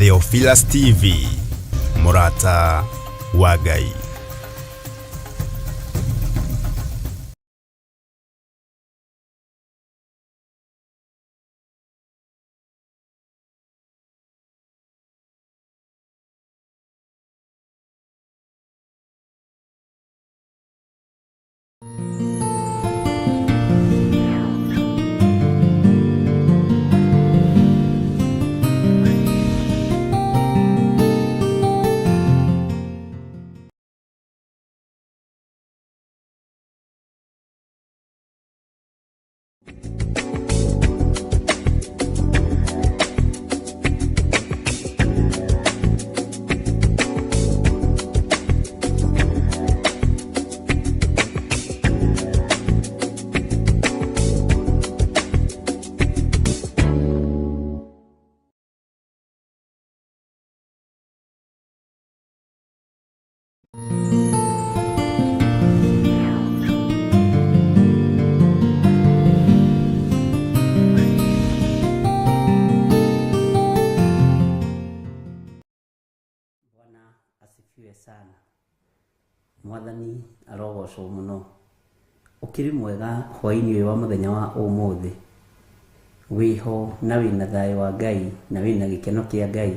Theophilus TV, Murata wa Ngai. Bwana asifiwe sana. Mwathani arogocwo mũno. Ũkĩrĩ mwega hwaĩ-inĩ ũyũ wa mũthenya wa ũmũthĩ. Wĩho na wĩna thayũ wa Ngai na wĩna gĩkeno kĩa Ngai.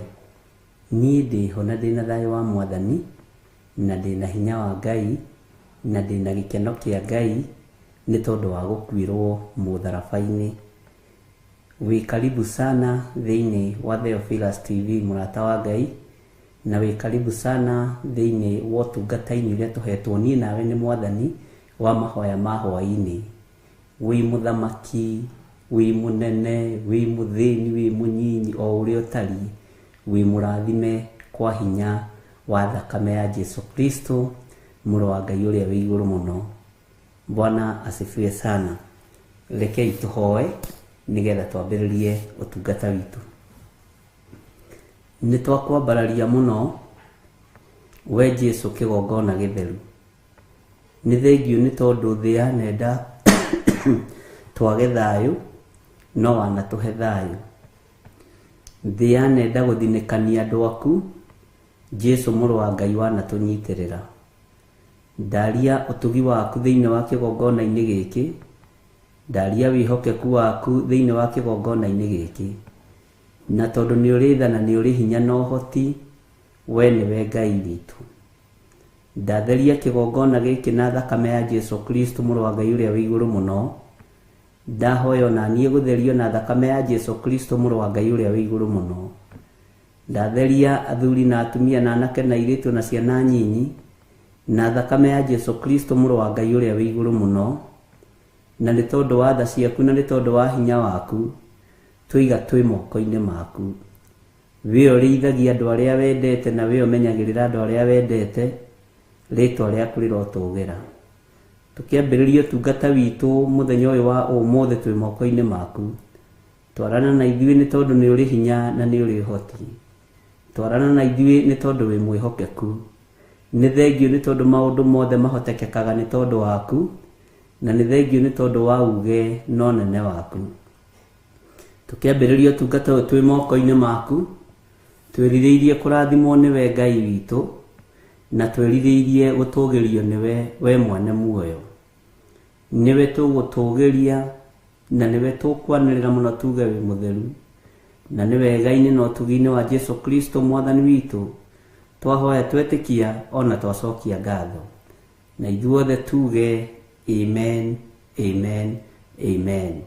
Niĩ ndĩho na ndĩna thayũ wa Mwathani na ndĩna hinya wa Ngai na ndĩna gĩkeno kĩa Ngai nĩ tondũ wa gũkuĩrwo mũtharaba-inĩ. Wĩ karibu sana thĩinĩ wa Theophilus TV mũrata wa Ngai, na wĩ karibu sana thĩinĩ wa ũtungata-inĩ ũrĩa tũhetwo niĩ nawe nĩ Mwathani wa mahoya ma hwaĩ-inĩ. Wĩ mũthamaki, wĩ mũnene, wĩ mũthĩni, wĩ mũnyinyi, o ũrĩa ũtariĩ, wĩ mũrathime kwa hinya wa thakame ya Jesu Kristo, mũrũ wa Ngai ũrĩa wĩ igũrũ mũno. Bwana asifiwe sana. Rekei tũhoe nĩgetha twambĩrĩrie ũtungata witũ. Nĩ twakwambararia mũno we Jesu kĩgongona gĩtheru. Nĩ thengiũ nĩ tondũ thĩ yanenda twage thayũ, no wanatũhe thayũ. Thĩ yanenda gũthinĩkania andũ aku, Jesu mũrũ wa Ngai wanatũnyitĩrĩra. Ndaria ũtugi waku thĩinĩ wa kĩgongona-inĩ gĩkĩ, ndaria wĩhokeku waku thĩinĩ wa kĩgongona-inĩ gĩkĩ. Na tondũ nĩ ũrĩ tha na nĩ ũrĩ hinya na ũhoti, we nĩwe Ngai witũ. Ndatheria kĩgongona gĩkĩ na thakame ya Jesu Kristo mũrũ wa Ngai ũrĩa wĩ igũrũ mũno. Ndahoya ona niĩ gũtherio na thakame ya Jesu Kristo mũrũ wa Ngai ũrĩa wĩ igũrũ mũno. Ndatheria athuri na atumia na anake na airĩtu na ciana nyinyi na thakame ya Jesu Kristo mũrũ wa Ngai ũrĩa wĩ igũrũ mũno. Na nĩ tondũ wa tha ciaku na nĩ tondũ wa hinya waku, tũiga twĩ moko-inĩ maku. We ũrĩithagia andũ arĩa wendete na we ũmenyagĩrĩra andũ arĩa wendete, rĩtwa rĩaku rĩrotũgĩra. Tũkĩambĩrĩria ũtungata witũ mũthenya ũyũ wa ũmũthĩ twĩ moko-inĩ maku. Twarana na ithuĩ nĩ tondũ nĩ ũrĩ hinya na nĩ ũrĩ ũhoti. Twarana na ithuĩ nĩ tondũ wĩ mwĩhokeku. Nĩ thengiũ nĩ tondũ maũndũ mothe mahotekekaga nĩ tondũ waku, na nĩ thengiũ nĩ tondũ wa uge na ũnene waku. Tũkĩambĩrĩria ũtungata ũyũ twĩ moko-inĩ maku, twĩrirĩirie kũrathimwo nĩwe Ngai witũ, na twĩrirĩirie gũtũgĩrio nĩwe we mwene muoyo. Nĩwe tũgũtũgĩria na nĩwe tũkwanĩrĩra mũno tuge wĩ mũtheru, na nĩ wega-inĩ na ũtugi-inĩ wa Jesu Kristo Mwathani witũ twahoya twetĩkia ona twacokia ngatho. Na ithuothe tuge amen, amen, amen.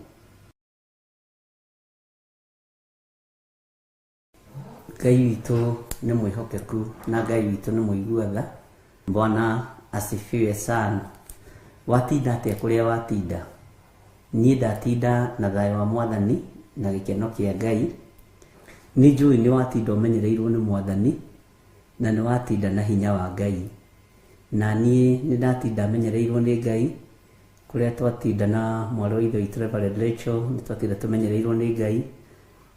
Ngai witũ nĩ mwĩhokeku na Ngai witũ nĩ mũigua tha. Bwana asifiwe sana. Watinda atĩa kũrĩa watinda? Niĩ ndatinda na thayũ wa Mwathani na gĩkeno kĩa Ngai. Nĩ njũĩ nĩ watinda ũmenyereirwo nĩ Mwathani na nĩ watinda na hinya wa Ngai. Na niĩ nĩ ndatinda menyereirwo nĩ Ngai, kũrĩa twatinda na mwarĩ wa ithe witũ Reverend Rachel, nĩ twatinda tũmenyereirwo nĩ Ngai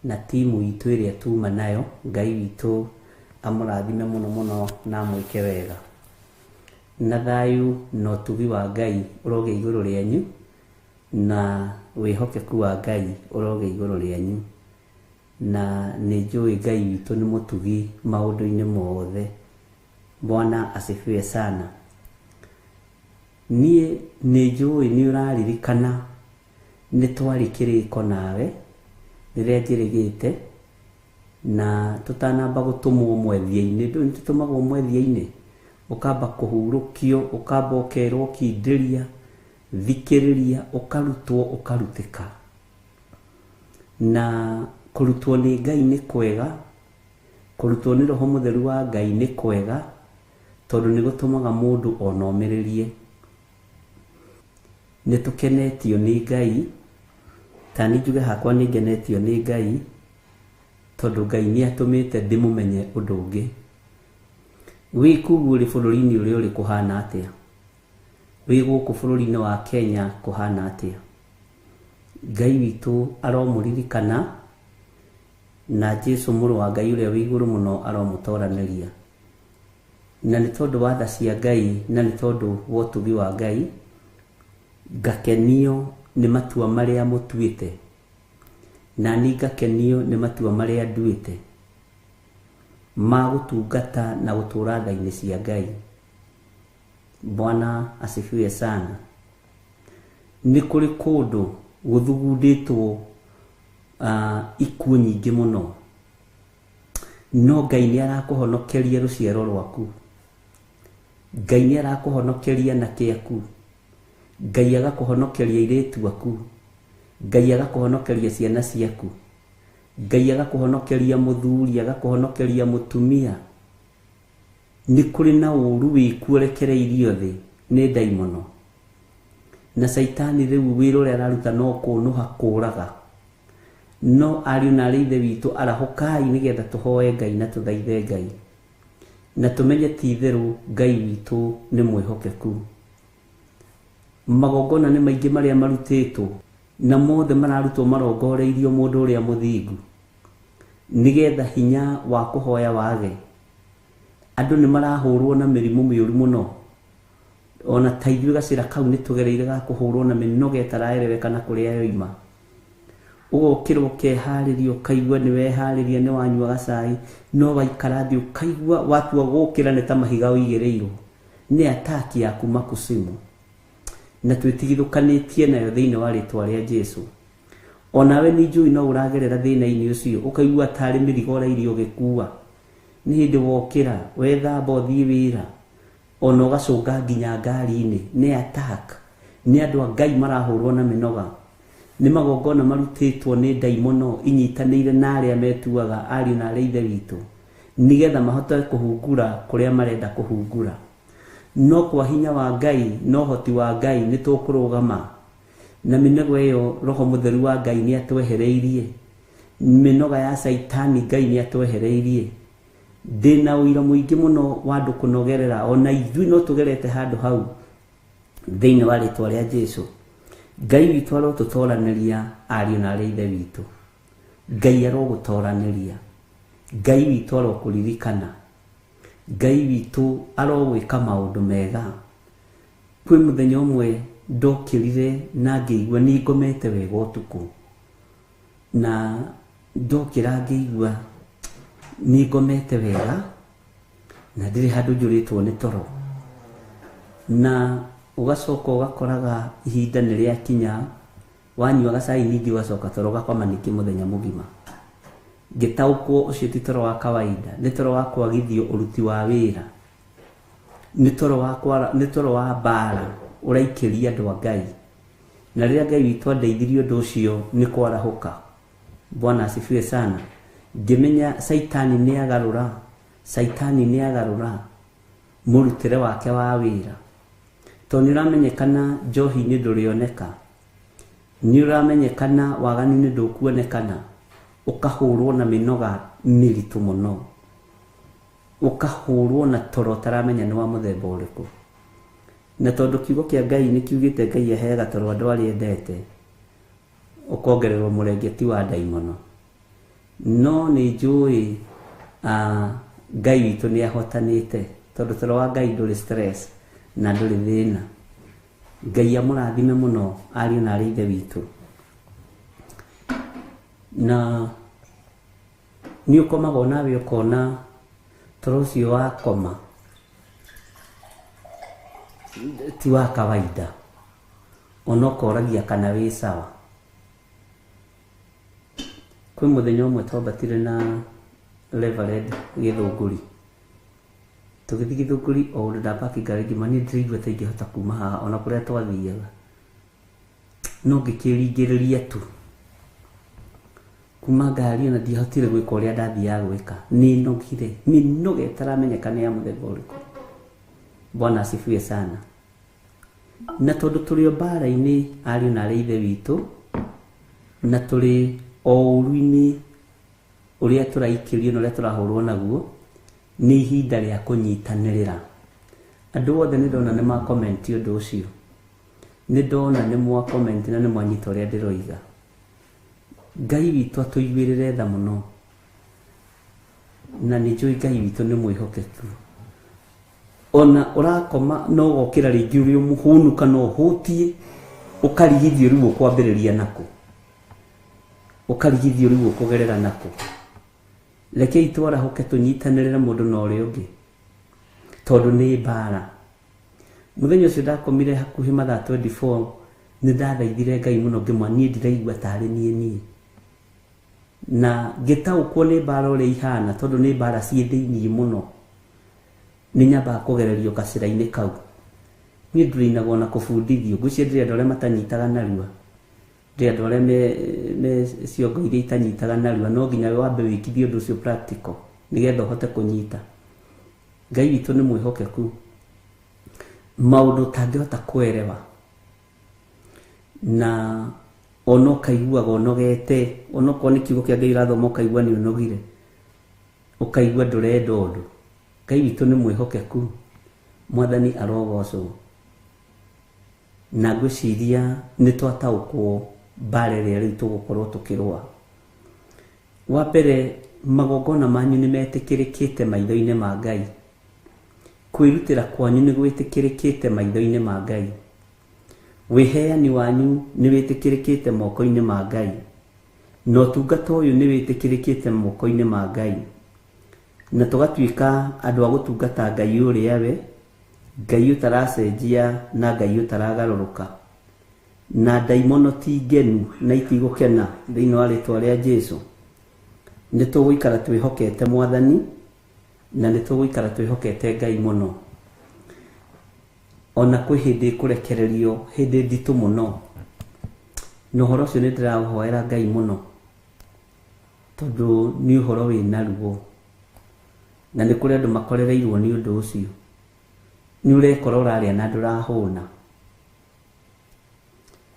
na timu itũ ĩrĩa tuma nayo. Ngai witũ amũrathime mũno mũno na amwĩke wega. Na thayũ na ũtugi wa Ngai ũrogĩa igũrũ rĩanyu, na wĩhokeku wa Ngai ũrogĩa igũrũ rĩanyu. Na nĩ njũĩ Ngai witũ nĩ mũtugi maũndũ-inĩ mothe. Bwana asifiwe sana. Niĩ nĩ njũĩ nĩ ũraririkana nĩ twarĩ kĩrĩko nawe rĩrĩa njĩrĩgĩte na tũtanamba gũtũmwo mwethia-inĩ. Ndũĩ nĩ tũtũmagwo mwethia-inĩ, ũkamba kũhurũkio, ũkamba ũkerwo kindĩria, thikĩrĩria, ũkarutwo, ũkarutĩka. Na kũrutwo nĩ Ngai nĩ kwega, kũrutwo nĩ Roho Mũtheru wa Ngai nĩ kwega, tondũ nĩ gũtũmaga mũndũ ona omĩrĩrie. Nĩ tũkenetio nĩ Ngai, ta niĩ njuge hakwa nĩ ngenetio nĩ Ngai, tondũ Ngai nĩ atũmĩte ndĩmũmenye ũndũ ũngĩ. Wĩ kũu ũrĩ bũrũri-inĩ ũrĩa ũrĩ kũhana atĩa? Wĩ gũkũ bũrũri-inĩ wa Kenya kũhana atĩa? Ngai witũ aromũririkana, na Jesu mũrũ wa Ngai ũrĩa wĩ igũrũ mũno aromũtoranĩria. Na nĩ tondũ wa tha cia Ngai na nĩ tondũ wa ũtugi wa Ngai, ngakenio nĩ matua marĩa mũtuĩte, na niĩ ngakenio nĩ matua marĩa nduĩte ma gũtungata na gũtũũra tha-inĩ cia Ngai. Bwana asifiwe sana. Nĩ kũrĩ kũndũ gũthugundĩtwo ikuũ nyingĩ mũno, no Ngai nĩ arakũhonokeria rũciaro rwaku. Ngai nĩ arakũhonokeria anake aku. Ngai agakũhonokeria airĩtu aku. Ngai agakũhonokeria ciana ciaku. Ngai agakũhonokeria mũthuri, agakũhonokeria mũtumia. Nĩ kũrĩ na ũũru wĩkuo ũrekereirio thĩ nĩ ndaimono. Na Caitani rĩu wĩra ũrĩa araruta no kũnũha kũraga. No ariũ na arĩ ithe witũ, arahũkai nĩgetha tũhoe Ngai na tũthaithe Ngai. Na tũmenye ti itherũ Ngai witũ nĩ mwĩhokeku. Magongona nĩ maingĩ marĩa marutĩtwo, na mothe mararutwo marongoreirio mũndũ ũrĩa mũthingu, nĩgetha hinya wa kũhoya wage. Andũ nĩ marahũrwo na mĩrimũ mĩũru mũno. Ona ta ithuĩ gacĩra kau nĩ tũgereire ga kũhũrwo na mĩnoga ĩtaraereweka na kũrĩa yoima. Ũgokĩra ũkeharĩria, ũkaigua nĩ weharĩria, nĩ wanyua gacai, no waikara thĩ ũkaigua watua gũkĩra nĩ ta mahiga ũigĩrĩirwo. Nĩ ataki ya kuma kusimu. Na twĩtigithũkanĩtie nayo thĩinĩ wa rĩtwa rĩa Jesu. Onawe nĩ njũĩ no ũragerera thĩna-inĩ ũcio, ũkaigua tarĩ mĩrigo ũrairio ũgĩkua. Nĩ hĩndĩ wokĩra, wethamba ũthiĩ wĩra, ona ũgacũnga nginya ngari-inĩ. Nĩ attack, nĩ andũ a Ngai marahũrwo na mĩnoga. Nĩ magongona marutĩtwo nĩ ndaimono inyitanĩire na arĩa metuaga ariũ na arĩa ithe witũ, nĩgetha mahote kũhungura kũrĩa marenda kũhungura. No kwa hinya wa Ngai na ũhoti wa Ngai nĩ tũkũrũgama. Na mĩnoga ĩyo Roho Mũtheru wa Ngai nĩ atwehereirie. Mĩnoga ya Caitani Ngai nĩ atwehereirie. Ndĩna ũira mũingĩ mũno wa andũ kũnogerera, ona ithuĩ no tũgerete handũ hau thĩinĩ wa rĩtwa rĩa Jesu. Ngai witũ arotũtoranĩria ariũ na arĩa ithe witũ. Ngai arogũtoranĩria. Ngai witũ arokũririkana. Ngai witũ arogwĩka maũndũ mega. Kwĩ mũthenya ũmwe ndokĩrire na ngĩigua nĩ ngomete wega ũtukũ. Na ndokĩra ngĩigua nĩ ngomete wega na ndirĩ handũ njũrĩtwo nĩ toro. Na ũgacoka ũgakoraga ihinda nĩ rĩakinya, wanyua gacai ningĩ ũgacoka toro ũgakoma ningĩ mũthenya mũgima. Ngĩtaũkwo ũcio ti toro wa kawaida, nĩ toro wa kwagithio ũruti wa wĩra, nĩ toro wa kwara, nĩ toro wa mbara ũraikĩria andũ a Ngai. Na rĩrĩa Ngai witũ andeithirie ũndũ ũcio nĩ kwarahũka. Bwana asifiwe sana. Ngĩmenya Caitani nĩ agarũra, Caitani nĩ agarũra mũrutĩre wake wa wĩra. Tondũ nĩ ũramenyekana njohi-inĩ ndũrĩoneka, nĩ ũramenyekana waganu-inĩ ndũkuonekana, ũkahũrwo na mĩnoga mĩritũ mũno, ũkahũrwo na toro ũtaramenya nĩ wa mũthemba ũrĩkũ. Na tondũ kiugo kĩa Ngai nĩ kiugĩte Ngai aheaga toro andũ arĩa endete, ũkongererwo mũrengeti wa ndaimono. No nĩ njũĩ Ngai witũ nĩ ahotanĩte, tondũ toro wa Ngai ndũrĩ stress na ndũrĩ thĩna. Ngai amũrathime mũno ariũ na arĩa ithe witũ. Na Nĩ ũkomaga onawe ũkona toro ũcio wakoma ti wa kawaida, ona ũkoragia kana wĩ sawa. Kwĩ mũthenya ũmwe twambatire na Reverend Gĩthũngũri, tũgĩthiĩ Gĩthũngũri o ũndũ ndapaki ngari ngĩma niĩ ndĩraigua ta ingĩhota kuma haha ona kũrĩa twathiaga, no ngĩkĩringĩrĩria tu kuma ngari ona ndiahotire gwĩka ũrĩa ndathiaga gwĩka. Nĩ nogire, mĩnoga ĩtaramenyeka nĩ ya mũthemba ũrĩkũ. Bwana asifiwe sana. Na tondũ tũrĩ o mbara-inĩ ariũ na arĩ ithe witũ, na tũrĩ o ũru-inĩ ũrĩa tũraikĩrio na ũrĩa tũrahũrwo naguo, nĩ ihinda rĩa kũnyitanĩrĩra. Andũ othe nĩ ndona nĩ ma comment ũndũ ũcio, nĩ ndona nĩ mwa comment na nĩ mwanyita ũrĩa ndĩroiga. Ngai witũ atũiguĩrĩre tha mũno, na nĩ njũĩ Ngai witũ nĩ mwĩhokeku. Ona ũrakoma no ũgokĩra rĩngĩ ũrĩ mũhũnu kana ũhũtiĩ, ũkarigithio rĩu ũkwambĩrĩria nakũ, ũkarigithio rĩu ũkũgerera nakũ. Rekei twarahũke tũnyitanĩrĩre mũndũ na ũrĩa ũngĩ, tondũ nĩ mbara. Mũthenya ũcio ndakomire hakuhĩ mathaa 24, nĩ ndathaithire Ngai mũno ngĩmwa niĩ ndiraigua tarĩ niĩ niĩ, na ngĩtaũkwo nĩ mbara ũrĩa ihana, tondũ nĩ mbara ciĩ thĩiniĩ mũno. Nĩ nyambaga kũgererio gacĩra-inĩ kau. Niĩ ndũrĩinagwo na kũbundithio, ngwĩciria ndĩrĩ andũ arĩa matanyitaga narua, ndĩrĩ andũ arĩa me ciongo iria itanyitaga narua, no nginya wambe wĩkithie ũndũ ũcio practical nĩgetha ũhote kũnyita. Ngai witũ nĩ mwĩhokeku, maũndũ ũtangĩhota kũerewa, na ona ũkaiguaga ũnogete, onokorwo nĩ kiugo kĩa Ngai ũrathoma ũkaigua nĩ ũnogire, ũkaigua ndũrenda ũndũ. Ngai witũ nĩ mwĩhokeku, Mwathani arogocwo. Na ngwĩciria nĩ twataũkwo mbara ĩrĩa rĩu tũgũkorwo tũkĩrũa. Wa mbere, magongona manyu nĩ metĩkĩrĩkĩte maitho-inĩ ma Ngai. Kwĩrutĩra kwanyu nĩ gwĩtĩkĩrĩkĩte maitho-inĩ ma Ngai. Wĩheani wanyu nĩ wĩtĩkĩrĩkĩte moko-inĩ ma Ngai. Na ũtungata ũyũ nĩ wĩtĩkĩrĩkĩte moko-inĩ ma Ngai. Na tũgatuĩka andũ a gũtungata Ngai ũrĩa we, Ngai ũtaracenjia na Ngai ũtaragarũrũka. Na ndaimono ti ngenu na itigũkena thĩinĩ wa rĩtwa rĩa Jesũ. Nĩ tũgũikara twĩhokete Mwathani, na nĩ tũgũikara twĩhokete Ngai mũno. Ona kwĩ hĩndĩ ĩkũrekererio, hĩndĩ nditũ mũno. Na ũhoro ũcio nĩ ndĩraũhoera Ngai mũno, tondũ nĩ ũhoro wĩna ruo, na nĩ kũrĩ andũ makorereirwo nĩ ũndũ ũcio. Nĩ ũrekora ũrarĩa na ndũrahũna,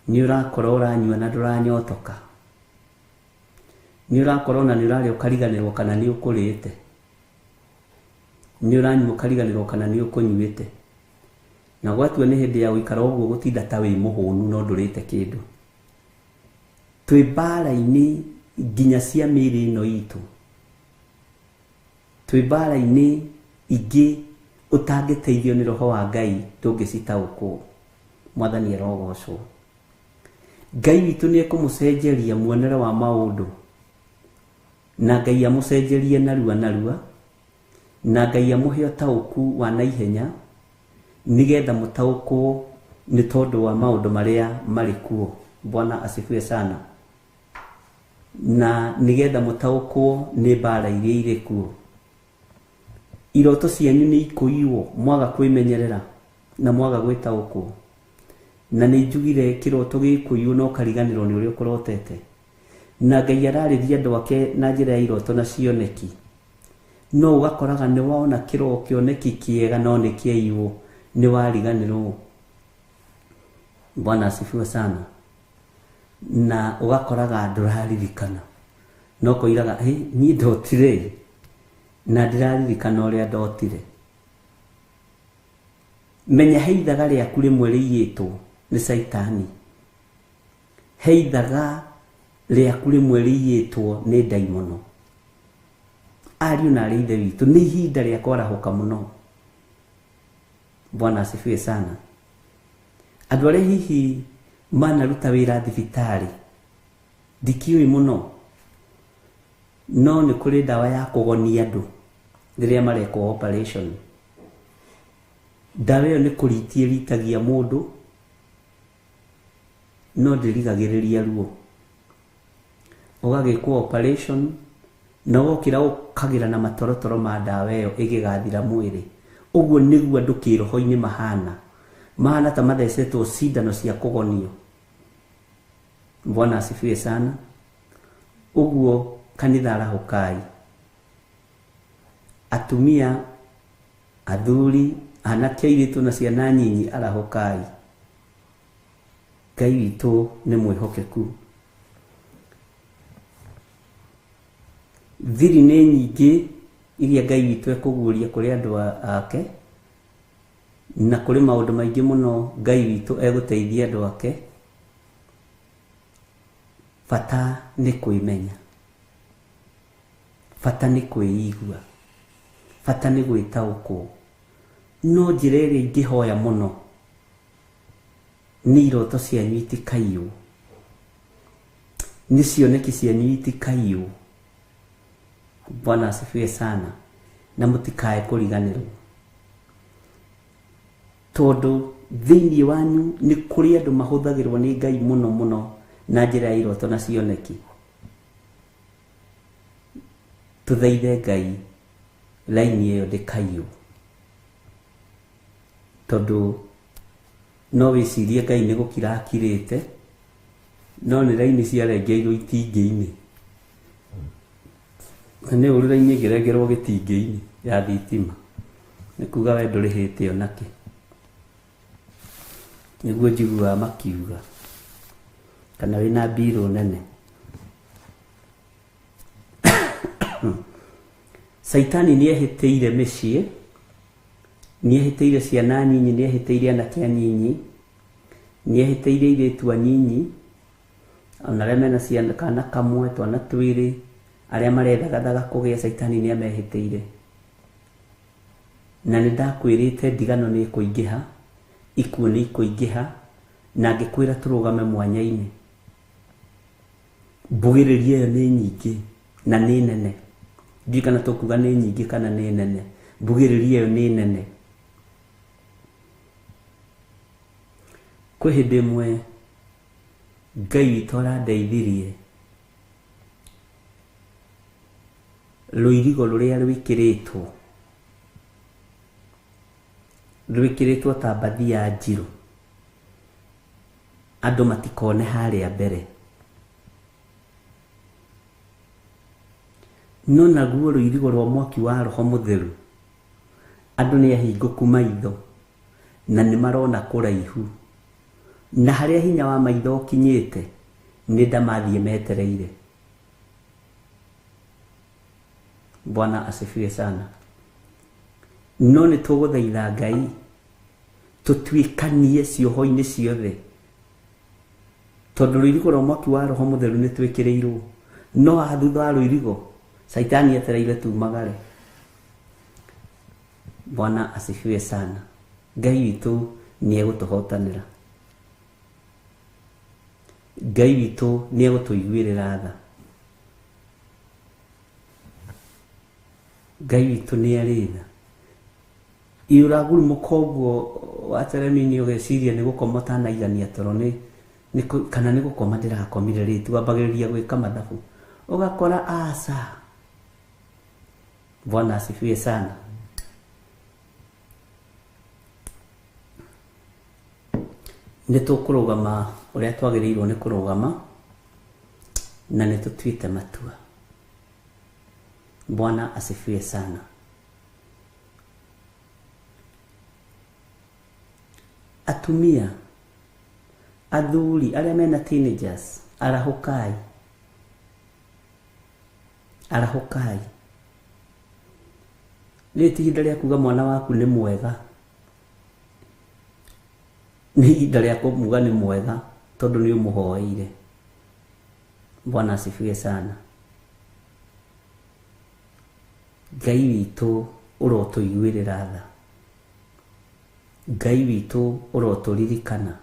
nĩ ũrakora ũranyua na ndũranyotoka, nĩ ũrakora ona nĩ ũrarĩa ũkariganĩrwo kana nĩ ũkũrĩte, nĩ ũranyua ũkariganĩrwo kana nĩ ũkũnyuĩte. Na gwatua nĩ hĩndĩ ya gũikara ũguo gũtinda ta wĩ mũhũnu no ndũrĩte kĩndũ. Twĩ mbara-inĩ nginya cia mĩĩrĩ ĩno itũ, twĩ mbara-inĩ ingĩ ũtangĩteithio nĩ roho wa Ngai ndũngĩcitaũkwo. Mwathani arogocwo. Ngai witũ nĩ ekũmũcenjeria muonere wa maũndũ, na Ngai amũcenjerie narua narua, na Ngai amũhe ũtaũku wa naihenya, nĩgetha mũtaũkwo nĩ tondũ wa maũndũ marĩa marĩ kuo. Bwana asifiwe sana. Na nĩgetha mũtaũkwo nĩ mbara iria irĩ kuo. Iroto cianyu nĩ ikũiywo mwaga kwĩmenyerera na mwaga gwĩtaũkwo. Na nĩ njugire kĩroto gĩkũiywo na ũkariganĩrwo nĩ ũrĩa ũkũrotete. Na Ngai ararĩria andũ ake na njĩra ya iroto na cioneki. No ũgakoraga nĩ wona kĩoneki kĩega no nĩ kĩaiywo, nĩ wariganĩrwo. Bwana asifiwe sana. Na ũgakoraga ndũraririkana, no koiraga hey, niĩ ndotire na ndĩraririkana ũrĩa ndotire. Menya he ithaga rĩaku rĩmwe rĩiyĩtwo nĩ Caitani, he ithaga rĩaku rĩmwe rĩiyĩtwo nĩ ndaimono. Ariũ na arĩ ithe witũ, nĩ ihinda rĩa kwarahũka mũno. Bwana asifiwe sana. Andũ arĩa hihi manaruta wĩra thibitarĩ ndikĩũĩ mũno, No nĩ kũrĩ ndawa ya kũgonia andũ rĩrĩa marekwo operation. Ndawa ĩyo nĩ kũritia ĩritagia mũndũ, no ndĩrigagĩrĩria ruo. Ũgagĩkwo operation na wokĩra ũkagĩra na matorotoro ma ndawa ĩyo ĩgĩgathira mwĩrĩ. Ũguo nĩguo andũ kĩroho-inĩ mahana. Mahana ta mathecetwo cindano cia kũgonio. Bwana asifiwe sana. Ũguo kanitha arahũkai. Atumia, athuri, anake, airĩtu na ciana nyinyi arahũkai. Ngai witũ nĩ mwĩhokeku. Thiri nĩ nyingĩ iria Ngai witũ ekũguũria kũrĩ andũ ake, na kũrĩ maũndũ maingĩ mũno Ngai witũ egũteithia andũ ake. Bata nĩ kwĩmenya, bata nĩ kwĩigua, bata nĩ gwĩtaũkwo. No njĩra ĩrĩa ingĩhoya mũno nĩ iroto cianyu itikaiywo, nĩ cioneki cianyu itikaiywo. Bwana asifiwe sana. Na mũtikae kũriganĩrwo, tondũ thĩinĩ wanyu nĩ kũrĩ andũ mahũthagĩrwo nĩ Ngai mũno mũno na njĩra ya iroto na cioneki. Tũthaithe Ngai laini ĩyo ndĩkaiywo, tondũ no wĩcirie Ngai nĩ gũkira akirĩte, no nĩ raini ciarengeirwo itingĩ-inĩ. Na nĩ ũru raini ĩngĩrengerwo gĩtingĩ-inĩ ya thitima, nĩ kuga we ndũrĩhĩte onakĩ. Nĩguo njiguaga makiuga, kana wĩna mbirũ nene. Caitani nĩ ehĩtĩire mĩciĩ, nĩ ehĩtĩire ciana nyinyi, nĩ ehĩtĩire anake anyinyi, nĩ ehĩtĩire airĩtu anyinyi, ona arĩa mena ciana kana kamwe, twana twĩrĩ, arĩa marethagathaga kũgĩa, caitani nĩ amehĩtĩire. Na nĩ ndakwĩrĩte ndigano nĩ ĩkũingĩha, ikuũ nĩ ikũingĩha, na ngĩkwĩra tũrũgame mwanya-inĩ. Mbugĩrĩrio ĩyo nĩ nyingĩ na nĩ nene. Ndiũĩ kana tũkuga nĩ nyingĩ kana nĩ nene. Mbugĩrĩrio ĩyo nĩ nene. Kwĩ hĩndĩ ĩmwe Ngai witũ arandeithirie rũirigo rũrĩa rwĩkĩrĩtwo, rwĩkĩrĩtwo ta mbathia njirũ, andũ matikone harĩa mbere. No naguo rũirigo rwa mwaki wa Roho Mũtheru, andũ nĩ ahingũku maitho na nĩ marona kũraihu, na harĩa hinya wa maitho ũkinyĩte nĩ ndamathiĩ metereire. Bwana asifiwe sana. No nĩ tũgũthaitha Ngai tũtuĩkanie cioho-inĩ ciothe, tondũ rũirigo rwa mwaki wa Roho Mũtheru nĩ twĩkĩrĩirwo. No haha thutha wa rũirigo caitani etereire tumagare. Bwana asifiwe sana. Ngai witũ nĩ egũtũhotanĩra, Ngai witũ nĩ egũtũiguĩrĩra tha, Ngai witũ nĩ arĩ tha. Ũragurumũka ũguo wateremini ũgeciria nĩ gũkoma ũtanaigania toro, nĩ kana nĩ gũkoma ndĩrakomire rĩtu, wambagĩrĩria gwĩka mathabu ũgakora aca. Bwana asifiwe sana. Nĩ tũkũrũgama ũrĩa twagĩrĩirwo nĩ kũrũgama, na nĩ tũtuĩte matua. Bwana asifiwe sana. Atumia, athuri arĩa mena teenagers, arahũkai, arahũkai. Rĩrĩ ti ihinda rĩa kuga mwana waku nĩ mwega, nĩ ihinda rĩa kũmuga nĩ mwega tondũ nĩ ũmũhoeire. Bwana asifiwe sana. Ngai witũ ũrotũiguĩrĩra tha, Ngai witũ ũrotũririkana.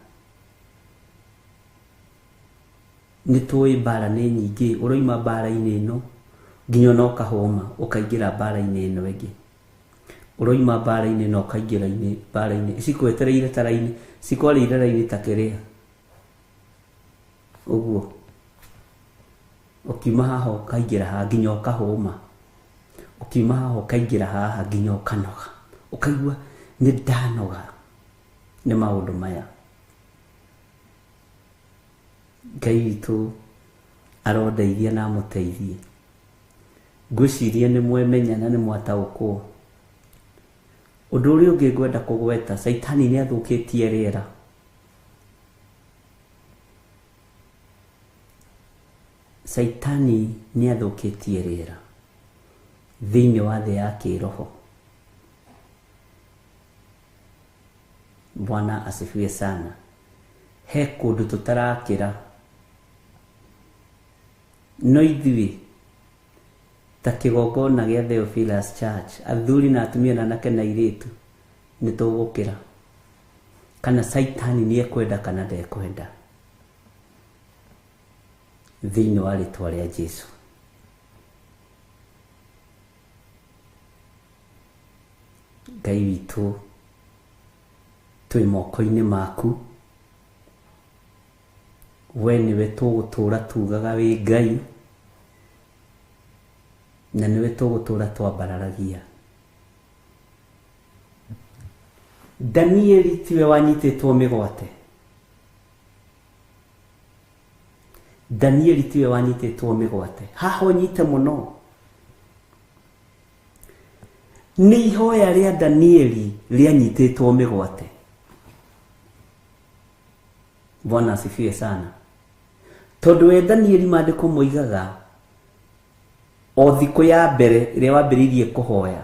Nĩ tũĩ mbara nĩ nyingĩ, ũroima mbara-inĩ ĩno Nginya ona ũkahũma ũkaingĩra mbara-inĩ ĩno ĩngĩ. Ũroima mbara-inĩ na ũkaingĩra mbara-inĩ. Cikwetereire ta raini, cikwarĩire raini ta kĩrĩa. Ũguo. Ũkiuma haha ũkaingĩra haha nginya ũkahũma. Ũkiuma haha ũkaingĩra haha nginya ũkanoga. Ũkaigua nĩ ndanoga nĩ maũndũ maya. Ngai witũ arondeithia na amũteithie. Ngwĩciria nĩ mwemenya na nĩ mwataũkwo. Ũndũ ũrĩa ũngĩ ngwenda kũgweta, Caitani nĩ athũkĩtie rĩera. Caitani nĩ athũkĩtie rĩera thĩinĩ wa thĩ ya kĩroho. Bwana asifiwe sana. He kũndũ tũtarakĩra. No ithuĩ ta kĩgongona gĩa Theophilus Church, athuri na atumia na anake na airĩtu, nĩ tũgũkĩra. Kana Caitani nĩ ekwenda kana ndekwenda. Thĩinĩ wa rĩtwa rĩa Jesu. Ngai witũ, twĩ moko-inĩ maku. We nĩwe tũgũtũra tugaga wĩ Ngai, na nĩwe tũgũtũra twambararagia. Danieli tiwe wanyitĩtwo mĩgwate. Danieli tiwe wanyitĩtwo mĩgwate. Haha ũnyite mũno. Nĩ ihoya rĩa Danieli rĩanyitĩtwo mĩgwate. Bwana asifiwe sana. Tondũ we Danieli maandĩko moigaga o thikũ ya mbere ĩrĩa wambĩrĩirie kũhoya,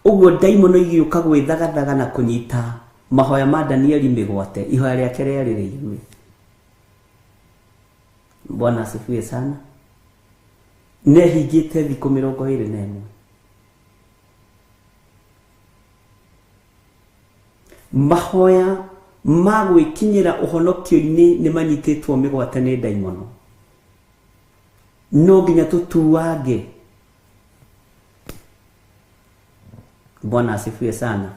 ũguo ndaimono igĩũka gwĩthagathaga na kũnyita mahoya ma Danieli mĩgwate, ihoya rĩake rĩarĩ rĩigue. Bwana asifiwe sana. Nĩehingĩte thikũ 21. Mahoya ma gwĩkinyĩra ũhonokio-inĩ nĩ manyitĩtwo mĩgwate nĩ ndaimono. No nginya tũtuange. Bwana asifiwe sana.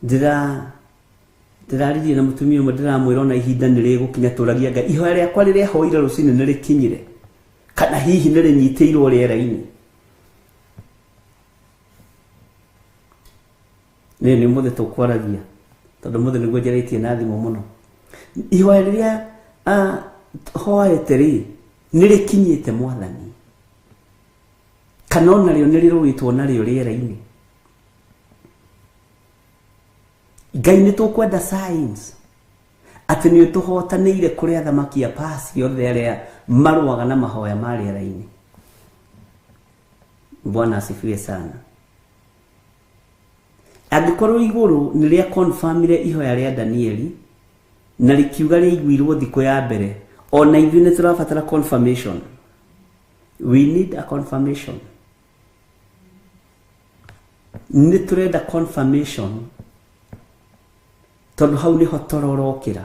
Ndĩraririe na mũtumia ũmwe, ndĩramwĩra ona ihinda nĩ rĩgũkinya tũragia Ngai. Ihoya rĩakwa rĩrĩa hoire rũcinĩ nĩ rĩkinyire, kana hihi nĩ rĩnyitĩirwo rĩera-inĩ. Nĩ nĩ ũmũthĩ tũkwaragia, tondũ ũmũthĩ nĩguo njarĩtie na thimũ mũno. Ihoya rĩrĩa hoete rĩ, nĩ rĩkinyĩte Mwathani, kana ona rĩo nĩ rĩrũĩtwo narĩo rĩera-inĩ. Ngai nĩ tũkwenda signs atĩ nĩ ũtũhotanĩire kũrĩ athamaki a pasi othe arĩa marũaga na mahoya ma rĩera-inĩ. Bwana asifiwe sana. Angĩkorwo igũrũ nĩ rĩa confirmire ihoya rĩa Danieli na rĩkiuga rĩaiguirwo thikũ ya mbere, ona ithuĩ nĩ tũrabatara confirmation. We need a confirmation. Nĩ tũrenda confirmation tondũ hau nĩho tororokĩra,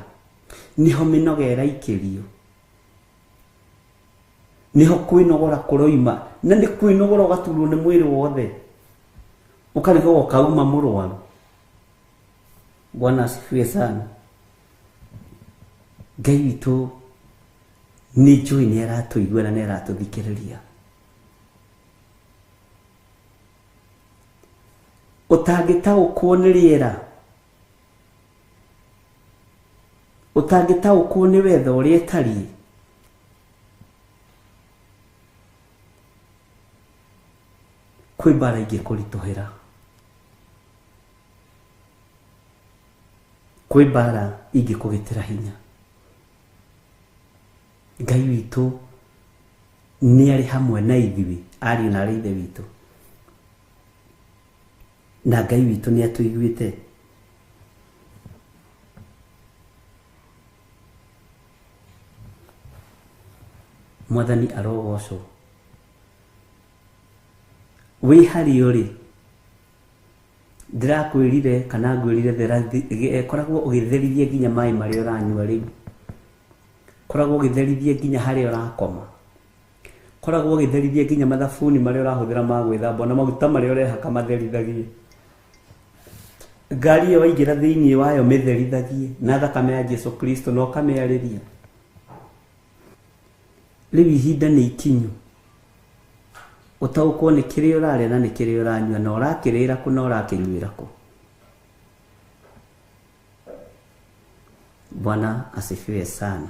nĩho mĩnoga ĩraikĩrio, nĩho kwĩnogora kũroima, na nĩ kwĩnogora ũgaturwo nĩ mwĩrĩ wothe, ũkarigwo ũkauma mũrwaru. Bwana asifiwe sana. Ngai witũ nĩ njũĩ nĩ aratũigua na nĩ aratũthikĩrĩria. Ũtangĩtaũkwo nĩ rĩera, ũtangĩtaũkwo nĩ wetha ũrĩa ĩtariĩ, kwĩ mbara ingĩkũritũhĩra, kwĩ mbara ingĩkũgitĩra hinya. Ngai witũ nĩ arĩ hamwe na ithuĩ, ariũ na arĩ ithe witũ, na Ngai witũ nĩ atũiguĩte. Mwathani arogocwo. Wĩ harĩa ũrĩ, ndĩrakwĩrire kana ngwĩrire koragwo ũgĩtherithia nginya maĩ marĩa ũranyua rĩu, koragwo ũgĩtherithia nginya harĩa ũrakoma, Koragwo ũgĩtherithia nginya mathabuni marĩa ũrahũthĩra ma gwĩthamba na maguta marĩa ũrehaka matherithagie. Ngari ĩyo waingĩra thĩinĩ wayo mĩtherithagie na thakame ya Jesu Kristo na ũkamĩarĩria. Rĩu ihinda nĩ ikinyu ũtaũkwo nĩ kĩrĩa ũrarĩa na nĩ kĩrĩa ũranyua na ũrakĩrĩra kũ na ũrakĩnyuĩra kũ. Bwana asifiwe sana.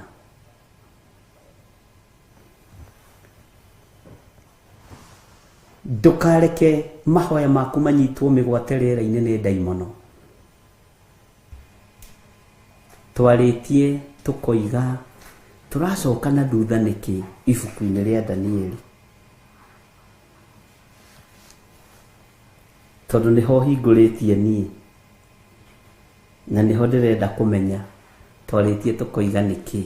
Ndũkareke mahoya maku manyitwo mĩgwate rĩera-inĩ nĩ ndaimono. Twarĩtie tũkoiga tũracoka na thutha nĩkĩ ibuku-inĩ rĩa Danieli, tondũ nĩho hingũrĩtie niĩ na nĩho ndĩrenda kũmenya twarĩtie tũkoiga nĩkĩ.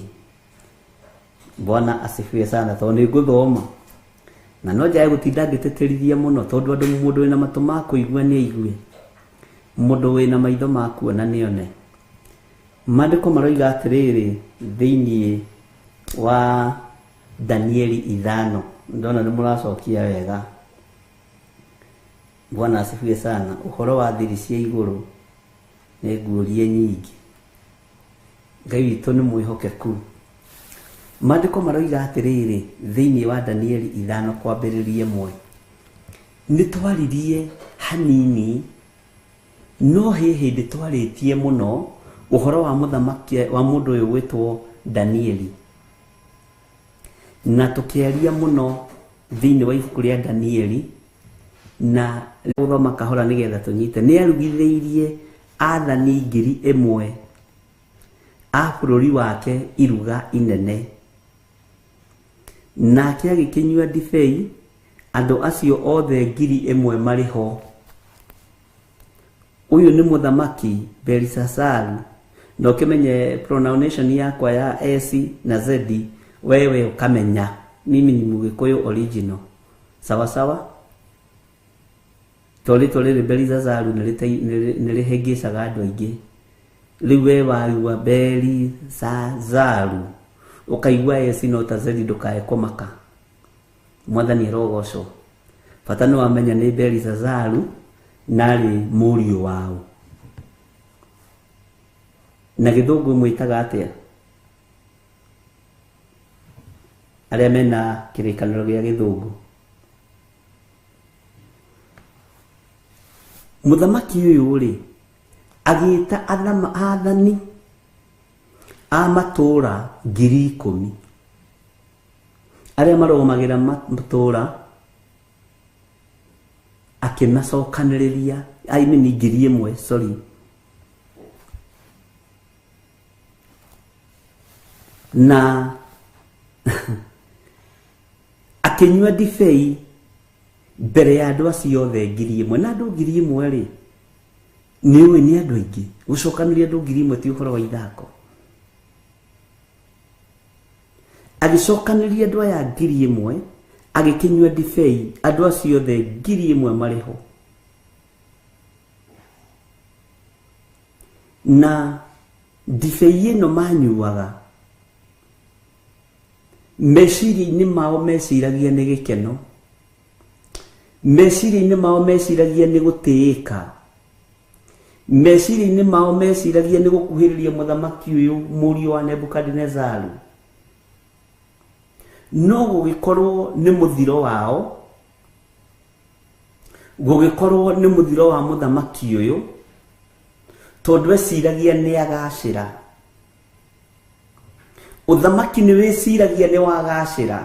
Bwana asifiwe sana. Tondũ nĩ ngũthoma na no njage gũtinda ngĩtĩtĩrithia mũno, tondũ andũ mũndũ wĩna matũ ma kũigua nĩ aigue, mũndũ wĩna maitho ma kuona nĩ one. Maandĩko maroiga atĩrĩrĩ thĩinĩ wa Danieli 5, ndona nĩ mũracokia wega. Bwana asifiwe sana. Ũhoro wa thiri cia igũrũ nĩ nguũrie nyingĩ. Ngai witũ nĩ mwĩhokeku. Maandĩko maroiga atĩrĩrĩ thĩinĩ wa Danieli 5 kwambĩrĩria 1, nĩ twaririe hanini no he hĩndĩ twarĩtie mũno ũhoro wa mũthamaki wa mũndũ ũyũ gwĩtwo Danieli, na tũkĩaria mũno thĩinĩ wa ibuku rĩa Danieli na gũthoma kahora nĩgetha tũnyite. Nĩ arugithĩirie athani 1000 a bũrũri wake iruga inene, nake agĩkĩnyua ndibei andũ acio othe 1000 marĩ ho. Ũyũ nĩ mũthamaki Belishazaru, na ũkĩmenye pronunciation yakwa ya S na Z, wewe ukamenya mimi ni Mugikuyu original. Sawa sawa. To rĩtwa rĩrĩ Belishazaru nĩ rĩhĩngĩcaga andũ aingĩ. Rĩu we waigua Belishazaru ũkaigua S no ta Z, ndũkae kũmaka. Mwathani arogocwo. Bata nĩ wamenya nĩ Belishazaru narĩ mũriũ wao. Na gĩthũngũ mwĩtaga atĩa? Arĩa mena kĩrĩkanĩro gĩa gĩthũngũ. Mũthamaki ũyũ rĩ agĩta athani a matũũra 10,000 arĩa marũgamagĩra matũũra, akĩmacokanĩrĩria, I mean 1000, sorry, na akĩnyua ndibei mbere ya andũ acio othe 1000. Na andũ 1000 rĩ nĩ ũĩ nĩ andũ aingĩ, gũcokanĩria andũ 1000 ti ũhoro wa ithako. Agĩcokanĩria andũ aya 1000, agĩkĩnyua ndibei andũ acio othe 1000 marĩ ho. Na ndibei ĩno manyuaga meciria-inĩ mao meciragia nĩ gĩkeno, meciria-inĩ mao meciragia nĩ gũtĩĩka, meciria-inĩ mao meciragia nĩ gũkuhĩrĩria mũthamaki ũyũ mũriũ wa Nebukadinezaru. No gũgĩkorwo nĩ mũthiro wao, gũgĩkorwo nĩ mũthiro wa mũthamaki ũyũ, tondũ eciragia nĩ agacĩra. Ũthamaki nĩ wĩciragia nĩ wagacĩra.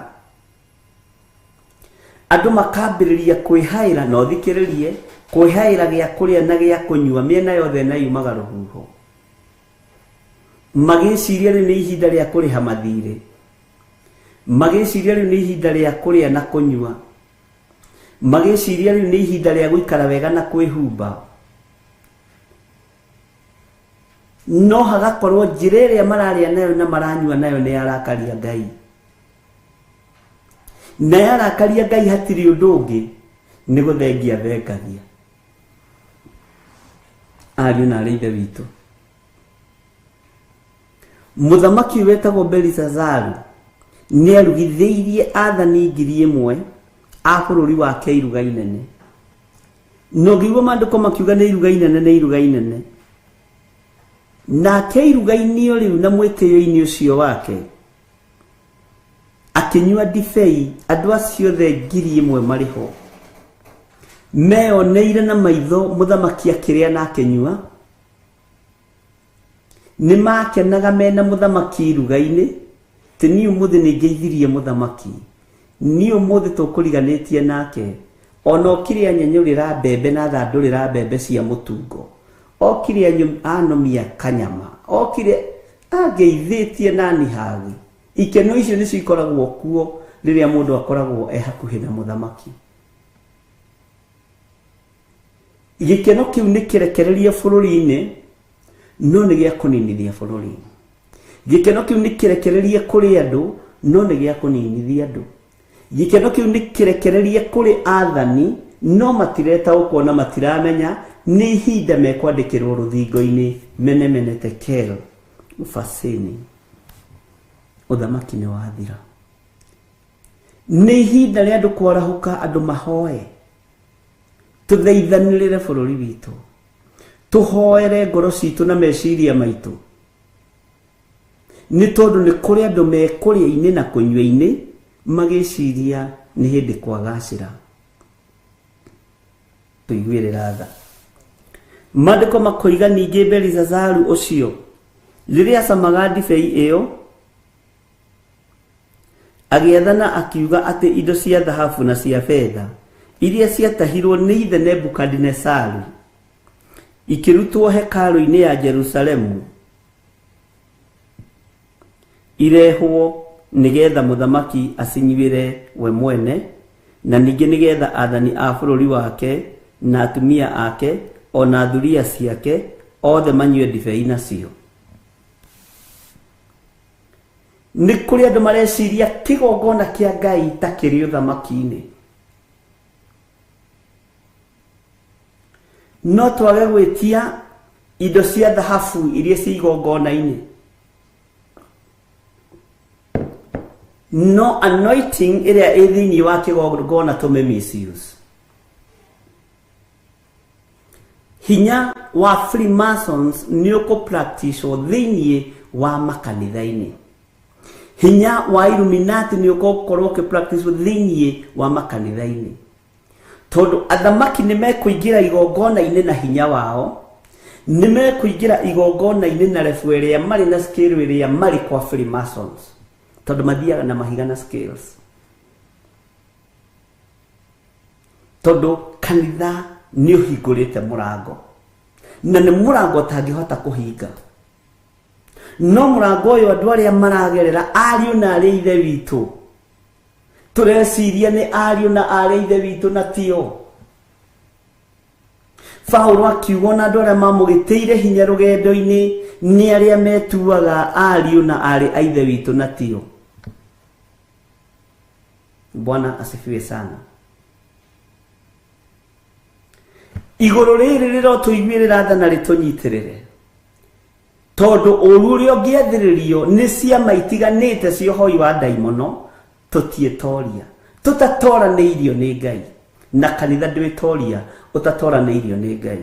Andũ makambĩrĩria kwĩhaĩra, na ũthikĩrĩrie, kwĩhaĩra gĩa kũrĩa na gĩa kũnyua mĩena yothe na yumaga rũhuho. Magĩciria rĩu nĩ ihinda rĩa kũrĩha mathirĩ, magĩciria rĩu nĩ ihinda rĩa kũrĩa na kũnyua, magĩciria rĩu nĩ ihinda rĩa gũikara wega na kwĩhumba. No hagakorwo njĩra ĩrĩa mararĩa nayo na maranyua nayo nĩ yarakaria Ngai, na yarakaria Ngai hatirĩ ũndũ ũngĩ nĩ gũthengia thengagia. Ariũ na arĩ ithe witũ, mũthamaki wetagwo Belishazaru Nĩ arugithĩirie athani 1000 a bũrũri wake iruga inene. No ngĩigua maandĩko makiuga nĩ iruga inene, nĩ iruga inene. Nake iruga-inĩ o rĩu na mwĩtĩo-inĩ ũcio wake akĩnyua ndibei, andũ acio othe 1000 marĩ ho meoneire na maitho mũthamaki akĩrĩa na akĩnyua. Nĩ makenaga mena mũthamaki iruga-inĩ, ti niĩ ũmũthĩ nĩ ngeithirie mũthamaki, niĩ ũmũthĩ tũkũriganĩtie nake. Ona okire anyenyũrĩra mbembe na thandũrĩra mbembe cia mũtungo, okire anomia kanyama, okire angeithĩtie nani hagi. Ikeno icio nĩcio ikoragwo kuo rĩrĩa mũndũ akoragwo e hakuhĩ na mũthamaki. Gĩkeno kĩu nĩ kĩrekererie bũrũri-inĩ, no nĩ gĩa kũninithia bũrũri. Gĩkeno kĩu nĩ kĩrekererie kũrĩ andũ, no nĩ gĩa kũninithia andũ. Gĩkeno kĩu nĩ kĩrekererie kũrĩ athani, no matiretaũkwo na matiramenya nĩ ihinda mekwandĩkĩrwo rũthingo-inĩ mene mene tekel ufasini. Ũthamaki nĩ wathira. Nĩ ihinda rĩa andũ kwarahũka, andũ mahoe, tũthaithanĩrĩre bũrũri witũ, tũhoere ngoro citũ na meciria maitũ, nĩ tondũ nĩ kũrĩ andũ mekũrĩa-inĩ na kũnyua-inĩ magĩciria nĩ hĩndĩ kwagacĩra. Tũiguĩrĩra tha. Maandĩko makoiga ningĩ Belisazaru ũcio rĩrĩa acamaga ndibei ĩyo agĩathana akiuga atĩ indo cia thahabu na cia betha iria ciatahirwo nĩ ithe Nebukadinesaru ikĩrutwo hekarũ-inĩ ya Jerusalemu irehwo nĩgetha mũthamaki acinyuĩre we mwene, na ningĩ nĩgetha athani a bũrũri wake na atumia ake ona thuriya ciake othe manyue ndibei nacio. Nĩ kũrĩ andũ mareciria kĩgongona kĩa Ngai ta kĩrĩ ũthamaki-inĩ. No twage gwĩtia indo cia thahabu iria ci igongona-inĩ, no anointing ĩrĩa ĩ thĩinĩ wa kĩgongona tũmĩ misuse. Hinya wa Freemasons nĩ ũkũ-practicewo thĩinĩ wa makanitha-inĩ. Hinya wa Illuminati nĩ ũgũkorwo ũkĩ-practicewo thĩinĩ wa makanitha-inĩ, tondũ athamaki nĩ mekũingĩra igongona-inĩ na hinya wao, nĩ mekũingĩra igongona-inĩ na rebu ĩrĩa marĩ na scale ĩrĩa marĩ kwa Freemasons, tondũ mathiaga na mahiga na scales. Tondũ kanitha nĩ ũhingũrĩte mũrango, na nĩ mũrango ũtangĩhota kũhinga. No mũrango ũyũ andũ arĩa maragerera ariũ na arĩ ithe witũ, tũreciria nĩ ariũ na arĩ ithe witũ na tio. Paũlũ akiuga ona andũ arĩa mamũgĩtĩire hinya rũgendo-inĩ nĩ arĩa metuaga ariũ na arĩ a ithe witũ na tio. Bwana asifiwe sana. Igũrũ rĩrĩ rĩrotũiguĩrĩra tha na rĩtũnyitĩrĩre, tondũ ũru ũrĩa ũngĩathĩrĩrio nĩ ciama itiganĩte cia ũhoi wa ndaimono tũtiĩtoria, tũtatoranĩirio nĩ Ngai, na kanitha ndwĩtoria ũtatoranĩirio nĩ Ngai.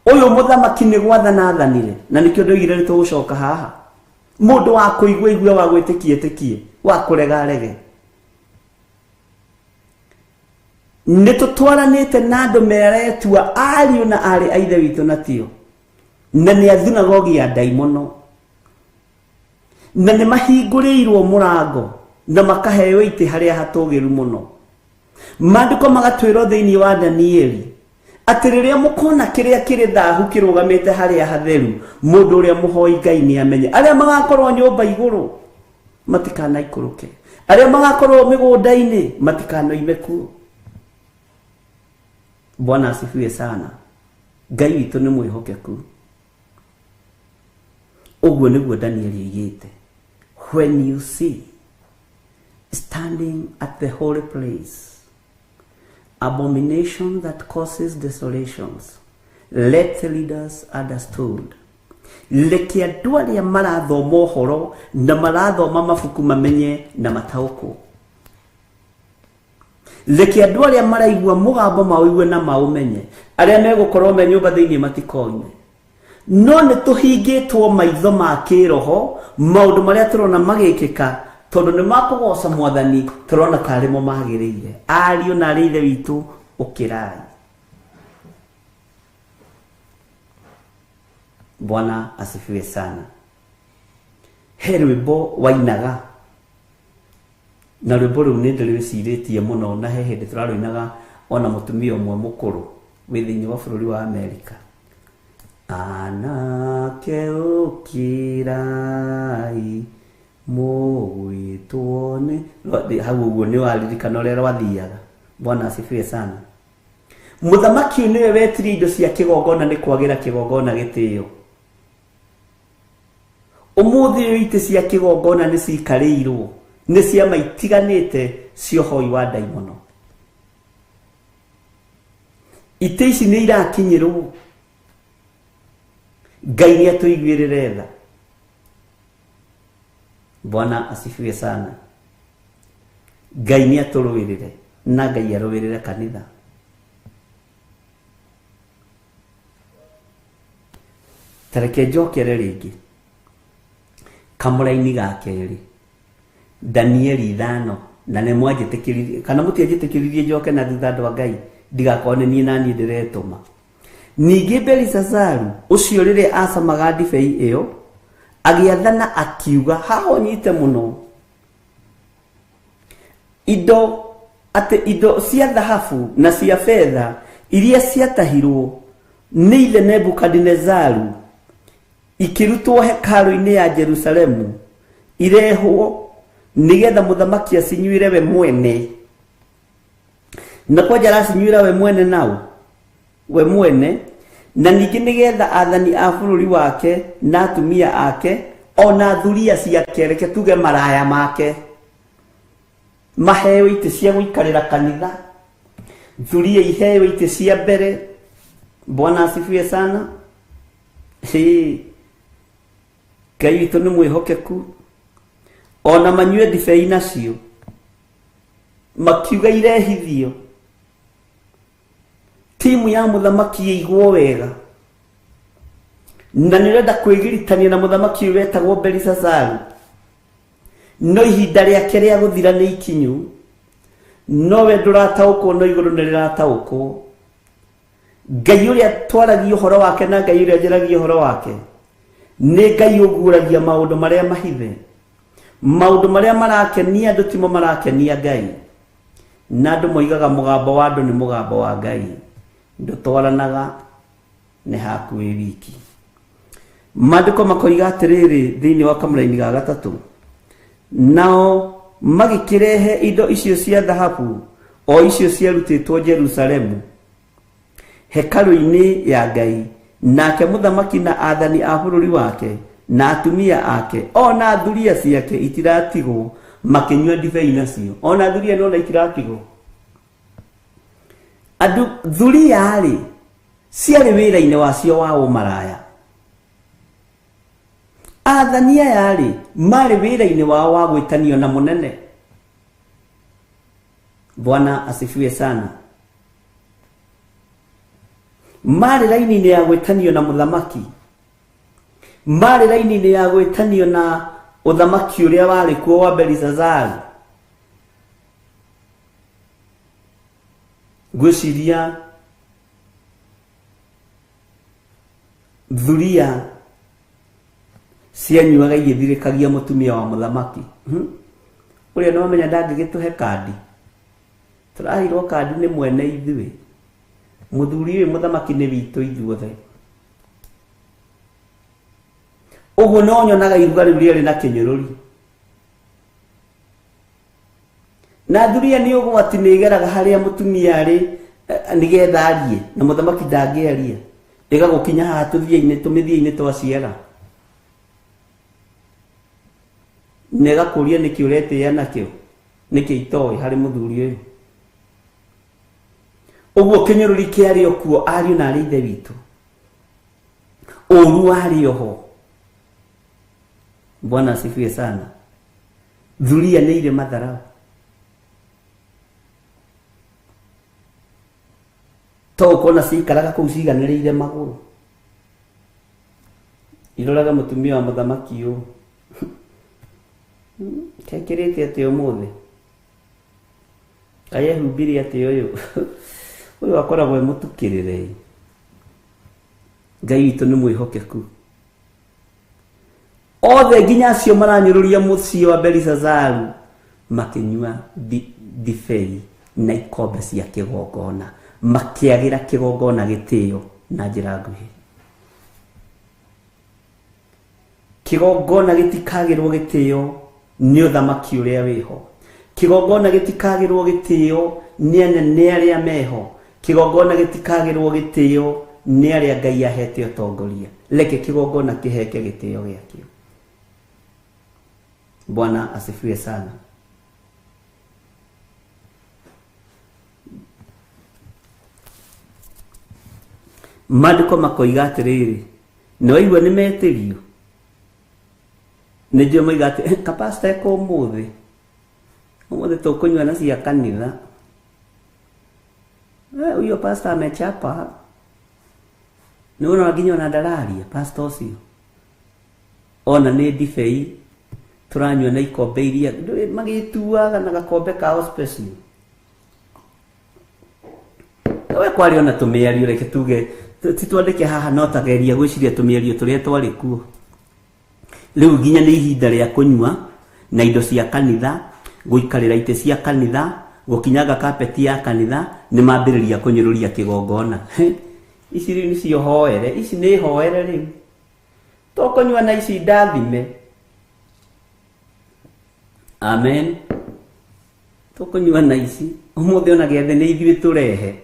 Ũyũ mũthamaki nĩ gwathana athanire, na nĩkĩo ndoigire nĩ tũgũcoka haha. Mũndũ wa kũigua igue, wa gwĩtĩkia ĩtĩkie, wa kũrega arege. Nĩ tũtwaranĩte na andũ meretua ariũ na arĩ a ithe witũ na tio, na nĩ a thunagogi ya ndaimono, na nĩ mahingũrĩirwo mũrango na makaheo itĩ harĩa hatũgĩru mũno. Maandĩko magatwĩrwo thĩinĩ wa Danieli atĩ rĩrĩa mũkona kĩrĩa kĩrĩ thahu kĩrũgamĩte harĩa hatheru, mũndũ ũrĩa mũhoi Ngai nĩ amenye. Arĩa magakorwo nyũmba igũrũ matikanaikũrũke, arĩa magakorwo mĩgũnda-inĩ matikanoime kuo. Bwana asifiwe sana. Ngai witũ nĩ mwĩhokeku. Ũguo nĩguo Danieli oigĩte, when you see standing at the holy place abomination that causes desolations, let the leaders understood. Reke andũ arĩa marathoma ũhoro na marathoma mabuku mamenye na mataũkwo. Reke andũ arĩa maraigua mũgambo maũigue na maũmenye. Arĩa megũkorwo me nyũmba thĩinĩ matikoime. No nĩ tũhingĩtwo maitho ma kĩroho maũndũ marĩa tũrona magĩkĩka tondũ nĩ makũgoca mwathani tũrona tarĩ mo magĩrĩire. Ariũ na arĩ ithe witũ ũkĩrai. Bwana asifiwe sana. He rwĩmbo wainaga na rwĩmbo rũu nĩ ndĩrwĩcirĩtie mũno na he hĩndĩ tũrarũinaga ona mũtumia ũmwe mũkũrũ wĩ thĩinĩ wa bũrũri wa Amerika. Anake ũkĩrai mũgwĩtwo nĩ hau ũguo nĩ waririkana ũrĩa rwathiaga. Bwana asifiwe sana. Mũthamaki ũyũ nĩwe wetirie indo cia kĩgongona nĩ kwagĩra kĩgongona gĩtĩo. Ũmũthĩ ũyũ itĩ cia kĩgongona nĩ cikarĩirwo nĩ ciama itiganĩte cia ũhoi wa ndaimono. Itĩ ici nĩ irakinyĩrwo. Ngai nĩ atũiguĩrĩre tha. Bwana asifiwe sana. Ngai nĩ atũrũĩrĩre na Ngai arũĩrĩre kanitha. Tareke njokere rĩngĩ kamũraini ga kerĩ Danieli 5 na nĩ mwanjĩtĩkĩririe kana mũtianjĩtĩkĩririe njoke na thutha andũ a Ngai ndigakorwo nĩ niĩ na niĩ ndĩretũma. Ningĩ Belishazaru ũcio rĩrĩa acamaga ndibei ĩyo agĩathana akiuga haha ũnyite mũno indo atĩ indo cia thahabu na cia betha iria ciatahirwo nĩ ithe Nebukadinezaru ikĩrutwo hekarũ-inĩ ya Jerusalemu irehwo nĩgetha mũthamaki acinyuĩre we mwene. Na kwanja aracinyuĩra we mwene nao we mwene na ningĩ nĩgetha athani a bũrũri wake na atumia ake ona thuria ciake reke tuge maraya make maheo itĩ cia gũikarĩra kanitha, thuria iheo itĩ cia mbere. Bwana asifiwe sana. Ngai witũ nĩ mwĩhokeku. Ona manyue ndibei nacio makiuga irehithio. Timu ya mũthamaki ĩigwo wega na nĩ ũrenda kwĩgiritania na mũthamaki ũyũ wetagwo Belishazaru no ihinda rĩake rĩa gũthira nĩ ikinyu. No we ndũrataũkwo no igũrũ nĩ rĩrataũkwo. Ngai ũrĩa twaragia ũhoro wake na Ngai ũrĩa njaragia ũhoro wake nĩ Ngai ũguũragia maũndũ marĩa mahithe. Maũndũ marĩa marakenia andũ timo marakenia Ngai. Na andũ moigaga mũgambo wa andũ nĩ mũgambo wa Ngai ndũtwaranaga nĩ haku wĩ wiki. Maandĩko makoiga atĩrĩrĩ thĩinĩ wa kamũraini ga gatatũ, nao magĩkĩrehe indo icio cia thahabu o icio ciarutĩtwo Jerusalemu hekarũ-inĩ ya Ngai, nake mũthamaki na athani a bũrũri wake na atumia ake ona thuria ciake itiratigwo makĩnyua ndibei nacio. Ona thuria nona itiratigwo. Andũ thuria rĩ ciarĩ wĩra-inĩ wacio wa ũmaraya. Athani aya rĩ marĩ wĩra-inĩ wao wa gwĩtanio na mũnene. Bwana asifiwe sana. Marĩ raini-inĩ ya gwĩtanio na mũthamaki, marĩ raini-inĩ ya gwĩtanio na ũthamaki ũrĩa warĩ kuo wa Belishazaru. Ngwĩciria thuria cianyuaga igĩthirĩkagia mũtumia wa mũthamaki. Ũrĩa nĩwamenya ndangĩgĩtũhe kandi, tũraheirwo kandi nĩ mwene ithuĩ. Mũthuri ũyũ mũthamaki nĩ witũ ithuothe. Ũguo no nyonaga iruga rĩu rĩarĩ na kĩnyũrũri. Na thuria nĩ ũgwati nĩ ĩgeraga harĩa mũtumia arĩ nĩgetha arie na mũthamaki ndangĩaria. Ĩgagũkinya haha tũthia-inĩ tũmĩthia-inĩ twa ciara na ĩgakũria nĩkĩ ũretĩĩa nakĩo nĩkĩ itoĩ harĩ mũthuri ũyũ. Ũguo kĩnyũrũri kĩarĩ o kuo ariũ na arĩ ithe witũ. Ũru warĩ oho. Bwana asifiwe sana. Thuria nĩ irĩ matharau. To ũkona cikaraga kũu ciganĩrĩire magũrũ. Iroraga mũtumia wa mũthamaki ũũ. Kekĩrĩte atĩa ũmũthĩ? Kaĩ ehumbire atĩa ũyũ? Ũyũ akoragwo e mũtukĩrĩre. Ngai witũ nĩ mwĩhokeku. Othe nginya acio maranyũrũria mũciĩ wa Belishazaru makĩnyua ndibei na ikombe cia kĩgongona, makĩagĩra kĩgongona gĩtĩo na njĩra nguhĩ. Kĩgongona gĩtikagĩrwo gĩtĩo nĩ ũthamaki ũrĩa wĩho. Kĩgongona gĩtikagĩrwo gĩtĩo nĩ anene arĩa meho. Kĩgongona gĩtikagĩrwo gĩtĩo nĩ arĩa Ngai ahete ũtongoria. Reke kĩgongona kĩheke gĩtĩo gĩakĩo. Bwana asifiwe sana. Maandĩko makoiga atĩrĩrĩ, nĩ waigua nĩ metĩrio? Nĩ njũĩ moiga atĩ kapasta eka ũmũthĩ. Ũmũthĩ tũkũnyua na cia kanitha. Huyo pastor amechapa. Nĩ wona nginya ona ndararia pastor ũcio. Ona nĩ ndibei tũranyua na ikombe iria magĩtuaga na gakombe kao special. We kwarĩ ona tũmĩario, reke tuge ti twandĩke haha, no tageria gwĩciria tũmĩario tũrĩa twarĩ kuo. Rĩu nginya nĩ ihinda rĩa kũnyua na indo cia kanitha, gũikarĩra itĩ cia kanitha, gũkinyanga kapeti ya kanitha, nĩ mambĩrĩria kũnyũrũria kĩgongona. Ici rĩu nĩcio hoere, ici nĩ hoere rĩu. Tũkũnyua na ici ndathime. Amen. Tũkũnyua na ici. Ũmũthĩ ona gĩathĩ nĩ ithuĩ tũrehe.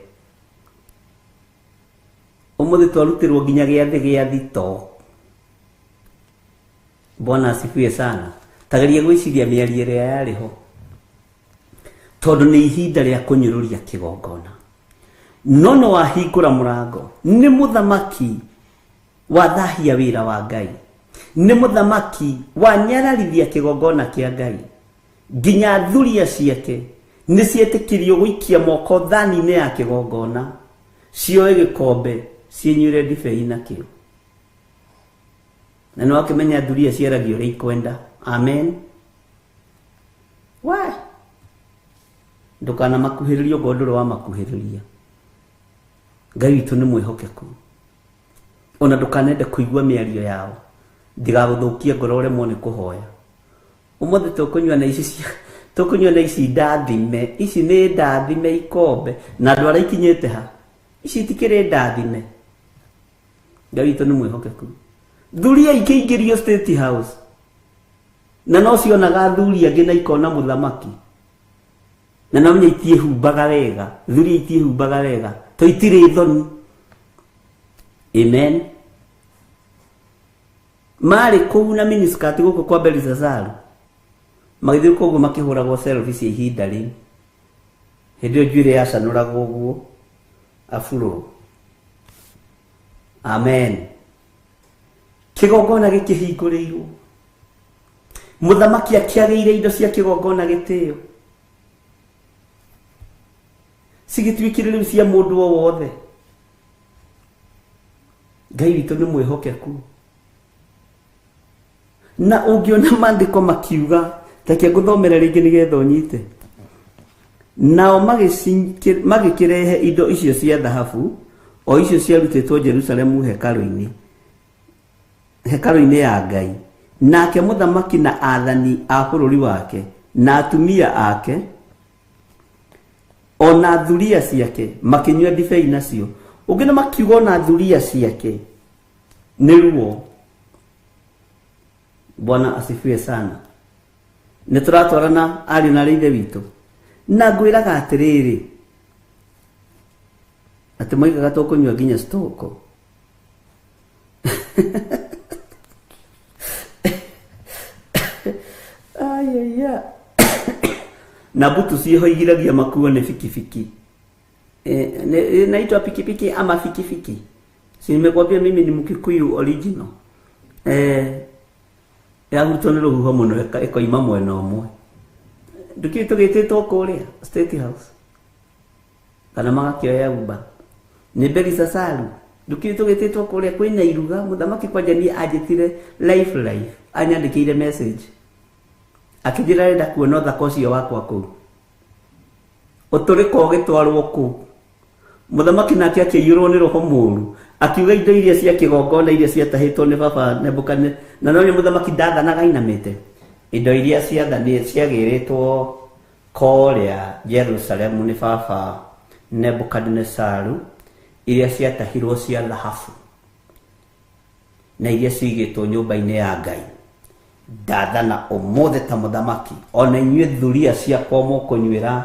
Ũmũthĩ twarutĩrwo nginya gĩathĩ gĩa thito. Bwana asifiwe sana. Tageria gwĩciria mĩario ĩrĩa yarĩ ho. Tondũ nĩ ihinda rĩa kũnyũrũria kĩgongona. No no wahingũra mũrango, nĩ mũthamaki wathahia wĩra wa Ngai. Nĩ mũthamaki wanyararithia kĩgongona kĩa Ngai. Nginya thuria ciake nĩ cietĩkirio gũikia moko thani-inĩ ya kĩgongona, cioe gĩkombe ciĩnyuĩre ndibei nakĩo. Na nĩ wakĩmenya thuria ciaragia ũrĩa ikwenda. Amen. We ndũkanamakuhĩrĩrie ũkorwo ndũrĩ wamakuhĩrĩria. Ngai witũ nĩ mwĩhokeku. Ona ndũkanende kũigua mĩario yao, ndigagũthũkie ngoro ũremwo nĩ kũhoya. Ũmũthĩ tũkũnyua na ici cia tũkũnyua na ici ndathime, ici nĩ ndathime ikombe, na andũ arĩa ikinyĩte ha, ici itikĩrĩ ndathime. Ngai witũ nĩ mwĩhokeku. Thuria ikĩingĩrio State House, na no cionaga athuri angĩ na ikona mũthamaki. Na no menya itiĩhumbaga wega, thuria itiĩhumbaga wega, to itirĩ thoni. Amen. Marĩ kũu na miniskirt gũkũ kwa Belishazaru, magĩthiĩ kũguo makĩhũragwo selfie cia ihinda rĩu. Hĩndĩ ĩyo njuĩrĩ yacanũragwo ũguo afuro. Amen. Kĩgongona gĩkĩhingũrĩirwo, mũthamaki akĩagĩire indo cia kĩgongona gĩtĩo, cigĩtuĩkire rĩu cia mũndũ o wothe. Ngai witũ nĩ mwĩhokeku. Na ũngĩona maandĩko makiuga, reke ngũthomere rĩngĩ nĩgetha ũnyite. Nao magĩkĩrehe indo icio cia thahabu, o icio ciarutĩtwo Jerusalemu hekarũ-inĩ ya Ngai. Nake mũthamaki na aathani a bũrũri wake, na atumia ake, ona thuria ciake, makĩnyua ndibei nacio. Ũngĩ nĩ makiuga ona thuria ciake nĩ ruo. Bwana asifiwe sana. Nĩ tũratwarana ariũ na ithe witũ. Na ngwĩraga atĩrĩrĩ, atĩ moigaga tũkũnyua nginya stoko. Ayaya. Na mbutu ciĩho igiragia makuo nĩ bikibiki. Inaitwa pikipiki ama fikifiki. Si nimekwambia mimi ni Mkikuyu original. Yahurutwo nĩ rũhuho mũno ĩkoima mwena ũmwe. Ndũkĩũĩ tũgĩtĩtwo kũrĩa State House kana magakĩoya Uber. Nĩ Belisasaru. Ndũkĩũĩ tũgĩtĩtwo kũrĩa kwĩna iruga. Mũthamaki kwanja niĩ anjĩtire life life, anyandĩkĩire message akĩnjĩra arenda kuona ũthaka ũcio wakwa kũu, ũtũrĩka ũgĩtwarwo kũu. Mũthamaki nake akĩiyũrwo nĩ roho mũũru, akiuga indo iria cia kĩgongona iria ciatahĩtwo nĩ baba Nebukadneza, na no nĩ mũthamaki ndathanaga ainamĩte, indo iria ciagĩrĩtwo kũrĩa Jerusalemu nĩ baba Nebukadnezaru, iria ciatahirwo cia thahabu na iria cigĩtwo nyũmba-inĩ ya Ngai, ndathana ũmũthĩ ta mũthamaki, ona inyuĩ thuria ciakwa mũkũnyuĩra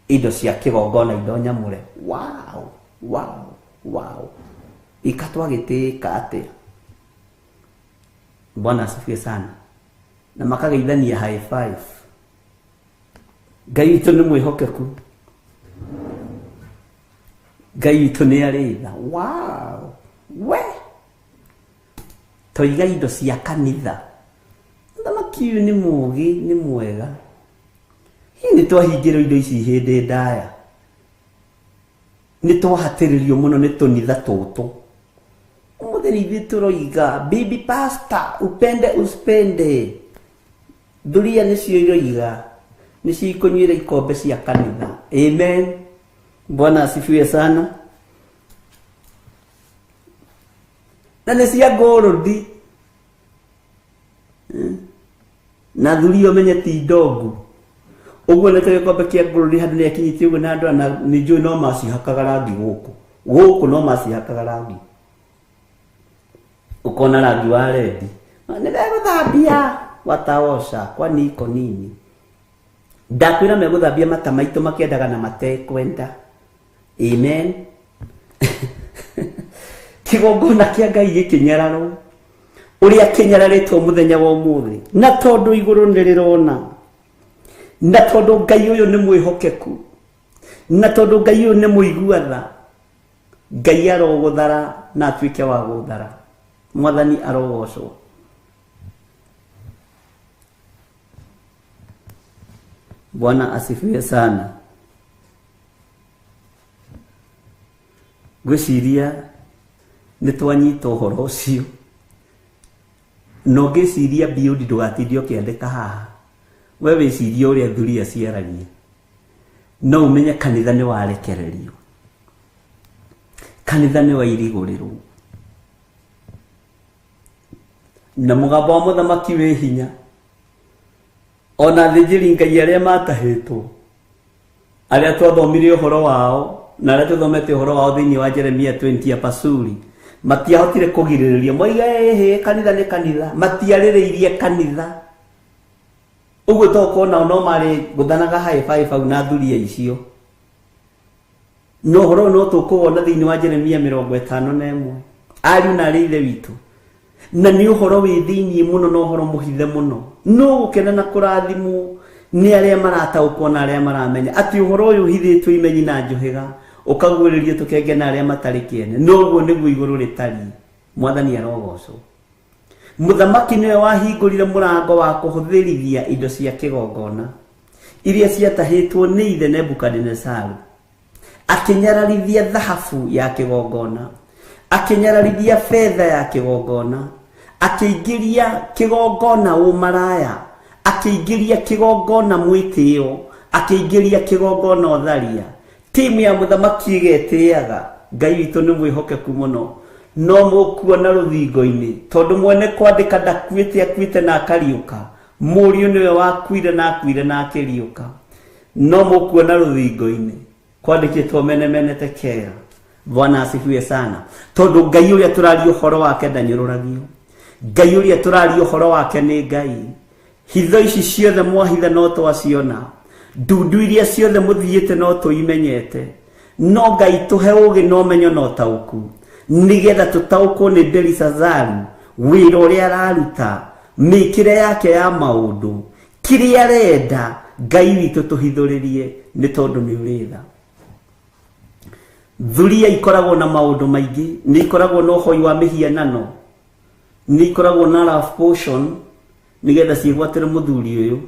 indo cia kĩgongona, indo nyamũre. Wow, wow, wow. Ikatwagĩtĩka atĩa? Bwana asifiwe sana. Na makageithania high five. Ngai witũ nĩ mwĩhokeku, Ngai witũ nĩ arĩ tha. Wow, we toiga indo cia kanitha. Mũthamaki ũyũ nĩ mũũgĩ, nĩ mwega. Hihi nĩ twahingĩrwo indo ici hĩndĩ ndaya, nĩ twahatĩrĩrio mũno nĩ tũnitha tũtũ. Ũmũthĩ nĩ ithuĩ tũroiga bibi pastor, upende usipende, thuria nĩcio iroiga, nĩcio ikũnyuĩra ikombe cia kanitha. Amen. Bwana asifiwe sana. Na nĩ cia ngũrũndi na thuria ũmenye ti ndongu. Ũguo nĩ ta gĩkombe kĩa ngũrũndi handũ nĩ akinyĩtie ũguo, na andũ na nĩ njũĩ no macihakaga rangi gũkũ gũkũ, no macihakaga rangi, ũkona rangi wa rendi. Nĩ megũthambia wataosha kwani iko nini? Ndakwĩra megũthambia mata maitũ makĩendaga na matekwenda. Amen. Kĩgongona kĩa Ngai gĩkĩnyararwo ũrĩa kĩnyararĩtwo mũthenya wa ũmũthĩ, na tondũ igũrũ nĩ rĩrona, na tondũ Ngai ũyũ nĩ mwĩhokeku, na tondũ Ngai ũyũ nĩ mũigua tha, Ngai arogũthara na atuĩke wa gũthara. Mwathani arogocwo. Bwana asifiwe sana. Ngwĩciria nĩ twanyita ũhoro ũcio, na ũngĩciria biũ ndũgatinde ũkĩandĩka haha. We wĩcirie ũrĩa thuria ciaragia, no ũmenye kanitha nĩ warekererio, kanitha nĩ wairigũrĩrwo, na mũgambo wa mũthamaki wĩ hinya. Ona athĩnjĩri Ngai arĩa matahĩtwo, arĩa twathomire ũhoro wao na arĩa tũthomete ũhoro wao thĩinĩ wa Jeremia 20 ya Pasuri, matiahotire kũgirĩrĩria. Moiga ĩhĩ, kanitha nĩ kanitha, matiarĩrĩirie kanitha. Ũguo tokuona no marĩ gũthanaga high five hau na thuria icio. No ũhoro no tũkũwona thĩinĩ wa Jeremia 51. Ariũ na arĩ ithe witũ, na nĩ ũhoro wĩ thĩinĩ mũno, na ũhoro mũhithe mũno. No gũkena na kũrathimwo nĩ arĩa marataũkwo na arĩa maramenya atĩ ũhoro ũyũ ũhithĩtwo imenyi na njũhĩga, ũkaguũrĩrio tũkenge na arĩa matarĩ kĩene. Noguo nĩguo igũrũ rĩtariĩ. Mwathani arogocwo. Mũthamaki nĩwe wahingũrire mũrango wa kũhũthĩrithia indo cia kĩgongona iria ciatahĩtwo nĩ ithe Nebukadinezaru, akĩnyararithia thahabu ya kĩgongona, akĩnyararithia betha ya kĩgongona, akĩingĩria kĩgongona ũmaraya, akĩingĩria kĩgongona mwĩtĩo, akĩingĩria kĩgongona ũtharia. Timu ya mũthamaki ĩgetĩaga. Ngai witũ nĩ mwĩhokeku mũno. No mũkuona rũthingo-inĩ, tondũ mwene kwandĩka ndakuĩte, akuĩte na akariũka. Mũriũ nĩwe wakuire na akuire na akĩriũka. No mũkuona rũthingo-inĩ kwandĩkĩtwo mene mene tekea. Bwana asifiwe sana. Tondũ Ngai ũrĩa tũraria ũhoro wake ndanyũrũragio. Ngai ũrĩa tũraria ũhoro wake nĩ Ngai. Hitho ici ciothe mwahitha no twaciona, ndundu iria ciothe mũthiĩte no tũimenyete. No Ngai tũhe ũũgĩ na ũmenyo na ũtaũku, nĩgetha tũtaũkwo nĩ Belisazaru wĩra ũrĩa araruta, mĩkĩre yake ya maũndũ, kĩrĩa arenda. Ngai witũ tũhithũrĩrie, nĩ tondũ nĩ ũrĩ tha. Thuria ikoragwo na maũndũ maingĩ, nĩ ikoragwo na ũhoi wa mĩhianano, nĩ ikoragwo na love potion nĩgetha ciĩgwatĩre mũthuri ũyũ,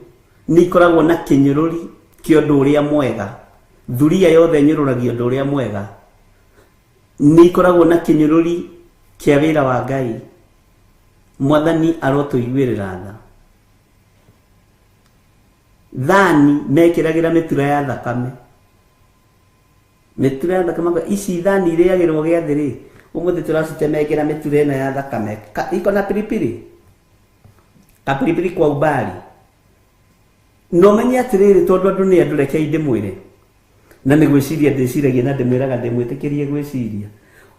nĩ ikoragwo na kĩnyũrũri kĩa ũndũ ũrĩa mwega. Thuria yothe ĩnyũrũragia ũndũ ũrĩa mwega. Nĩ ikoragwo na kĩnyũrũri kĩa wĩra wa Ngai. Mwathani arotũiguĩrĩra tha. Thani mekĩragĩra mĩtura ya thakame. Mĩtura ya thakame, ici thani irĩagĩrwo gĩathĩ rĩ, ũmũthĩ tũracitemengera mĩtura ĩno ya thakame. Iko na piripiri. Kapiripiri kwa umbali. No menye atĩrĩrĩ, tondũ andũ nĩ andũ, rekei ndĩmwĩre. Na nĩ gwĩciria ndĩciragia na ndĩmwĩraga ndĩmwĩtĩkĩrie gwĩciria.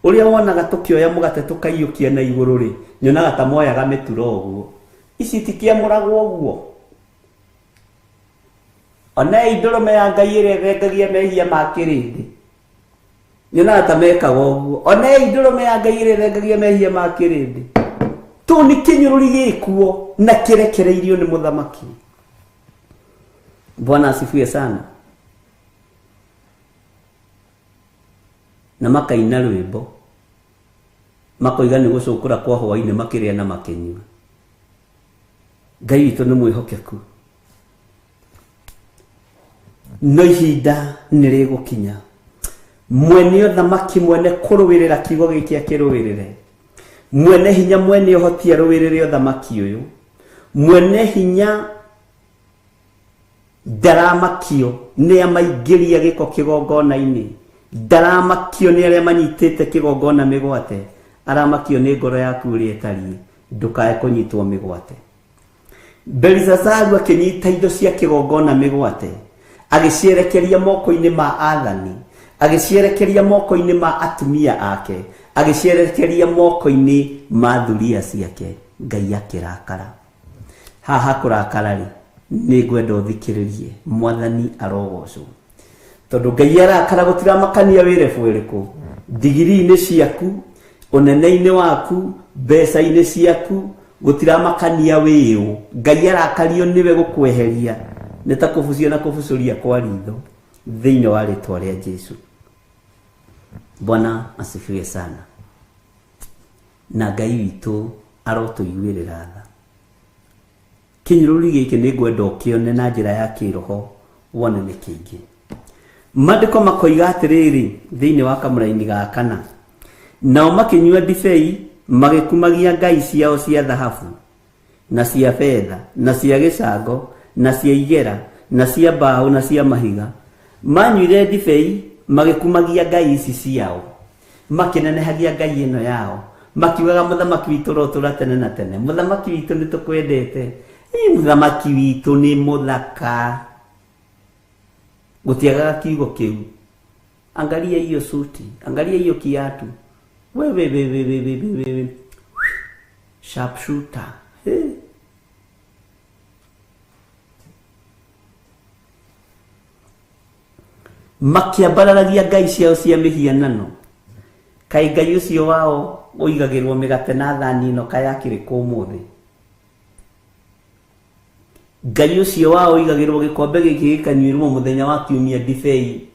Ũrĩa wonaga tũkĩoya mũgate tũkaiyũkia na igũrũ rĩ, nyonaga ta moyaga mĩtura ũguo. Ici itikĩamũragwo ũguo. Onei ndũrũme ya Ngai ĩrĩa ĩthengagia mehia ma kĩrĩndĩ. Nyonaga ta mekaga ũguo. Onei ndũrũme ya Ngai ĩrĩa ĩthengagia mehia ma kĩrĩndĩ. Tũ nĩ kĩnyũrũri gĩkuo na kĩrekereirio nĩ mũthamaki. Bwana asifiwe sana. Na makaina rwĩmbo makoiga nĩ gũcũkũra kwa hwaĩ-inĩ makĩrĩa na makĩnyua. Ngai witũ nĩ mwĩhokeku. No ihinda nĩ rĩgũkinya mwene ũthamaki, mwene kũrũĩrĩra kiugo gĩkĩ akĩrũĩrĩre, mwene hinya, mwene ũhoti arũĩrĩre ũthamaki ũyũ, mwene hinya ndaramakio nĩ amaingĩria gĩko kĩgongona-inĩ, ndaramakio nĩ arĩa manyitĩte kĩgongona mĩgwate, aramakio nĩ ngoro yaku ũrĩa ĩtariĩ, ndũkae kũnyitwo mĩgwate. Belisazaru akĩnyita indo cia kĩgongona mĩgwate, agĩcierekeria moko-inĩ ma athani, agĩcierekeria moko-inĩ ma atumia ake, agĩcierekeria moko-inĩ ma thuria ciake. Ngai akĩrakara. Haha kũrakara rĩ, nĩ ngwenda ũthikĩrĩrie. Mwathani arogocwo. Tondũ Ngai arakara gũtiramakania wĩrebu ĩrĩkũ, ndigiri-inĩ ciaku, ũnene-inĩ waku, mbeca-inĩ ciaku, gũtiramakania wĩũ. Ngai arakario nĩwe gũkweheria nĩ ta kũbucia na kũbucũria kwa ritho thĩinĩ wa rĩtwa rĩa Jesu. Bwana asifiwe sana. Na Ngai witũ arotũiguĩrĩra tha. Kĩnyũrũri gĩkĩ nĩ ngwenda ũkĩone na njĩra ya kĩroho wone nĩ kĩingĩ. Maandĩko makoiga atĩrĩrĩ thĩinĩ wa kamũraini ga kana, nao makĩnyua ndibei magĩkumagia ngai ciao cia thahabu na cia betha na cia gĩcango na cia igera na cia mbaũ na cia mahiga. Manyuire ndibei magĩkumagia ngai ici ciao, makĩnenehagia ngai ĩno yao, makiugaga mũthamaki witũ ũrotũra tene na tene, mũthamaki witũ nĩ tũkwendete, mũthamaki witũ nĩ mũthaka. Gũtiagaga kiugo kĩu. Angalia hiyo suti, angalia hiyo kiatu, wewe wewe wewe wewe, sharpshooter. Hey. Makĩambararagia ngai ciao cia mĩhianano. Kaĩ ngai ũcio wao ũigagĩrwo mĩgate na thani ĩno kaĩ akĩrĩ kũ ũmũthĩ? Ngai ũcio wao ũigagĩrwo gĩkombe gĩkĩ gĩkanyuĩrwo mũthenya wa kiumia ndibei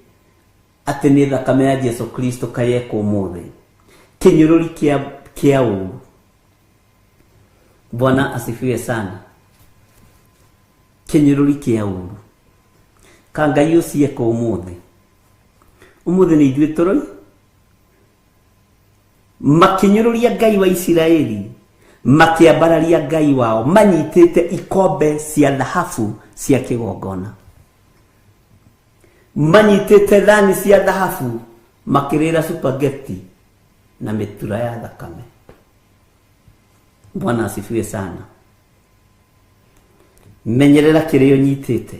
atĩ nĩ thakame ya Jesu Kristo kaĩ ekũ ũmũthĩ? Kĩnyũrũri kĩa ũũru. Bwana asifiwe sana. Kĩnyũrũri kĩa ũũru. Ka ngai ũcio ekũ ũmũthĩ? Ũmũthĩ nĩ ithuĩ tũroi. Makĩnyũrũria Ngai wa Isiraeli, makĩambararia Ngai wao, manyitĩte ikombe cia thahabu cia kĩgongona, manyitĩte thani cia thahabu, makĩrĩra spaghetti na mĩtura ya thakame. Bwana asifiwe sana. Menyerera kĩrĩa ũnyitĩte.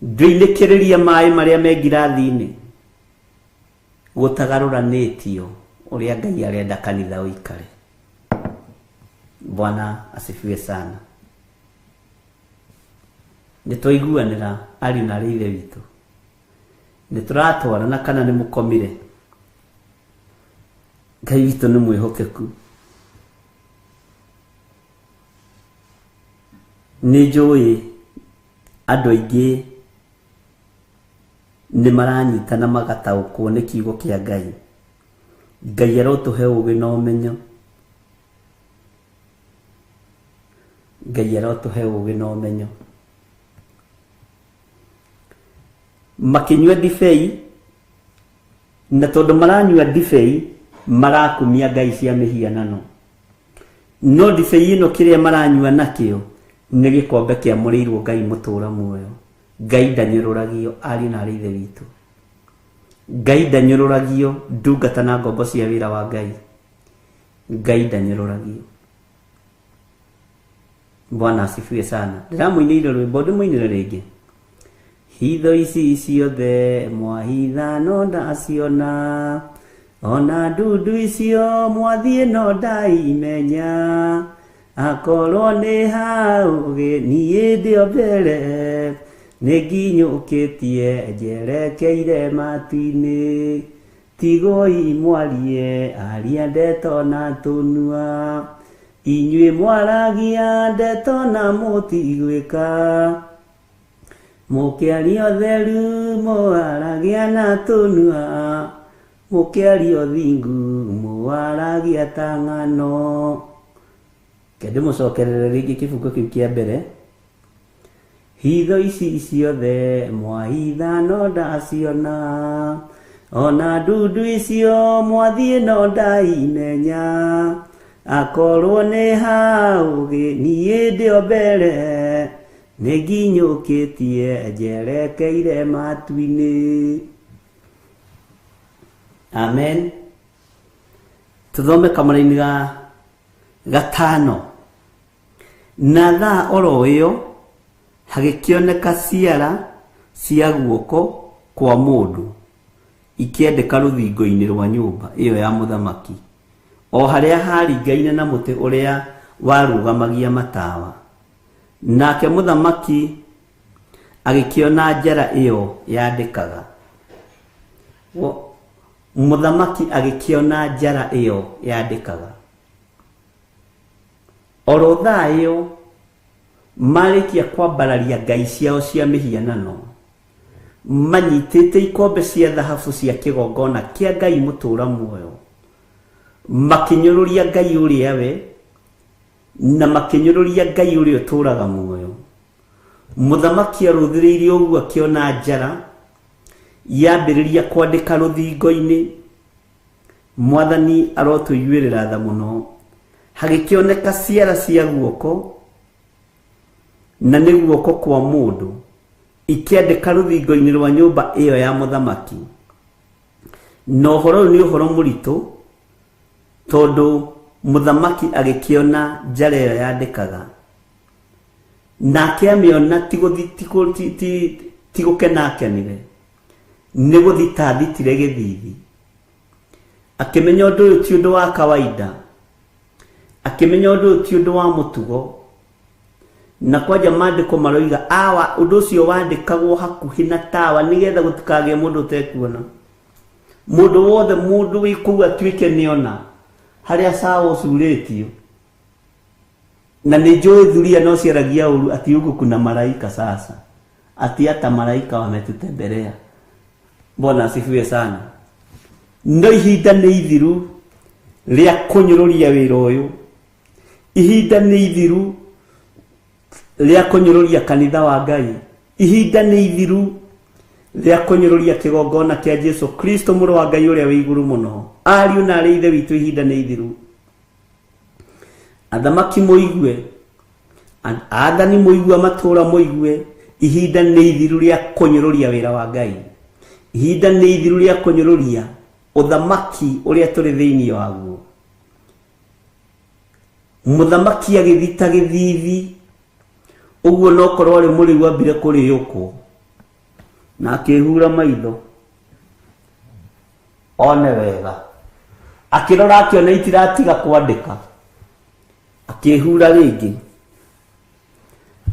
Ndũinĩkĩrĩria maĩ marĩa me ngirathi-inĩ gũtagarũranĩtio ũrĩa Ngai arenda kanitha ũikare. Bwana asifiwe sana. Nĩ twaiguanĩra ariũ na arĩ ithe witũ, nĩ tũratwarana kana nĩ mũkomire? Ngai witũ nĩ mwĩhokeku. Nĩ njũĩ andũ aingĩ Nĩ maranyita na magataũkwo nĩ kiugo kĩa Ngai. Ngai arotũhe ũũgĩ na ũmenyo. Ngai arotũhe ũũgĩ na ũmenyo. Makĩnyua ndibei, na tondũ maranyua ndibei marakumia ngai cia mĩhianano. No ndibei ĩno kĩrĩa maranyua nakĩo nĩ gĩkombe kĩamũrĩirwo Ngai mũtũũra muoyo. Ngai ndanyũrũragio, ariũ na arĩ ithe witũ. Ngai ndanyũrũragio, ndungata na ngombo cia wĩra wa Ngai. Ngai ndanyũrũragio. Bwana asifiwe sana. Ndĩramũinĩire rwĩmbo, ndĩmũinĩre rĩngĩ. Hitho ici ciothe mwahitha no ndaciona, ona ndundu icio mwathiĩ no ndaimenya. Akorwo nĩ haũgĩ niĩ ndĩ o mbere, nĩ nginyũkĩtie njerekeire matu-inĩ. Tigoi mwarie aria ndeto na tũnua, inyuĩ mwaragia ndeto na mũtigwĩka. Mũkĩaria ũtheru mũwaragia na tũnua, mũkĩaria ũthingu mũwaragia ta ng'ano. Reke ndĩmũcokerere rĩngĩ kĩbungo kĩu kĩa mbere. Hitho ici ciothe mwahitha no ndaciona, ona ndundu icio mwathiĩ no ndaimenya. Akorwo nĩ haũgĩ niĩ ndĩ o mbere, nĩ nginyũkĩtie njerekeire matu-inĩ. Amen. Tũthome kamũraini ga gatano. Na thaa oro ĩyo hagĩkĩoneka ciara cia guoko kwa mũndũ ikĩandĩka rũthingo-inĩ rwa nyũmba ĩyo ya mũthamaki, o harĩa haringaine na mũtĩ ũrĩa warũgamagia matawa. Nake mũthamaki agĩkĩona njara ĩyo yandĩkaga. Mũthamaki agĩkĩona njara ĩyo yandĩkaga. Oro thaa ĩyo marĩkia kwambararia ngai ciao cia mĩhianano, manyitĩte ikombe cia thahabu cia kĩgongona kĩa Ngai mũtũũra muoyo, makĩnyũrũria Ngai ũrĩa we, na makĩnyũrũria Ngai ũrĩa ũtũũraga muoyo. Mũthamaki arũthĩrĩirie ũguo akĩona njara yambĩrĩria kwandĩka rũthingo-inĩ. Mwathani arotũiguĩrĩra tha mũno. Hagĩkĩoneka ciara cia guoko, na nĩ guoko kwa mũndũ, ikĩandĩka rũthingo-inĩ rwa nyũmba ĩyo ya mũthamaki. Na ũhoro ũyũ nĩ ũhoro mũritũ, tondũ mũthamaki agĩkĩona njara ĩyo yandĩkaga. Nake amĩona ti gũkena akenire, nĩ gũthita athitire gĩthithi. Akĩmenya ũndũ ũyũ ti ũndũ wa kawaida, akĩmenya ũndũ ũyũ ti ũndũ wa mũtugo. Na kwanja maandĩko maroiga awa ũndũ ũcio wandĩkagwo hakuhĩ na tawa nĩgetha gũtikagĩe mũndũ ũtekuona. Mũndũ wothe mũndũ wĩ kũu atuĩke nĩona harĩa cawa ũcurĩtio. Na nĩ njũĩ thuria no ciaragia ũru ati huku kuna malaika sasa, ati hata malaika wametutembelea. Bwana asifiwe sana. No ihinda nĩ ithiru rĩa kũnyũrũria wĩra ũyũ. Ihinda nĩ ithiru rĩa kũnyũrũria kanitha wa Ngai. Ihinda nĩ ithiru rĩa kũnyũrũria kĩgongona kĩa Jesu Kristo mũrũ wa Ngai ũrĩa wĩ igũrũ mũno. Ariũ na arĩ ithe witũ, ihinda nĩ ithiru. Athamaki mũigue, athani mũigue, matũũra mũigue, ihinda nĩ ithiru rĩa kũnyũrũria wĩra wa Ngai. Ihinda nĩ ithiru rĩa kũnyũrũria ũthamaki ũrĩa tũrĩ thĩinĩ waguo. Mũthamaki agĩthita gĩthithi, ũguo no korwo arĩ mũrĩu ambire kũrĩũkwo, na akĩhura maitho one wega, akĩrora akĩona itiratiga kwandĩka, akĩhura rĩngĩ,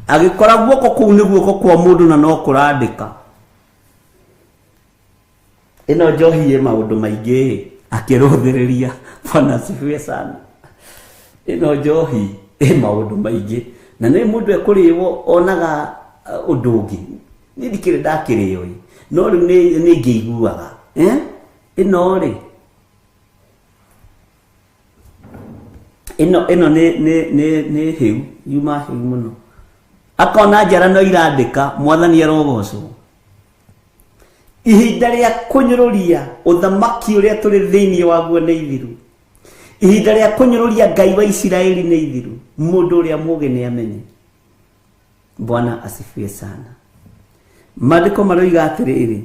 agĩkora guoko kũu nĩ guoko kwa mũndũ na no kũrandĩka. Ĩno njohi ĩ maũndũ maingĩ, akĩrũthĩrĩria. Bwana asifiwe sana. Ĩno njohi ĩ maũndũ maingĩ, na nĩ mũndũ ekũrĩo onaga ũndũ ũngĩ. Niĩ ndikĩrĩ ndakĩrĩo ĩ, No rĩu nĩ ngĩiguaga. Ĩno rĩ ĩno nĩ hĩu yuma hĩu mũno. Akona njara no irandĩka mwathani arogocwo. Ihinda rĩa kũnyũrũria ũthamaki ũrĩa tũrĩ thĩinĩ waguo nĩ ithiru. Ihinda rĩa kũnyũrũria Ngai wa Isiraeli nĩ ithiru. Mũndũ ũrĩa mũũgĩ nĩ amenye. Bwana asifiwe sana. Maandĩko maroiga atĩrĩrĩ,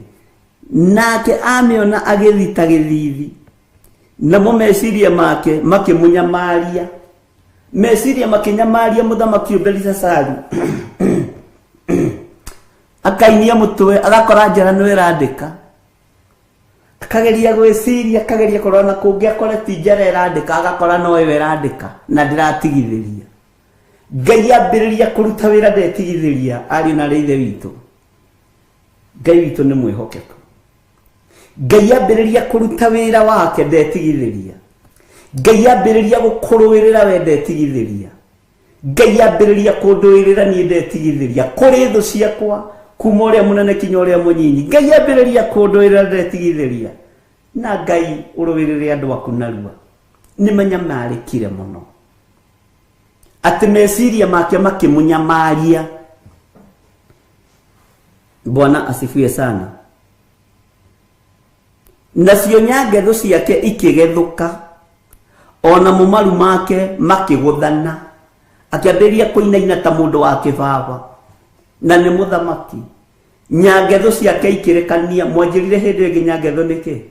nake amĩona agĩthita gĩthithi, namo meciria make makĩmũnyamaria. Meciria makĩnyamaria mũthamaki ũyũ Belisasari. Akainia mũtwe, agakora njara no ĩrandĩka. Akageria gwĩciria, akageria kũrora na kũngĩ akore ti njara ĩrandĩka, agakora no ĩyo ĩrandĩka na ndĩratigithĩria. Ngai ambĩrĩria kũruta wĩra ndetigithĩria, ariũ na arĩ ithe witũ. Ngai witũ nĩ mwĩhokeku. Ngai ambĩrĩria kũruta wĩra wake ndetigithĩria. Ngai ambĩrĩria gũkũrũĩrĩra we ndetigithĩria. Ngai ambĩrĩria kũndũĩrĩra niĩ ndetigithĩria. Kũrĩ thũ ciakwa kuma ũrĩa mũnene kinya ũrĩa mũnyinyi. Ngai ambĩrĩria kũndũĩrĩra ndetigithĩria. Na Ngai ũrũĩrĩre andũ aku narua. Nĩ manyamarĩkire mũno. Atĩ meciria make makĩmũnyamaria. Bwana asifiwe sana. Nacio nyangetho ciake ikĩgethũka, ona mũmaru make makĩgũthana. Akĩambĩrĩria kũinaina ta mũndũ wa kĩbaba, na nĩ mũthamaki. Nyangetho ciake ikĩrekania. Mwanjĩrire hĩndĩ ĩngĩ nyangetho nĩkĩ?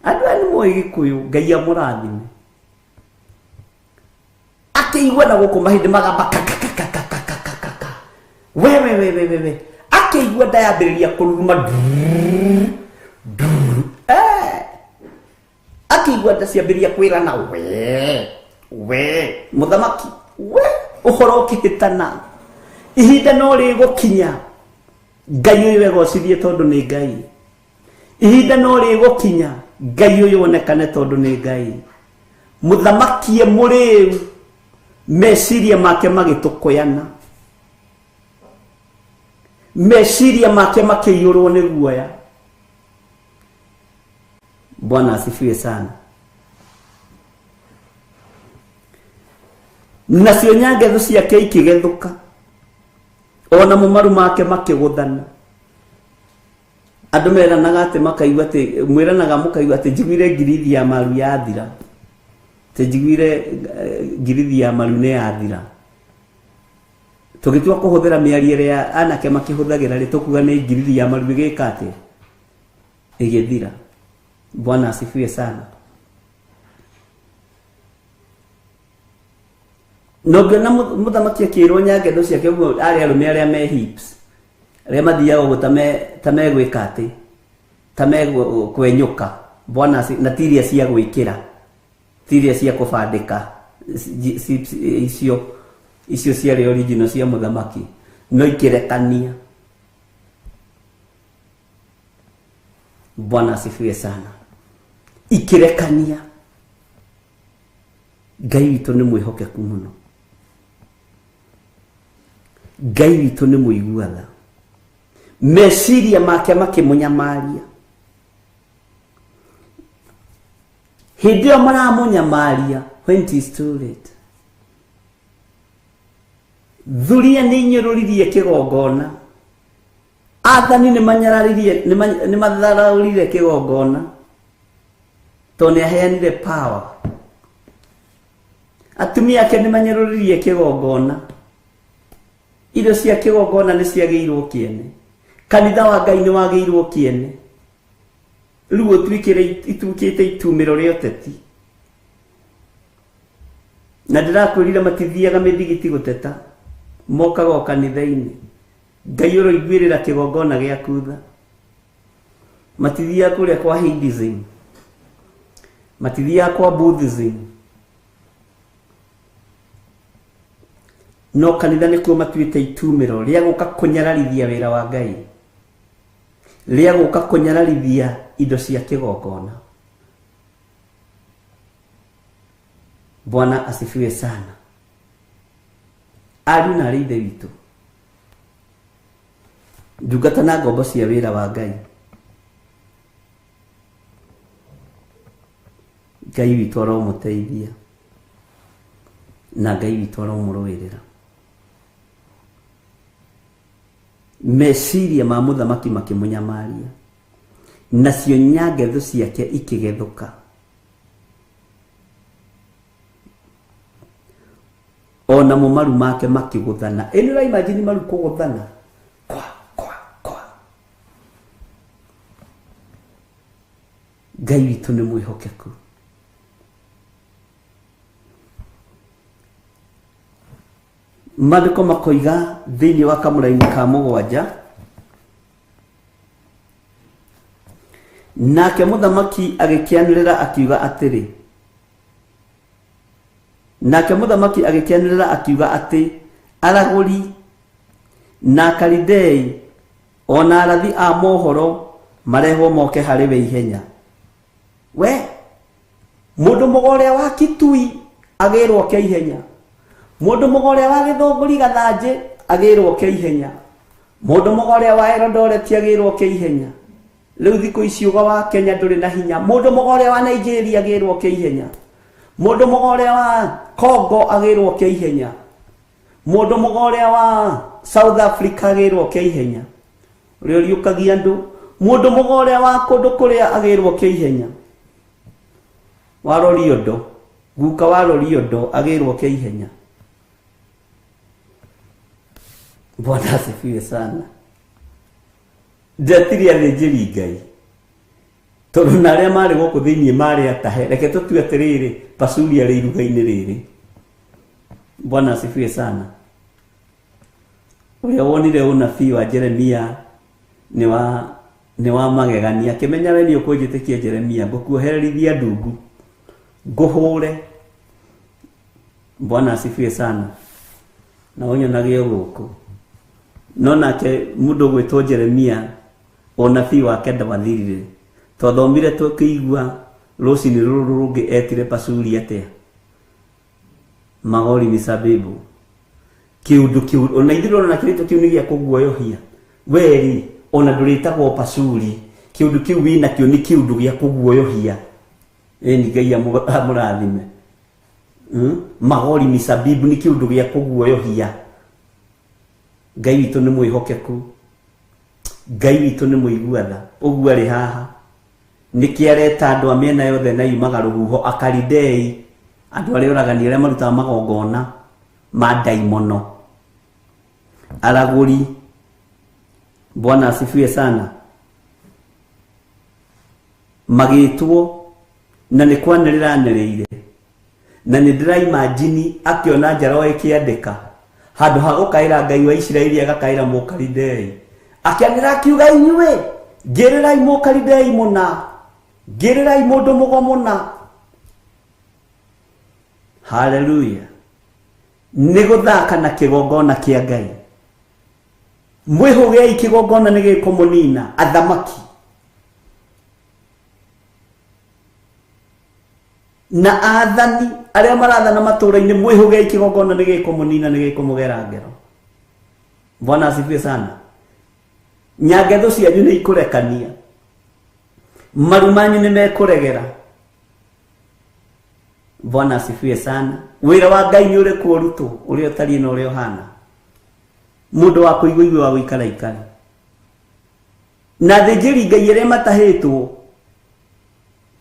Andũ aya nĩ moĩ Gĩkũyũ, Ngai amũrathime. Akĩigua na gũkũ mahĩndĩ magamba kakakakakakakaka. We we we we we. Akĩigua ndayambĩrĩria kũruruma. Akĩigua nda ciambĩrĩria kwĩrana we we mũthamaki we ũhoro ũkĩhĩtana. Ihinda no rĩgũkinya Ngai ũyũ egocithie tondũ nĩ Ngai. Ihinda no rĩgũkinya Ngai ũyũ onekane tondũ nĩ Ngai. Mũthamaki e mũrĩu, meciria make magĩtũkũyana. Meciria make makĩiyũrwo nĩ guoya. Bwana asifiwe sana. Nacio nyangetho ciake ikĩgethũka, ona mũmaru make makĩgũthana. Andũ meranaga atĩ makaigua atĩ mwĩranaga mũkaigua atĩ njiguire ngirithi ya maru yathira. Atĩ njiguire ngirithi ya maru nĩ yathira. Tũgĩtua kũhũthĩra mĩario ĩrĩa anake makĩhũthagĩra rĩ, tũkuga nĩ ngirithi ya maru ĩgĩka atĩa? Ĩgĩthira. Bwana asifiwe sana. No ngĩona mũthamaki akĩrwo nyangetho ciake ũguo arĩ arũme arĩa me hips, arĩa mathiaga ũguo ta megwĩka atĩ, ta megũkwenyũka. Bwana na ti iria cia gwĩkĩra, ti iria cia kũbandĩka, icio ciarĩ original cia mũthamaki, no ikĩrekania. Bwana asifiwe sana. Ikĩrekania. Ngai witũ nĩ mwĩhokeku mũno. Ngai witũ nĩ mũigua tha. Meciria make makĩmũnyamaria. Hĩndĩ ĩyo maramũnyamaria, when it is too late. Thuria nĩ inyũrũririe kĩgongona. Athani nĩ manyararirie, nĩ matharaũrire kĩgongona. Tondũ nĩ aheanire power. Atumia ake nĩ manyũrũririe kĩgongona. Indo cia kĩgongona nĩ ciagĩirwo kĩene. Kanitha wa Ngai nĩ wagĩirwo kĩene. Rĩu ũtuĩkĩre ituĩkĩte itumĩro rĩa ũteti. Na ndĩrakwĩrire matithiaga mĩthigiti gũteta, mokaga o kanitha-inĩ. Ngai ũroiguĩrĩra kĩgongona gĩaku tha. Matithiaga kũrĩa kwa Hinduism, matithiaga kwa Buddhism, no kanitha nĩkuo matuĩte itumĩro rĩa gũka kũnyararithia wĩra wa Ngai, rĩa gũka kũnyararithia indo cia kĩgongona. Bwana asifiwe sana. Ariũ na arĩ ithe witũ, Ndungata na ngombo cia wĩra wa Ngai. Ngai witũ aromũteithia na Ngai witũ aromũrũĩrĩra. Meciria ma mũthamaki makĩmũnyamaria, nacio nyangethu ciake ikĩgethũka. Ona mo maru make makĩgũthana. Ĩ nĩ ũraimagine maru kũgũthana? Kwa, kwa, kwa. Ngai witũ nĩ mwĩhokeku. Maandĩko makoiga thĩinĩ wa kamũraini ka 7, nake mũthamaki agĩkĩanĩrĩra akiuga atĩrĩ, nake mũthamaki agĩkĩanĩrĩra akiuga atĩ aragũri na Akalidei ona arathi a mohoro marehwo moke harĩ we ihenya. We mũndũ mũgo ũrĩa wa Kitui agĩrwo ke ihenya, mũndũ mũgo ũrĩa wa Gĩthũngũri Gathanjĩ agĩrwo ke ihenya, mũndũ mũgo ũrĩa wa Eldoret agĩrwo ke ihenya. Rĩu thikũ ici ũgo wa Kenya ndũrĩ na hinya. Mũndũ mũgo ũrĩa wa Nigeria agĩrwo ke ihenya, mũndũ mũgo ũrĩa wa Congo agĩrwo ke ihenya, mũndũ mũgo ũrĩa wa South Africa agĩrwo ke ihenya, ũrĩa ũriũkagia andũ, mũndũ mũgo ũrĩa wa kũndũ kũrĩa agĩrwo ke ihenya, wa Loliondo, guka wa Loliondo agĩrwo ke ihenya. Bwana asifiwe sana. Ndetire athĩnjĩri Ngai tondũ na arĩa marĩ gũkũ thĩinĩ marĩ atahe. Reke tũtue atĩrĩrĩ, Pasuri arĩ iruga-inĩ rĩrĩ. Bwana asifiwe sana. Ũrĩa wonire ũnabii wa Jeremia nĩ wa magegania. Akĩmenya we nĩ ũkũnjĩtĩkia Jeremia, ngũkuohererithia ndungu, ngũhũre. Bwana asifiwe sana. Na ũnyonage o gũkũ. No nake mũndũ ũgwĩtwo Jeremia ũnabii wake ndwathirire. Twathomire tũkĩigua rũcinĩ rũrũ rũngĩ etire Pasuri atĩa? Magori misabibu. Kĩũndũ kĩu ona ithuĩ ndũrona kĩrĩtũ kĩu nĩ gĩa kũguoyohia. Weri ona ndũrĩtagwo Pasuri, kĩũndũ kĩu wĩnakĩo nĩ kĩũndũ gĩa kũguoyohia. Ĩni Ngai amũrathime. Magori misabibu nĩ kĩũndũ gĩa kũguoyohia. Ngai witũ nĩ mwĩhokeku, Ngai witũ nĩ mũigua tha. Ũguo arĩ haha nĩkĩ areta andũ a mĩena yothe na yumaga rũhuho, Akalidei, andũ arĩa oragani arĩa marutaga magongona ma ndaimono, aragũri. Bwana asifiwe sana. Magĩtwo na nĩ kwanĩrĩra anĩrĩire, na nĩ ndĩraimagine akĩona njara ĩkĩandĩka handũ ha gũkaĩra Ngai wa Isiraeli agakaĩra Mũkalidei, akĩanĩrĩra akiuga, inyuĩ ngĩrĩrai Mũkalidei mũna, ngĩrĩrai mũndũ mũgo mũna. Haleluya. Nĩ gũthaka na kĩgongona kĩa Ngai. Mwĩhũgei kĩgongona nĩ gĩkũmũnina. Athamaki na athani arĩa marathana matũũra-inĩ, mwĩhũgei kĩgongona nĩ gĩkũmũnina, nĩ gĩkũmũgera ngero. Bwana asifiwe sana. Nyangetho cianyu nĩ ikũrekania, maru manyu nĩ mekũregera. Bwana asifiwe sana. Wĩra wa Ngai nĩ ũrĩkũ ũrutwo, ũrĩa ũtariĩ na ũrĩa ũhana. Mũndũ wa kũigua igue wa gũikara ikara. Na athĩnjĩri Ngai arĩa matahĩtwo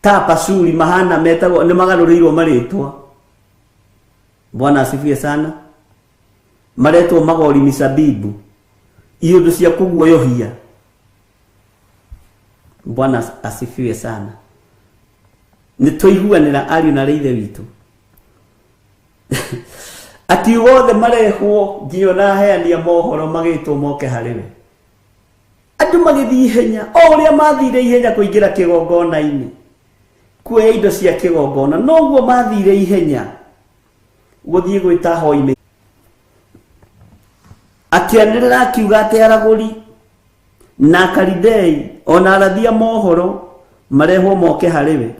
ta Pasuri mahana metagwo nĩ magarũrĩirwo marĩtwa. Bwana asifiwe sana. Maretwo magori misabibu, iũndũ cia kũguoyohia. Bwana asifiwe sana. Nĩ twaiguanĩra ariũ na ithe witũ. Akiuga othe marehwo nginya ona aheani a mohoro magĩtwo moke harĩ we. Andũ magĩthiĩ ihenya, o ũrĩa mathire ihenya kũingĩra kĩgongona-inĩ kuoya indo cia kĩgongona, noguo mathire ihenya gũthiĩ gwĩta hoi. Akĩanĩrĩra akiuga atĩ aragũri na Akalidei ona arathi a mohoro marehwo moke harĩ we.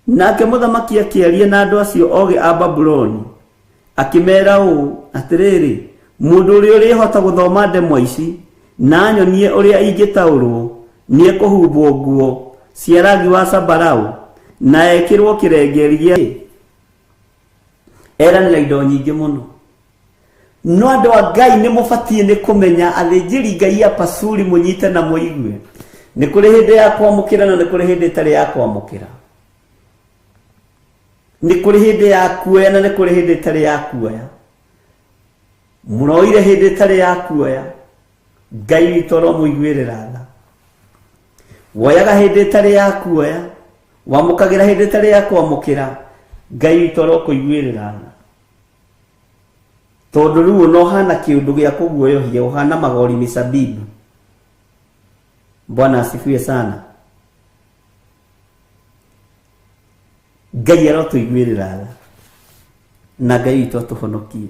Nake mũthamaki akĩaria na andũ acio ogĩ a Babuloni akĩmera ũũ, atĩrĩrĩ, mũndũ ũrĩa ũrĩhota gũthoma ndemwa ici Na anyonie ũrĩa ingĩtaũrwo nĩ ekũhumbwo nguo cia rangi wa zambarau na ekĩrwo kĩrengeri gĩa eranĩra indo nyingĩ mũno. No andũ a Ngai nĩ mũbatiĩ nĩ kũmenya athĩnjĩri Ngai a Pasuri mũnyite na mũigue. Nĩ kũrĩ hĩndĩ ya kwamũkĩra na nĩ kũrĩ hĩndĩ ĩtarĩ ya kwamũkĩra. Nĩ kũrĩ hĩndĩ ya kuoya na nĩ kũrĩ hĩndĩ ĩtarĩ ya kuoya. Mũroire hĩndĩ ĩtarĩ ya kuoya. Ngai witũ aromũiguĩrĩra tha. Woyaga hĩndĩ ĩtarĩ ya kuoya, wamũkagĩra hĩndĩ ĩtarĩ ya kwamũkĩra. Ngai witũ arokũiguĩrĩra tha. Tondũ rĩu ona ũhana kĩũndũ gĩa kũguoyohia, ũhana magori misabibu. Bwana asifiwe sana. Ngai arotũiguĩrĩra tha na Ngai witũ atũhonokie.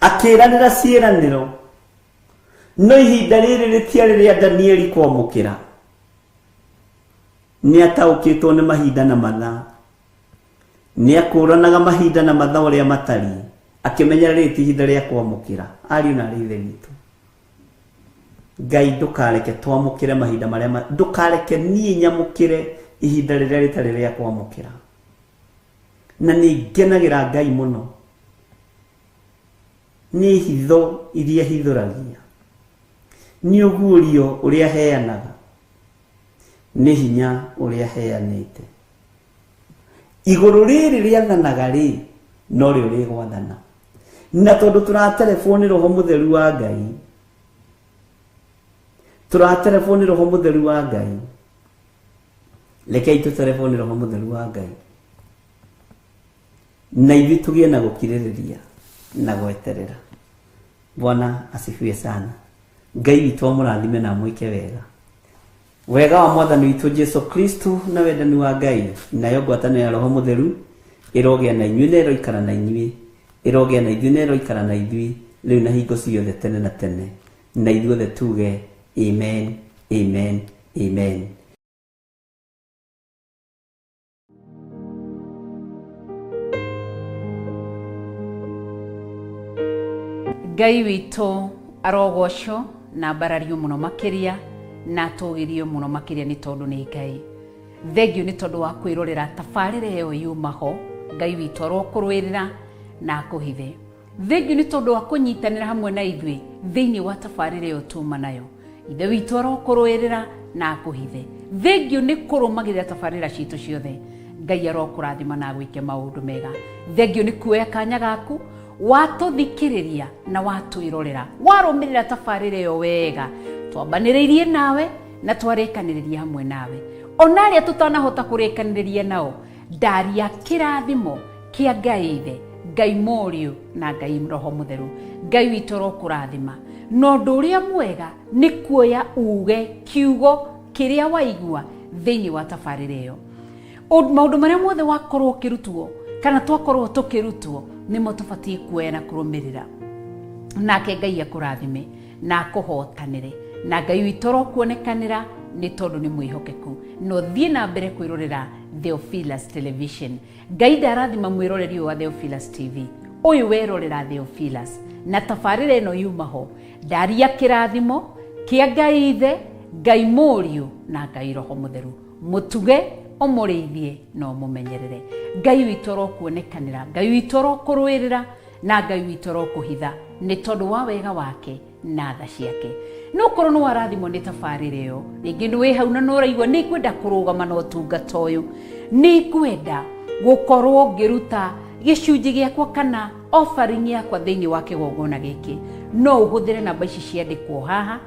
Akĩranĩra ciĩranĩro, no ihinda rĩrĩ rĩtiarĩ rĩa Danieli kwamũkĩra. Nĩ ataũkĩtwo nĩ mahinda na mathaa, nĩ akũranaga mahinda na mathaa ũrĩa matariĩ, akĩmenya rĩrĩ ti ihinda rĩa kwamũkĩra. Ariũ na aarĩ a Ithe witũ, Ngai ndũkareke twamũkĩre mahinda marĩa, ndũkareke niĩ nyamũkĩre ihinda rĩrĩa rĩtarĩ rĩa kwamũkĩra. Na nĩ ngenagĩra Ngai mũno nĩ hitho iria hithũragia, nĩ ũguũrio ũrĩa heanaga, nĩ hinya ũrĩa heanĩte. Igũrũ rĩrĩ rĩathanaga rĩ, no rĩo rĩgwathana. Na tondũ tũraterebwo nĩ Roho Mũtheru wa Ngai, tũraterebwo nĩ Roho Mũtheru wa Ngai, rekei tũterebwo nĩ Roho Mũtheru wa Ngai, na ithuĩ tũgĩe na gũkirĩrĩria na gweterera. Bwana asifiwe sana. Ngai witũ amũrathime na amwĩke wega. Wega wa Mwathani witũ Jesu Kristo na wendani wa Ngai nayo ngwatanĩro ya Roho Mũtheru ĩrogĩa na inyuĩ na ĩroikara na inyuĩ, ĩrogĩa na ithuĩ na ĩroikara na ithuĩ rĩu na hingo ciothe tene na tene. Na ithuothe tuge amen, amen, amen. Ngai witũ arogocwo na mbarario mũno makĩria na atũgĩrio mũno makĩria nĩ tondũ nĩ Ngai. Thengiũ nĩ tondũ wa kwĩrorera tabarĩra ĩyo yuma ho. Ngai witũ arokũrũĩrĩra na akũhithe. Thengiũ nĩ tondũ wa kũnyitanĩra hamwe na ithuĩ thĩinĩ wa tabarĩra ĩyo tuma nayo. Ithe witũ arokũrũĩrĩra na akũhithe. Thengiũ nĩ kũrũmagĩrĩra tabarĩra citũ ciothe. Ngai arokũrathima na agwĩke maũndũ mega. Thengiũ nĩ kuoya kanya gaku watũthikĩrĩria na watwĩrorera, warũmĩrĩra tabarĩra ĩyo wega. Twambanĩrĩirie nawe na twarĩkanĩrĩria hamwe nawe. Ona arĩa tũtanahota kũrĩkanĩrĩria nao, ndaria kĩrathimo kĩa Ngai Ithe, Ngai Mũriũ na Ngai Roho Mũtheru. Ngai witũ arokũrathima. Na ũndũ ũrĩa mwega nĩ kuoya uge kiugo kĩrĩa waigua thĩinĩ wa tabarĩra ĩyo. Maũndũ marĩa mothe wakorwo ũkĩrutwo kana twakorwo tũkĩrutwo nĩmo tũbatiĩ kuoya na kũrũmĩrĩra. Nake Ngai akũrathime na akũhotanĩre. Na Ngai witũ arokuonekanĩra nĩ tondũ nĩ mwĩhokeku. Na ũthiĩ na mbere kwĩrorera Theophilus Television. Ngai ndarathima mwĩroreri ũyũ wa Theophilus TV. Ũyũ werorera Theophilus na tabarĩra ĩno yuma ho, ndaria kĩrathimo kĩa Ngai Ithe, Ngai Mũriũ na Ngai Roho Mũtheru. Mũtuge, ũmũrĩithie na ũmũmenyerere. Ngai witũ arokuonekanĩra, Ngai witũ arokũrũĩrĩra na Ngai witũ arokũhitha nĩ tondũ wa wega wake na tha ciake. No korwo nĩ warathimwo nĩ tabarĩra ĩyo, rĩngĩ nĩ wĩ hau na nĩ ũraigua nĩ ngwenda kũrũgama na ũtungata ũyũ, nĩ ngwenda gũkorwo ngĩruta gĩcunjĩ gĩakwa kana offering yakwa thĩinĩ wa kĩgongona gĩkĩ, no ũhũthĩre namba ici ciandĩkwo haha.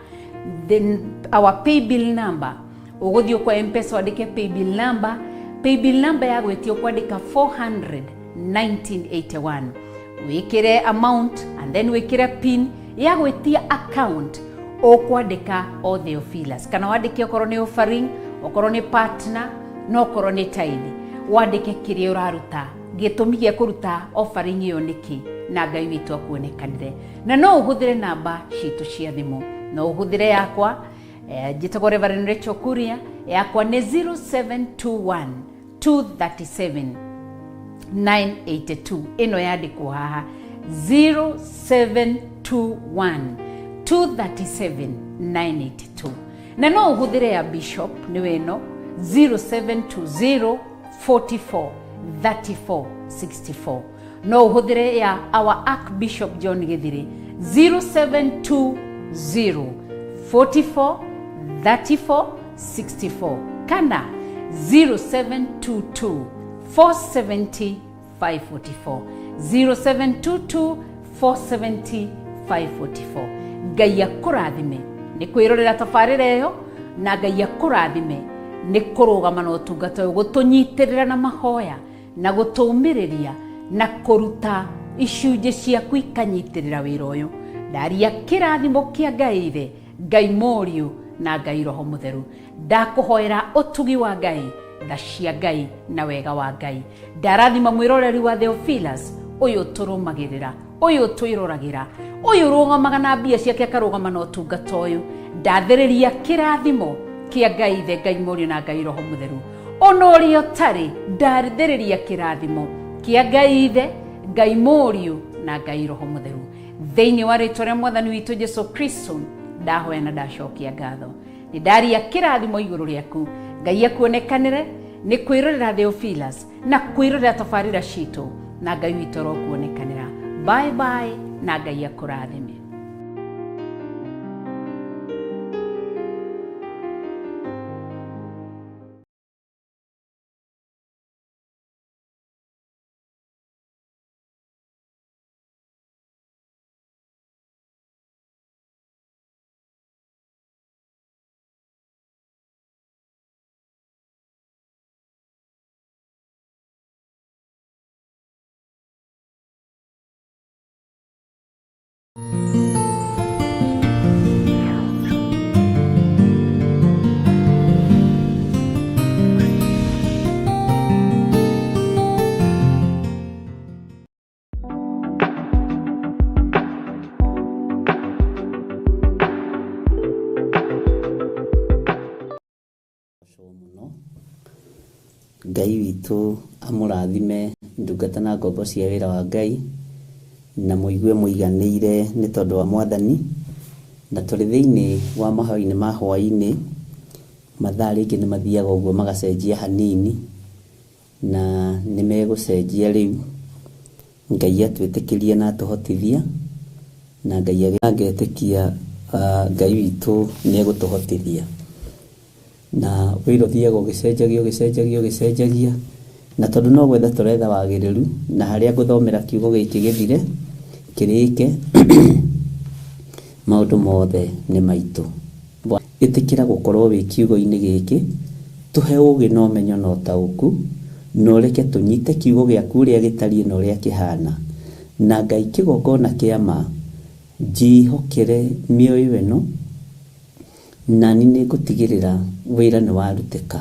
Then our paybill number, ũgũthiĩ kwa M-Pesa wandĩke paybill number. Paybill number ya gwĩtio kwandĩka 400 1981, wĩkĩre amount and then wĩkĩre pin ya gwĩtia account. Ũkwandĩka o Theophilus kana wandĩke okorwo nĩ offering, okorwo nĩ partner, na okorwo nĩ tithe, wandĩke kĩrĩa ũraruta, gĩtũmi gĩa kũruta offering ĩyo nĩkĩ, na Ngai witũ akuonekanĩre. Na no ũhũthĩre namba citũ cia thimũ, no ũhũthĩre yakwa, njĩtagwo Reverend Rachel Kuria, yakwa nĩ 0721 237 982, ĩno yandĩkwo haha. 0721 237 982. Na no ũhũthĩre ya Bishop, nĩwe ĩno 0720 44 34 64. No ũhũthĩre ya our Archbishop John Githiri, 0720 44 34 64 kana 0722 470 544, 0722 470 544. Ngai akũrathime nĩ kwĩrorera tabarĩra ĩyo, na Ngai akũrathime nĩ kũrũgama na ũtungata ũyũ, gũtũnyitĩrĩra na mahoya na gũtũũmĩrĩria na kũruta icunjĩ ciaku ikanyitĩrĩra wĩra ũyũ. Ndaria kĩrathimo kĩa Ngai Ithe, Ngai Mũriũ na Ngai Roho Mũtheru. Ndakũhoera ũtugi wa Ngai, tha cia Ngai na wega wa Ngai. Ndarathima mwĩroreri wa Theophilus ũyũ tũrũmagĩrĩra, ũyũ twĩroragĩra, ũyũ ũrũgamaga na mbia ciake akarũgama na ũtungata ũyũ. Ndathĩrĩria kĩrathimo kĩa Ngai Ithe, Ngai Mũriũ na Ngai Roho Mũtheru. Ona ũrĩa ũtarĩ, ndathĩrĩria kĩrathimo kĩa Ngai Ithe, Ngai Mũriũ na Ngai Roho Mũtheru. Thĩinĩ wa rĩtwa rĩa Mwathani witũ Jesu Kristo ndahoya na ndacokia ngatho. Nĩ ndaria kĩrathimo igũrũ rĩaku. Ngai akuonekanĩre nĩ kwĩrorera Theophilus na kwĩrorera tabarĩra citũ, na Ngai witũ arokuonekanĩra. Bye bye, na Ngai akũrathime. Ngai witũ amũrathime ndungata na ngombo cia wĩra wa Ngai, na mũigue mũiganĩire nĩ tondũ wa Mwathani. Na tũrĩ thĩinĩ wa mahoya-inĩ ma hwaĩ-inĩ, mathaa rĩngĩ nĩ mathiaga ũguo magacenjia hanini, na nĩ megũcenjia rĩu. Ngai atwĩtĩkĩrie na atũhotithia, na Ngai angetĩkia Ngai witũ nĩ egũtũhotithia. Na wĩra ũthiaga ũgĩcenjagia ũgĩcenjagia ũgĩcenjagia, na tondũ no gwetha tũretha wagĩrĩru, na harĩa ngũthomera kiugo gĩkĩ gĩthire kĩrĩke, maũndũ mothe nĩ maitũ. Ĩtĩkĩra gũkorwo wĩ kiugo-inĩ gĩkĩ, tũhe ũgĩ na ũmenyo na ũtaũku, na ũreke tũnyite kiugo gĩaku ũrĩa gĩtariĩ na ũrĩa kĩhana. Na Ngai kĩgongona kĩa ma, njĩhokere mĩoyo ĩno, nani nĩ ngũtigĩrĩra wĩra nĩ warutĩka.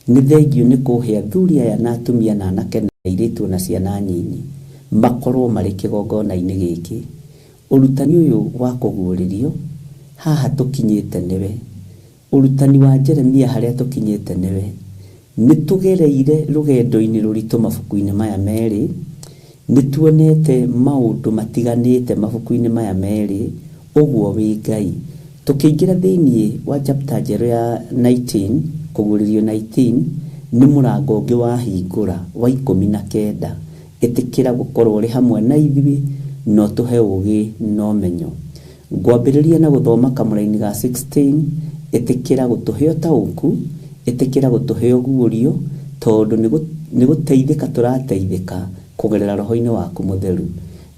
Nĩ thengio nĩ kũhe athuri aya na atumia na anake na airĩtu na ciana nyinyi makorwo marĩ kĩgongona-inĩ gĩkĩ. Ũrutani ũyũ wa kũguũrĩrio haha tũkinyĩte nĩwe, ũrutani wa Jeremia harĩa tũkinyĩte nĩwe. Nĩ tũgereire rũgendo-inĩ rũritũ mabuku-inĩ maya merĩ, nĩ tuonete maũndũ matiganĩte mabuku-inĩ maya merĩ, ũguo wĩ Ngai. Tũkĩingĩra thĩinĩ wa chapter njerũ ya 19, kũguũrĩrio 19, nĩ mũrango ũngĩ wahingũra wa 19. Ĩtĩkĩra gũkorwo ũrĩ hamwe na ithuĩ, na ũtũhe ũgĩ na ũmenyo. Ngwambĩrĩria na gũthoma kamũraini ga 16, ĩtĩkĩra gũtũhe ũtaũku, ĩtĩkĩra gũtũhe ũguũrio, tondũ nĩ gũteithĩka tũrateithĩka kũgerera roho-inĩ waku mũtheru.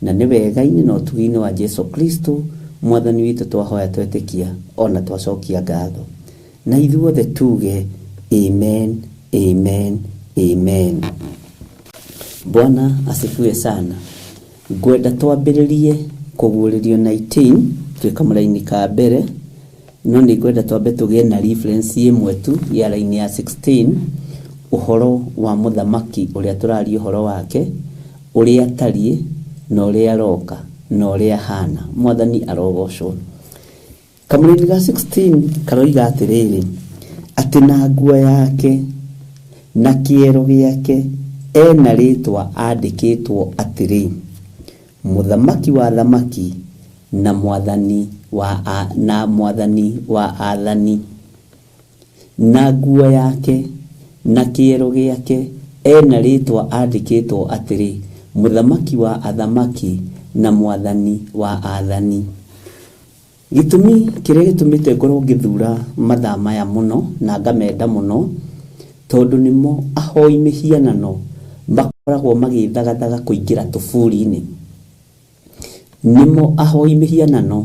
Na nĩ wega-inĩ na ũtugi-inĩ wa Jesu Kristo Mwathani witũ twahoya twetĩkia ona twacokia ngatho. Na ithuothe tuge amen, amen, amen. Bwana asifiwe sana. Ngwenda twambĩrĩrie kũguũrĩrio 19 twĩ kamũraini ka mbere, no nĩ ngwenda twambe tũgĩe na reference ĩmwe tu ya line ya 16, ũhoro wa mũthamaki ũrĩa tũraria ũhoro wake, ũrĩa atariĩ na ũrĩa aroka na ũrĩa ahana. Mwathani arogocwo. Kamũraini ga 16 karoiga atĩrĩrĩ, atĩ na nguo yake na kĩero gĩake ena rĩtwa andĩkĩtwo atĩrĩ, Mũthamaki wa athamaki na mwathani wa na mwathani wa athani. Na nguo yake na kĩero gĩake ena rĩtwa andĩkĩtwo atĩrĩ, Mũthamaki wa athamaki na mwathani wa athani. Gĩtũmi kĩrĩa gĩtũmĩte ngorwo ngĩthura mathaa maya mũno na ngamenda mũno, tondũ nĩmo ahoi mĩhianano makoragwo magĩthagathaga kũingĩra tũburi-inĩ. Nĩmo ahoi mĩhianano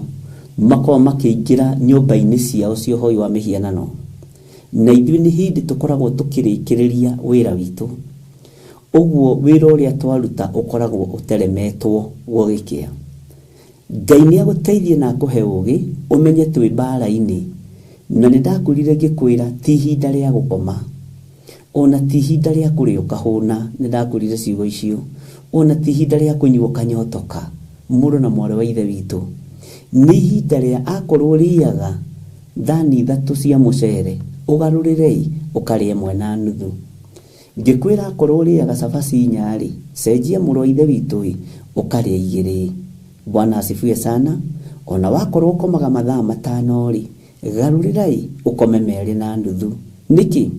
makoragwo makĩingĩra nyũmba-inĩ ciao cia ũhoi wa mĩhianano. Na ithuĩ nĩ hĩndĩ tũkoragwo tũkĩrĩkĩrĩria wĩra witũ. Ũguo wĩra ũrĩa twaruta ũkoragwo ũteremetwo gũgĩkĩa. Ngai nĩ agũteithie na akũhe ũgĩ ũmenye twĩ mbara-inĩ. Na nĩ ndakwĩrire ngĩkwĩra ti ihinda rĩa gũkoma, ona ti ihinda rĩa kũrĩa ũkahũna, nĩ ndakwĩrire ciugo icio, ona ti ihinda rĩa kũnyua ũkanyotoka, mũrũ na mwarĩ wa ithe witũ. Nĩ ihinda rĩa akorwo ũrĩaga thani 3 cia mũcere, ũgarũrĩrei ũkarĩa 1 na nuthu. Ngĩkwĩra akorwo ũrĩaga cabaci 4 rĩ, cenjia mũrũ wa ithe witũ ĩ, ũkarĩa 2. Bwana asifiwe sana. Ona wakorwo ũkomaga mathaa 5 rĩ, garũrĩrai ũkome 2 na nuthu. Nĩkĩ?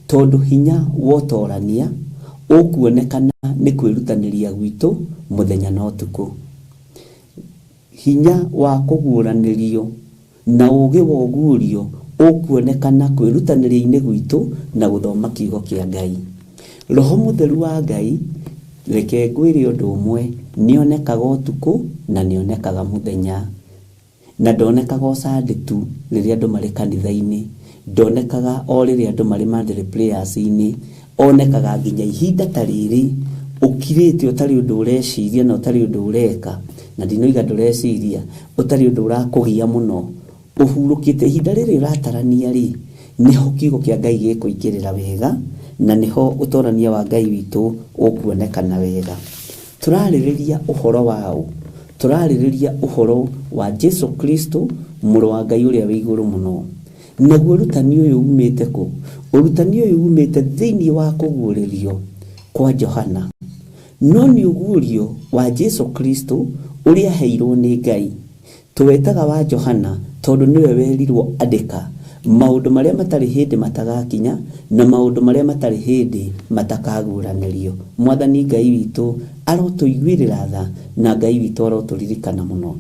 Tondũ hinya wotorania ũkuonekana nĩ kwĩrutanĩria gwitũ mũthenya na ũtukũ. Hinya wa kũguũranĩrio na ũũgĩ wa ũguũrio ũkuonekana kwĩrutanĩria-inĩ gwitũ na gũthoma kiugo kĩa Ngai. Roho Mũtheru wa Ngai, reke ngwĩre ũndũ ũmwe, nĩonekaga ũtukũ na nĩonekaga mũthenya. Na ndonekaga o Sunday tu rĩrĩa andũ marĩ kanitha-inĩ, ndonekaga o rĩrĩa andũ marĩ Monday prayers-inĩ, onekaga nginya ihinda ta rĩrĩ ũkirĩte ũtarĩ ũndũ ũreciria na ũtarĩ ũndũ ũreka, na ndinoiga ndũreciria, ũtarĩ ũndũ ũrakũgia mũno, ũhurũkĩte. Ihinda rĩrĩ ũratarania rĩ, nĩho kiugo kĩa Ngai gĩkũingĩrĩra wega, na nĩho ũtorania wa Ngai witũ ũkuonekana wega. Tũrarĩrĩria ũhoro wa ũ? Tũrarĩrĩria ũhoro wa Jesu Kristo, mũrũ wa Ngai ũrĩa wĩ igũrũ mũno. Naguo ũrutani ũyũ umĩte kũ? Ũrutani ũyũ umĩte thĩinĩ wa kũguũrĩrio kwa Johana. No nĩ ũguũrio wa Jesu Kristo ũrĩa aheirwo nĩ Ngai. Tũwetaga wa Johana tondũ nĩwe werirwo andĩka maũndũ marĩa matarĩ hĩndĩ matagakinya na maũndũ marĩa matarĩ hĩndĩ matakaguũranĩrio. Mwathani Ngai witũ arotũiguĩrĩra tha na Ngai witũ arotũririkana mũno.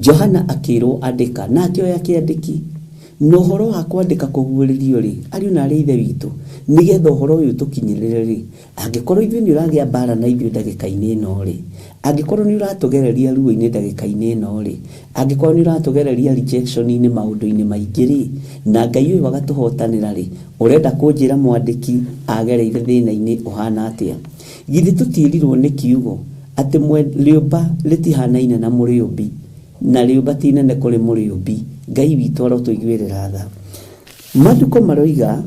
Johana akĩrwo andĩka na akĩoya kĩandĩki. Na ũhoro wa kwandĩka kũguũrĩrio rĩ, ariũ na arĩ ithe witũ, nĩgetha ũhoro ũyũ tũkinyĩrĩre rĩ, angĩkorwo ithuĩ nĩ ũragĩa mbara na ithuĩ ndagĩka-inĩ ĩno rĩ, angĩkorwo nĩ ũratũgereria ruo-inĩ ndagĩka-inĩ ĩno rĩ, angĩkorwo nĩ ũratũgereria rejection-inĩ maũndũ-inĩ maingĩ rĩ, na Ngai ũyũ agatũhotanĩra rĩ, ũrenda kũnjĩra mwandĩki agereire thĩna-inĩ ũhana atĩa? Githĩ tũtiĩrirwo nĩ kiugo atĩ rĩũmba rĩtihanaine na mũrĩũmbi, na rĩũmba ti inene kũrĩ mũrĩũmbi. Ngai witũ arotũiguĩrĩra tha. Maandĩko maroiga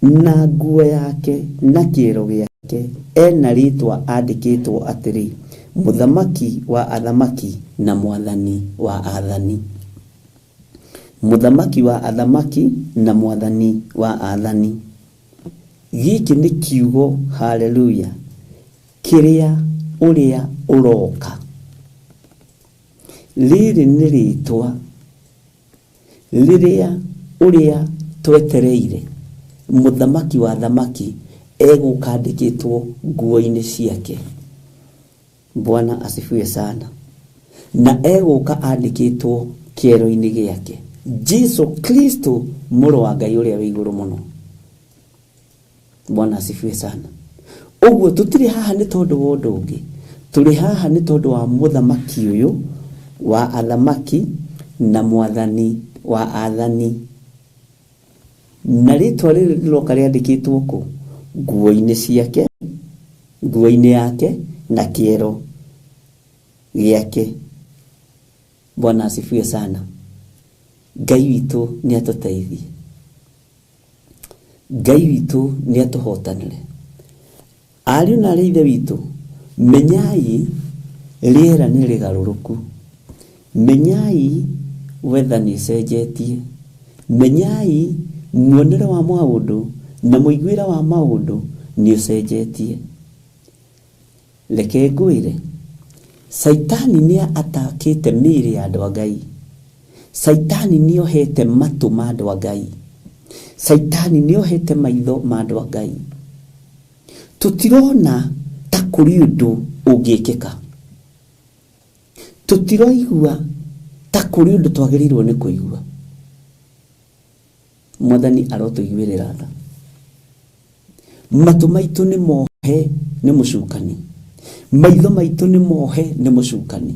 na nguo yake na kĩero gĩake ena rĩtwa andĩkĩtwo atĩrĩ, Mũthamaki wa athamaki na mwathani wa athani. Mũthamaki wa athamaki na mwathani wa athani. Gĩkĩ nĩ kiugo, haleluya, kĩrĩa ũrĩa ũroka. Rĩrĩ nĩ rĩtwa rĩrĩa ũrĩa twetereire Mũthamaki wa athamaki egũka andĩkĩtwo nguo-inĩ ciake. Bwana asifiwe sana. Na egũka andĩkĩtwo kĩero-inĩ gĩake. Jesu Kristo mũrũ wa Ngai ũrĩa wĩ igũrũ mũno. Bwana asifiwe sana. Ũguo tũtirĩ haha nĩ tondũ wa ũndũ ũngĩ, tũrĩ haha nĩ tondũ wa mũthamaki ũyũ wa athamaki na mwathani wa athani. Na rĩtwa rĩrĩ rĩroka rĩandĩkĩtwo kũ? Nguo-inĩ ciake, nguo-inĩ yake na kĩero gĩake. Bwana asifiwe sana. Ngai witũ nĩ atũteithie. Ngai witũ nĩ atũhotanĩre. Ariũ na arĩ ithe witũ, menyai rĩera nĩ rĩgarũrũku. Menyai weather nĩ ĩcenjetie. Menyai muonere wa maũndũ na mũiguĩre wa maũndũ nĩ ũcenjetie. Reke ngwĩre, Caitani nĩ atakĩte mĩĩrĩ ya andũ a Ngai. Caitani nĩ ohete matũ ma andũ a Ngai. Caitani nĩ ohete maitho ma andũ a Ngai. Tũtirona ta kũrĩ ũndũ ũngĩkĩka. Tũtiroigua ta kũrĩ ũndũ twagĩrĩirwo nĩ kũigua. Mwathani arotũiguĩrĩra tha. Matũ maitũ nĩ mohe nĩ mũcukani. Maitho maitũ nĩ mohe nĩ mũcukani.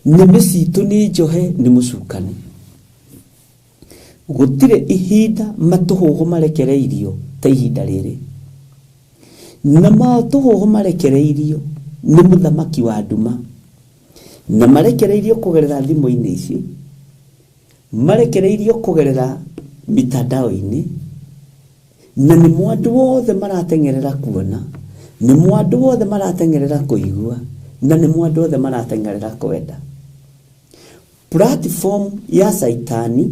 Nĩmĩ citũ nĩ njohe nĩ mũcukani. Gũtirĩ ihinda matũhũhũ marekereirio ta ihinda rĩrĩ. Na matũhũhũ marekereirio nĩ mũthamaki wa nduma. Na marekereirio kũgerera thimũ-inĩ ici, marekereirio kũgerera mitandao-inĩ, na nĩ mo andũ othe marateng'erera kuona, nĩ mo andũ othe marateng'erera kũigua, na nĩ mo andũ othe marateng'erera kwenda. Platform ya Caitani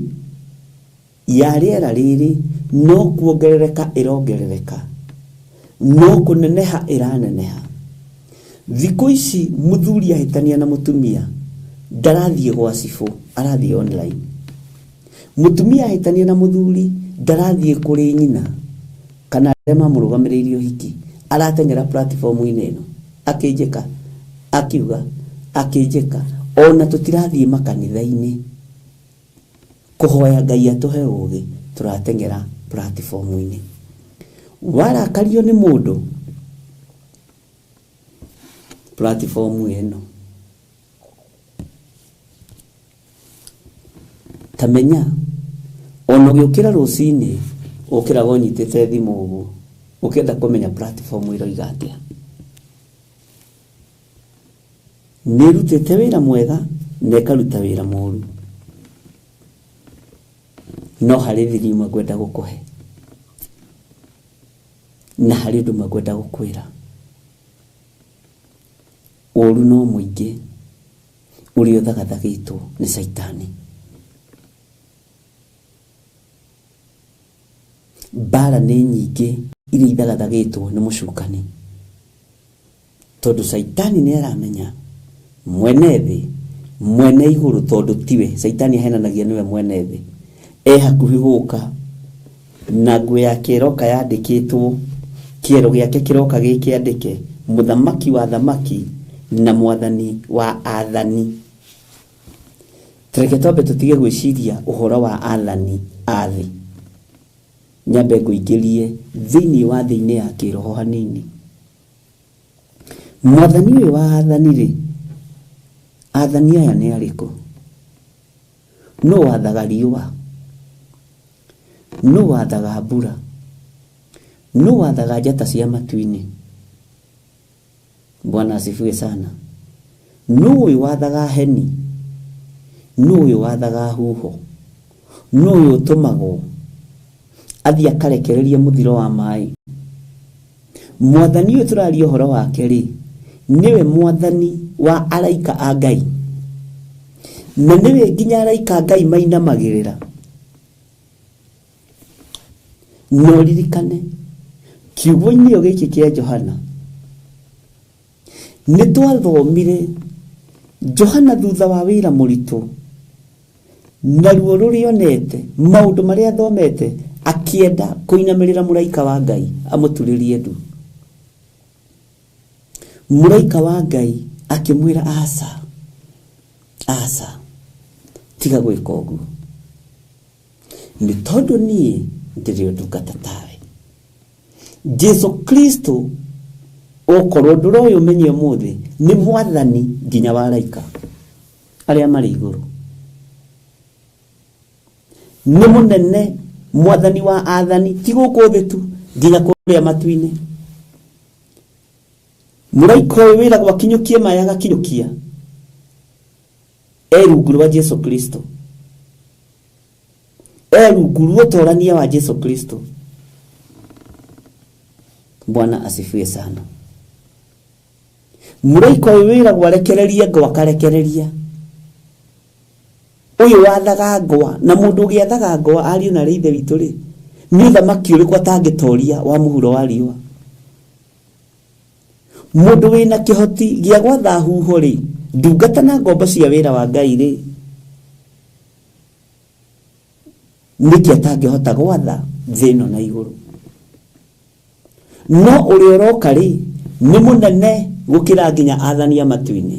ya rĩera rĩrĩ no kuongerereka ĩrongerereka, no kũneneha ĩraneneha. Thikũ ici mũthuri ahĩtania na mũtumia ndarathiĩ gwa cibũ, arathiĩ online. Mũtumia ahĩtania na mũthuri ndarathiĩ kũrĩ nyina kana arĩa mamũrũgamĩrĩirie ũhiki, arateng'era platform-inĩ ĩno akĩnjĩka, akiuga, akĩnjĩka. Ona tũtirathiĩ makanitha-inĩ kũhoya Ngai atũhe ũgĩ, tũrateng'era platform-inĩ. Warakario nĩ mũndũ, platform ĩno ta menya ona ũgĩũkĩra rũcinĩ ũkĩraga ũnyitĩte thimũ ũguo ũkĩenda kũmenya platform ĩroiga atĩa. Nĩ ĩrutĩte wĩra mwega na ĩkaruta wĩra mũru, no harĩ thiri imwe ngwenda gũkũhe na harĩ ũndũ ũmwe ngwenda gũkwĩra. Ũru no mũingĩ ũrĩa ũthagathagĩtwo nĩ Caitani. Mbara nĩ nyingĩ iria ithagathagĩtwo nĩ mũcukani, tondũ Caitani nĩ aramenya mwene thĩ, mwene igũrũ, tondũ tiwe Caitani ahenanagia nĩwe mwene thĩ, e hakuhĩ gũka na nguo yake ĩroka yandĩkĩtwo, kĩero gĩake kĩroka gĩkĩandĩke mũthamaki wa thamaki na mwathani wa athani. Reke twambe tũtige gwĩciria ũhoro wa athani a thĩ, nyambe ngũingĩrie thĩinĩ wa thĩ-inĩ ya kĩroho hanini. Mwathani ũyũ wa athani rĩ, athani aya nĩ arĩkũ? Nũ wathaga riũa? Nũ wathaga mbura? Nũ wathaga njata cia matu-inĩ? Bwana asifiwe sana. Nũ ũyũ wathaga heni? Nũ ũyũ wathaga huho? Nũ ũyũ ũtũmagwo athiĩ akarekererie mũthiro wa maĩ? Mwathani ũyũ tũraria ũhoro wake rĩ, nĩwe mwathani wa araika a Ngai, na nĩwe nginya araika a Ngai mainamagĩrĩra. Na ũririkane kiugo-inĩ o gĩkĩ kĩa Johana nĩ twathomire Johana thutha wa wĩra mũritũ na ruo rũrĩa onete, maũndũ marĩa athomete, akĩenda kũinamĩrĩra mũraika wa Ngai amũturĩrie ndu. Mũraika wa Ngai akĩmwĩra, aca, aca, tiga gwĩka ũguo, nĩ tondũ niĩ ndĩrĩ o ndungata tawe. Jesu Kristo, okorwo ndũroĩ ũmenye ũmũthĩ, nĩ mwathani nginya wa araika arĩa marĩ igũrũ. Nĩ mũnene mwathani wa athani, ti gũkũ thĩ tu, nginya kũrĩa matu-inĩ. Mũraika ũyũ wĩragwo akinyũkie maĩ agakinyũkia, e rungu rwa Jesu Kristo, e rungu rwa ũtorania wa Jesu Kristo. Bwana asifiwe sana. Mũraika ũyũ wĩragwo arekererie ngwa akarekereria, ũyũ wathaga ngwa, na mũndũ ũgĩathaga ngwa ariũ na arĩ ithe witũ rĩ, nĩ ũthamaki ũrĩkũ atangĩtoria wa mũhuro wa riũa? Mundu wina kihoti gia gwatha huho ri, ndungata na ngombo cia wira wa Ngai ri, niki atangihota gwatha thĩ ĩno na igũrũ? No ũrĩa ũroka rĩ nĩ mũnene gũkĩra nginya athani a matu-inĩ,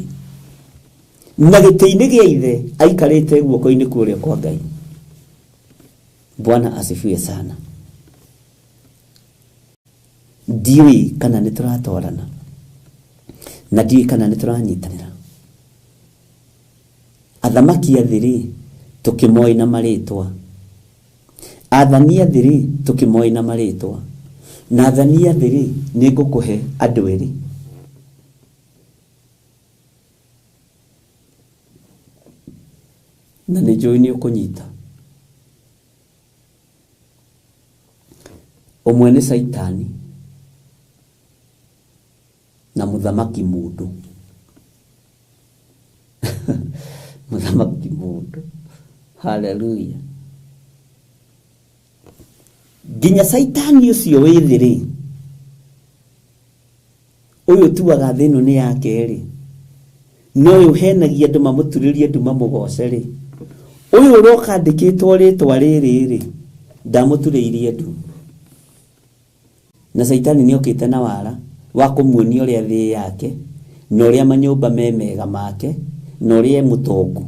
na gĩtĩ-inĩ gĩa ithe aikarĩte guoko-inĩ kwa ũrĩo kwa Ngai. Bwana asifiwe sana. Ndiũĩ kana nĩ tũratwarana, na ndiũĩ kana nĩ tũranyitanĩra. Athamaki a thĩ rĩ tũkĩmoĩ na marĩtwa, athani a thĩ rĩ tũkĩmoĩ na marĩtwa, na athani a thĩ rĩ nĩ ngũkũhe andũ erĩ. Na nĩ njũĩ nĩ ũkũnyita. Ũmwe nĩ Caitani na mũthamaki mũndũ. Mũthamaki mũndũ. Haleluya. Nginya Caitani ũcio wĩ thĩ rĩ, ũyũ ũtuaga thĩ ĩno nĩ yake rĩ, na ũyũ ũhenagia andũ mamũturĩrie ndu mamũgoce rĩ, ũyũ ũroka andĩkĩtwo rĩtwa rĩrĩ rĩ, ndamũturĩirie ndu. Na Caitani nĩ okĩte na wara wa kũmuonia ũrĩa thĩ yake, na ũrĩa manyũmba me mega make, na ũrĩa e mũtongu.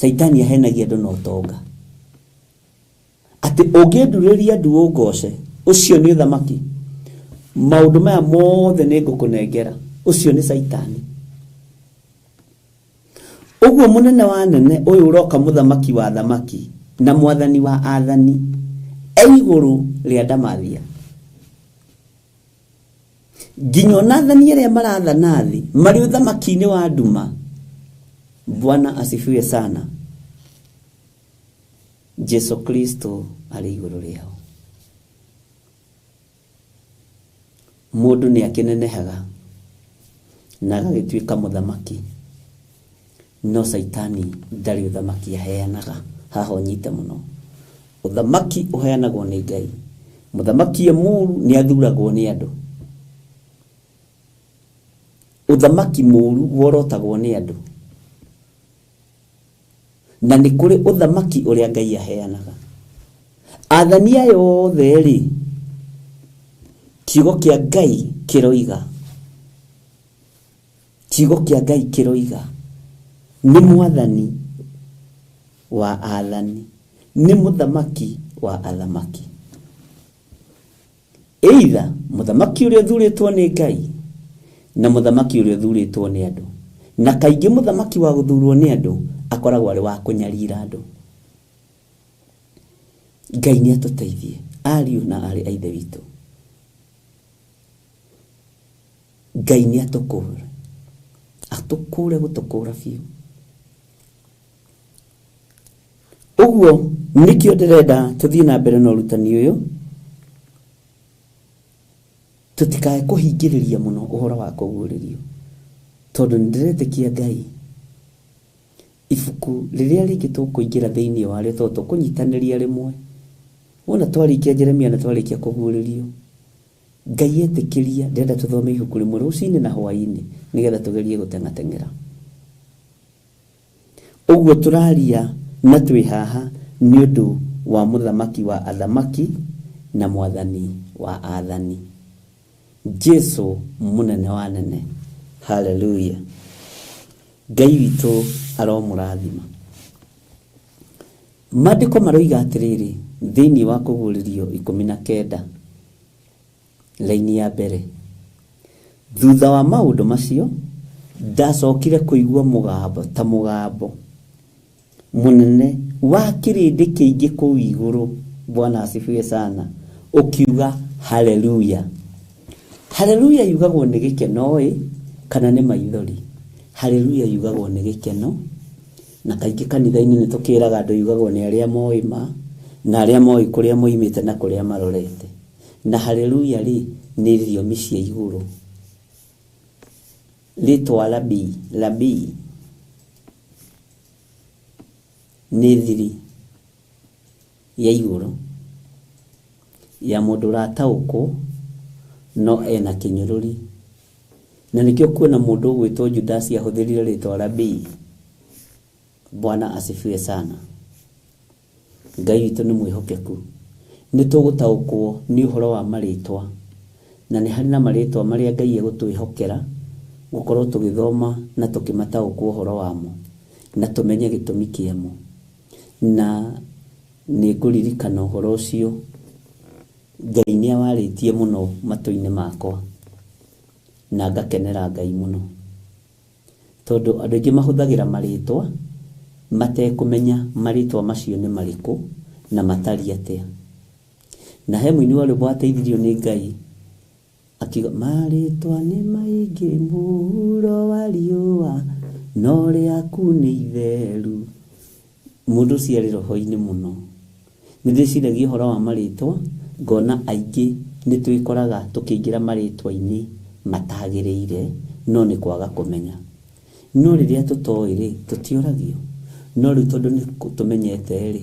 Caitani ahenagia andũ na ũtonga, atĩ ũngĩndurĩria ndu ũngoce, ũcio nĩ ũthamaki, maũndũ maya mothe nĩ ngũkũnengera. Ũcio nĩ Caitani. Ũguo mũnene wa nene ũyũ ũroka mũthamaki wa athamaki na mwathani wa athani e igũrũ rĩa ndamathia. Nginya ona athani arĩa marathana thĩ marĩ ũthamaki-inĩ wa nduma. Bwana asifiwe sana. Jesu Kristo arĩ igũrũ rĩao. Mũndũ nĩ akĩnenehaga na agagĩtuĩka mũthamaki, no Caitani ndarĩ ũthamaki aheanaga. Haha ũnyite mũno, ũthamaki ũheanagwo nĩ Ngai. Mũthamaki e mũũru nĩ athuragwo nĩ andũ. Ũthamaki mũũru worotagwo nĩ andũ, na nĩ kũrĩ ũthamaki ũrĩa Ngai aheanaga. Athani aya othe rĩ, kiugo kĩa Ngai kĩroiga, kiugo kĩa Ngai kĩroiga nĩ mwathani wa athani, nĩ mũthamaki wa athamaki. Either mũthamaki ũrĩa ũthurĩtwo nĩ Ngai na mũthamaki ũrĩa ũthurĩtwo nĩ andũ. Na kaingĩ mũthamaki wa gũthurwo nĩ andũ akoragwo arĩ wa kũnyarira andũ. Ngai nĩ atũteithie ariũ na aarĩ a Ithe witũ. Ngai nĩ atũkũre, atũkũre gũtũkũra biũ. Ũguo nĩkĩo ndĩrenda tũthiĩ na mbere na ũrutani ũyũ, tũtikae kũhingĩrĩria mũno ũhoro wa kũguũrĩrio, tondũ nĩ ndĩretĩkia Ngai ibuku rĩrĩa rĩngĩ tũkũingĩra thĩinĩ warĩo, tondũ tũkũnyitanĩria rĩmwe. Wona twarĩkia Jeremia na twarĩkia kũguũrĩrio, Ngai etĩkĩria ndĩrenda tũthome ibuku rĩmwe rũcinĩ na hwaĩ-inĩ nĩgetha tũgerie gũteng'ateng'era. Ũguo tũraria na twĩ haha nĩ ũndũ wa mũthamaki wa athamaki na mwathani wa athani, Jesu mũnene wa nene. Haleluya. Ngai witũ aromũrathima. Maandĩko maroiga atĩrĩrĩ thĩinĩ wa kũguũrĩrio 19 raini ya mbere, thutha wa maũndũ macio ndacokire kũigua mũgambo ta mũgambo mũnene wa kĩrĩndĩ kĩingĩ kũu igũrũ. Bwana asifiwe sana. Ũkiuga haleluya. Haleluya yugagwo nĩ gĩkeno ĩ kana nĩ maithori? Haleluya yugagwo nĩ gĩkeno, na kaingĩ kanitha-inĩ nĩ tũkĩraga andũ yugagwo nĩ arĩa moĩ ma na arĩa moĩ kũrĩa moimĩte na kũrĩa marorete. Na haleluya rĩ nĩ thiomi cia igũrũ. Rĩtwa rabii, rabii nĩ thiri ya igũrũ ya mũndũ ũrataũkwo No ena kĩnyũrũri. Na nĩkĩo kuona mũndũ ũgwĩtwo Judasi ahũthĩrire rĩtwa Rabii. Bwana asifiwe sana. Ngai witũ nĩ mwĩhokeku. Nĩ tũgũtaũkwo nĩ ũhoro wa marĩtwa. Na nĩ harĩ na marĩtwa marĩa Ngai egũtwĩhokera gũkorwo tũgĩthoma na tũkĩmataũkwo ũhoro wamo na tũmenye gĩtũmi kĩamo. Na nĩ ngũririkana ũhoro ũcio Ngai nĩ awarĩtie mũno matũ-inĩ makwa na ngakenera Ngai mũno. Tondũ andũ aingĩ mahũthagĩra marĩtwa matekũmenya marĩtwa macio nĩ marĩkũ na matariĩ atĩa. Na he mũini wa rwĩmbo wateithirio nĩ Ngai akiuga marĩtwa nĩ maingĩ mũhuro wa riũa no rĩaku nĩ itheru. Mũndũ ũcio arĩ roho-inĩ mũno. Nĩ ndĩciragia ũhoro wa marĩtwa ngona aingĩ nĩ twĩkoraga tũkĩingĩra marĩtwa-inĩ matagĩrĩire no nĩ kwaga kũmenya. No rĩrĩa tũtoĩ rĩ, tũtiũragio. No rĩu tondũ nĩ tũmenyete rĩ,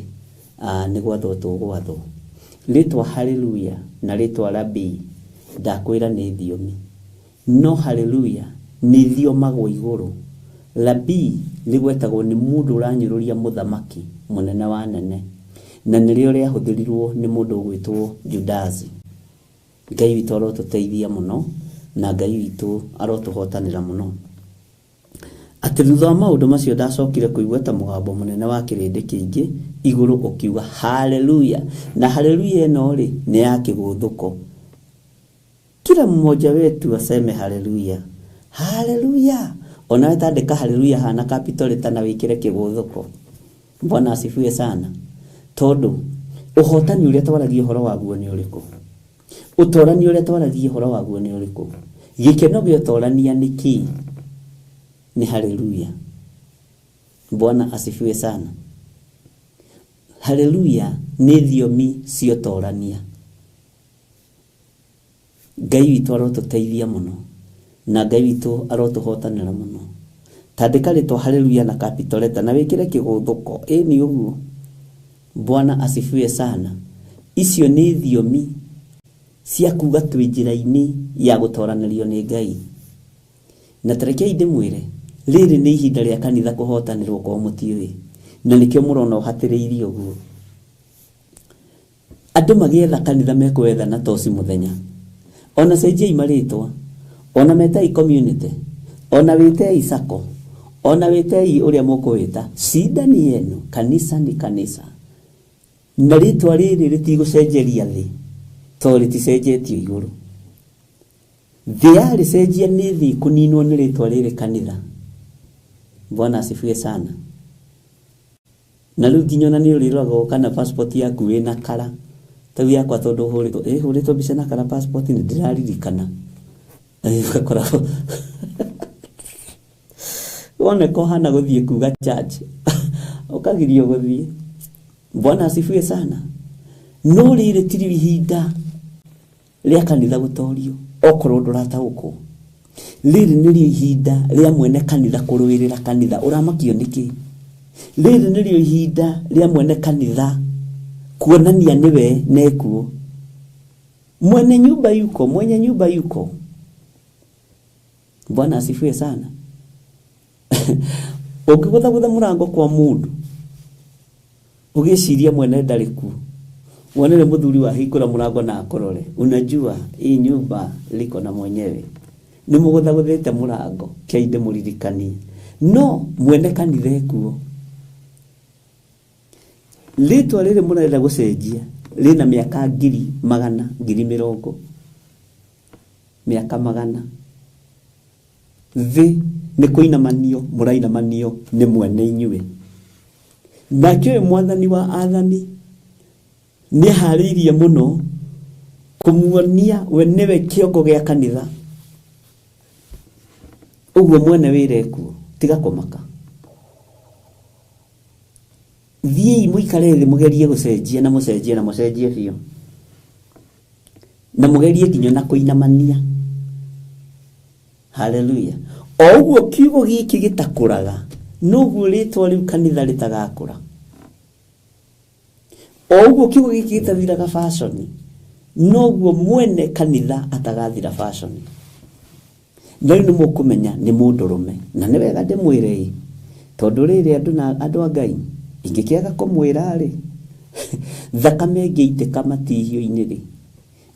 nĩ gwathwo tũgwathwo. Rĩtwa haleluya na rĩtwa rabii ndakwĩra nĩ thiomi. No haleluya nĩ ithiomagwo igũrũ. Rabii rĩgwetagwo nĩ mũndũ ũranyũrũria mũthamaki mũnene wa anene. Na nĩrĩo rĩahũthĩrirwo nĩ mũndũ ũgwĩtwo Judasi. Ngai witũ arotũteithia mũno na Ngai witũ arotũhotanĩra mũno. Atĩ thutha wa maũndũ macio ndacokire kũigua ta mũgambo mũnene wa kĩrĩndĩ kĩingĩ igũrũ ũkiuga haleluya. Na haleluya ĩno rĩ nĩ ya kĩgũthũko. Kila mmoja wetu aseme haleluya. Haleluya. Onawe tandĩka haleluya hana capital letter na wĩkĩre kĩgũthũko. Bwana asifiwe sana. Tondũ ũhotani ũrĩa twaragia ũhoro waguo nĩ ũrĩkũ? Ũtorani ũrĩa twaragia ũhoro waguo nĩ ũrĩkũ? Gĩkeno gĩa ũtorania nĩ kĩĩ? Nĩ haleluya. Bwana asifiwe sana. Haleluya nĩ thiomi cia ũtorania. Ngai witũ arotũteithia mũno na Ngai witũ arotũhotanĩra mũno. Tandĩka rĩtwa haleluya na capital letter na wĩkĩre kĩgũthũko. Ĩni ũguo. Bwana asifiwe sana. Icio nĩ thiomi cia kuga twĩ njĩra-inĩ ya gũtoranĩrio nĩ Ngai. Na tarekei ndĩmwĩre rĩrĩ nĩ ihinda rĩa kanitha kũhotanĩrwo korwo mũtiũĩ. Na nĩkĩo mũrona ũhatĩrĩirie ũguo. Andũ magĩetha kanitha mekwetha na toci mũthenya. Ona cenjiai marĩtwa, ona metai community, ona wĩtei sacco, ona wĩtei ũrĩa mũkũwĩta. Shida ni yenu, kanisa ni kanisa. Na rĩtwa rĩrĩ rĩtigũcenjeria thĩ tondũ rĩticenjetio igũrũ. Thĩ yarĩcenjia nĩ thĩ kũninwo nĩ rĩtwa rĩrĩ kanitha. Bwana asifiwe sana. Na rĩu nginya ona nĩ ũrĩroragwo kana passport yaku ĩna kara. Ta rĩu yakwa tondũ hũrĩtwo, hũrĩtwo mbica na kara passport nĩ ndĩraririkana. Ũgakora woneka ũhana gũthiĩ kuga church ũkagirio gũthiĩ. Bwana asifiwe sana. No rĩrĩ ti ihinda rĩa kanitha gũtorio okorwo ndũrataũkwo. Rĩrĩ nĩrĩo ihinda rĩa mwene kanitha kũrũĩrĩra kanitha. Ũramakio nĩkĩ? Rĩrĩ nĩrĩo ihinda rĩa mwene kanitha kuonania nĩwe nekuo. Mwene nyumba yuko, mwenye nyumba yuko. Bwana asifiwe sana. Ũngĩgũthagũtha mũrango kwa mũndũ ũgĩciria mwene ndarĩ kuo, wone nĩ mũthuri wahingũra mũrango na akũrore, unajua hii nyumba liko na mwenyewe. Nĩ mũgũthagũthĩte mũrango, kei ndĩmũririkanie. No mwene kanitha ekuo. Rĩtwa rĩrĩ mũrenda gũcenjia rĩna mĩaka ngiri magana, ngiri mĩrongo, mĩaka magana. Thĩ nĩ kũinamanio mũrainamanio nĩ mwene inyuĩ. Nake ũyũ mwathani wa athani nĩ aharĩirie mũno kũmuonia we nĩwe kĩongo gĩa kanitha. Ũguo mwene wĩra ekuo, tiga kũmaka. Thiĩi mũikare thĩ mũgerie gũcenjia na mũcenjie na mũcenjie biũ. Na mũgerie nginya na kũinamania. Haleluya. O ũguo kiugo gĩkĩ gĩtakũraga, noguo rĩtwa rĩu kanitha rĩtagakũra. O ũguo kiugo gĩkĩ gĩtathiraga fashion, Noguo mwene kanitha atagathira fashion. Na rĩu nĩ mũkũmenya nĩ mũndũrũme na nĩ wega ndĩmwĩre ĩ tondũ rĩrĩ andũ na andũ a Ngai ingĩkĩaga kũmwĩra rĩ thakame ĩngĩitĩka matihio-inĩ rĩ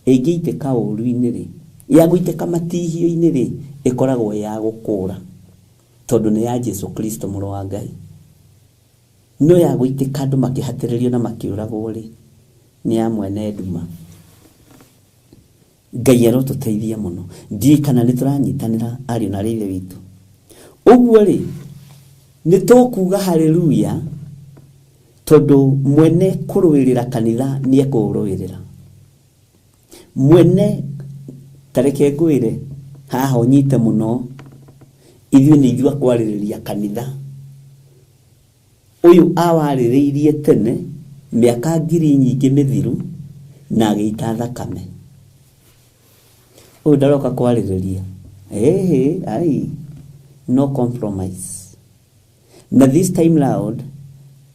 ĩngĩitĩka ũru-inĩ rĩ ya gũitĩka matihio-inĩ rĩ ĩkoragwo ya gũkũra tondũ nĩ ya Jesu Kristo mũrũ wa Ngai. No ya gũitĩka andũ makĩhatĩrĩrio na makĩũragwo rĩ nĩ ya mwene nduma. Ngai arotũteithia mũno. Ndiũĩ kana nĩ tũranyitanĩra ariũ na arĩ ithe witũ. Ũguo rĩ nĩ tũkuga haleluya tondũ mwene kũrũĩrĩra kanitha nĩ ekũũrũĩrĩra. Mwene tareke ngwĩre haha ũnyite mũno ithuĩ nĩ ithuĩ akwarĩrĩria kanitha. Ũyũ awarĩrĩirie tene mĩaka ngiri nyingĩ mĩthiru na agĩita thakame. Ũyũ ndaroka kwarĩrĩria. Ĩhĩ, ai, no compromise. Na this time round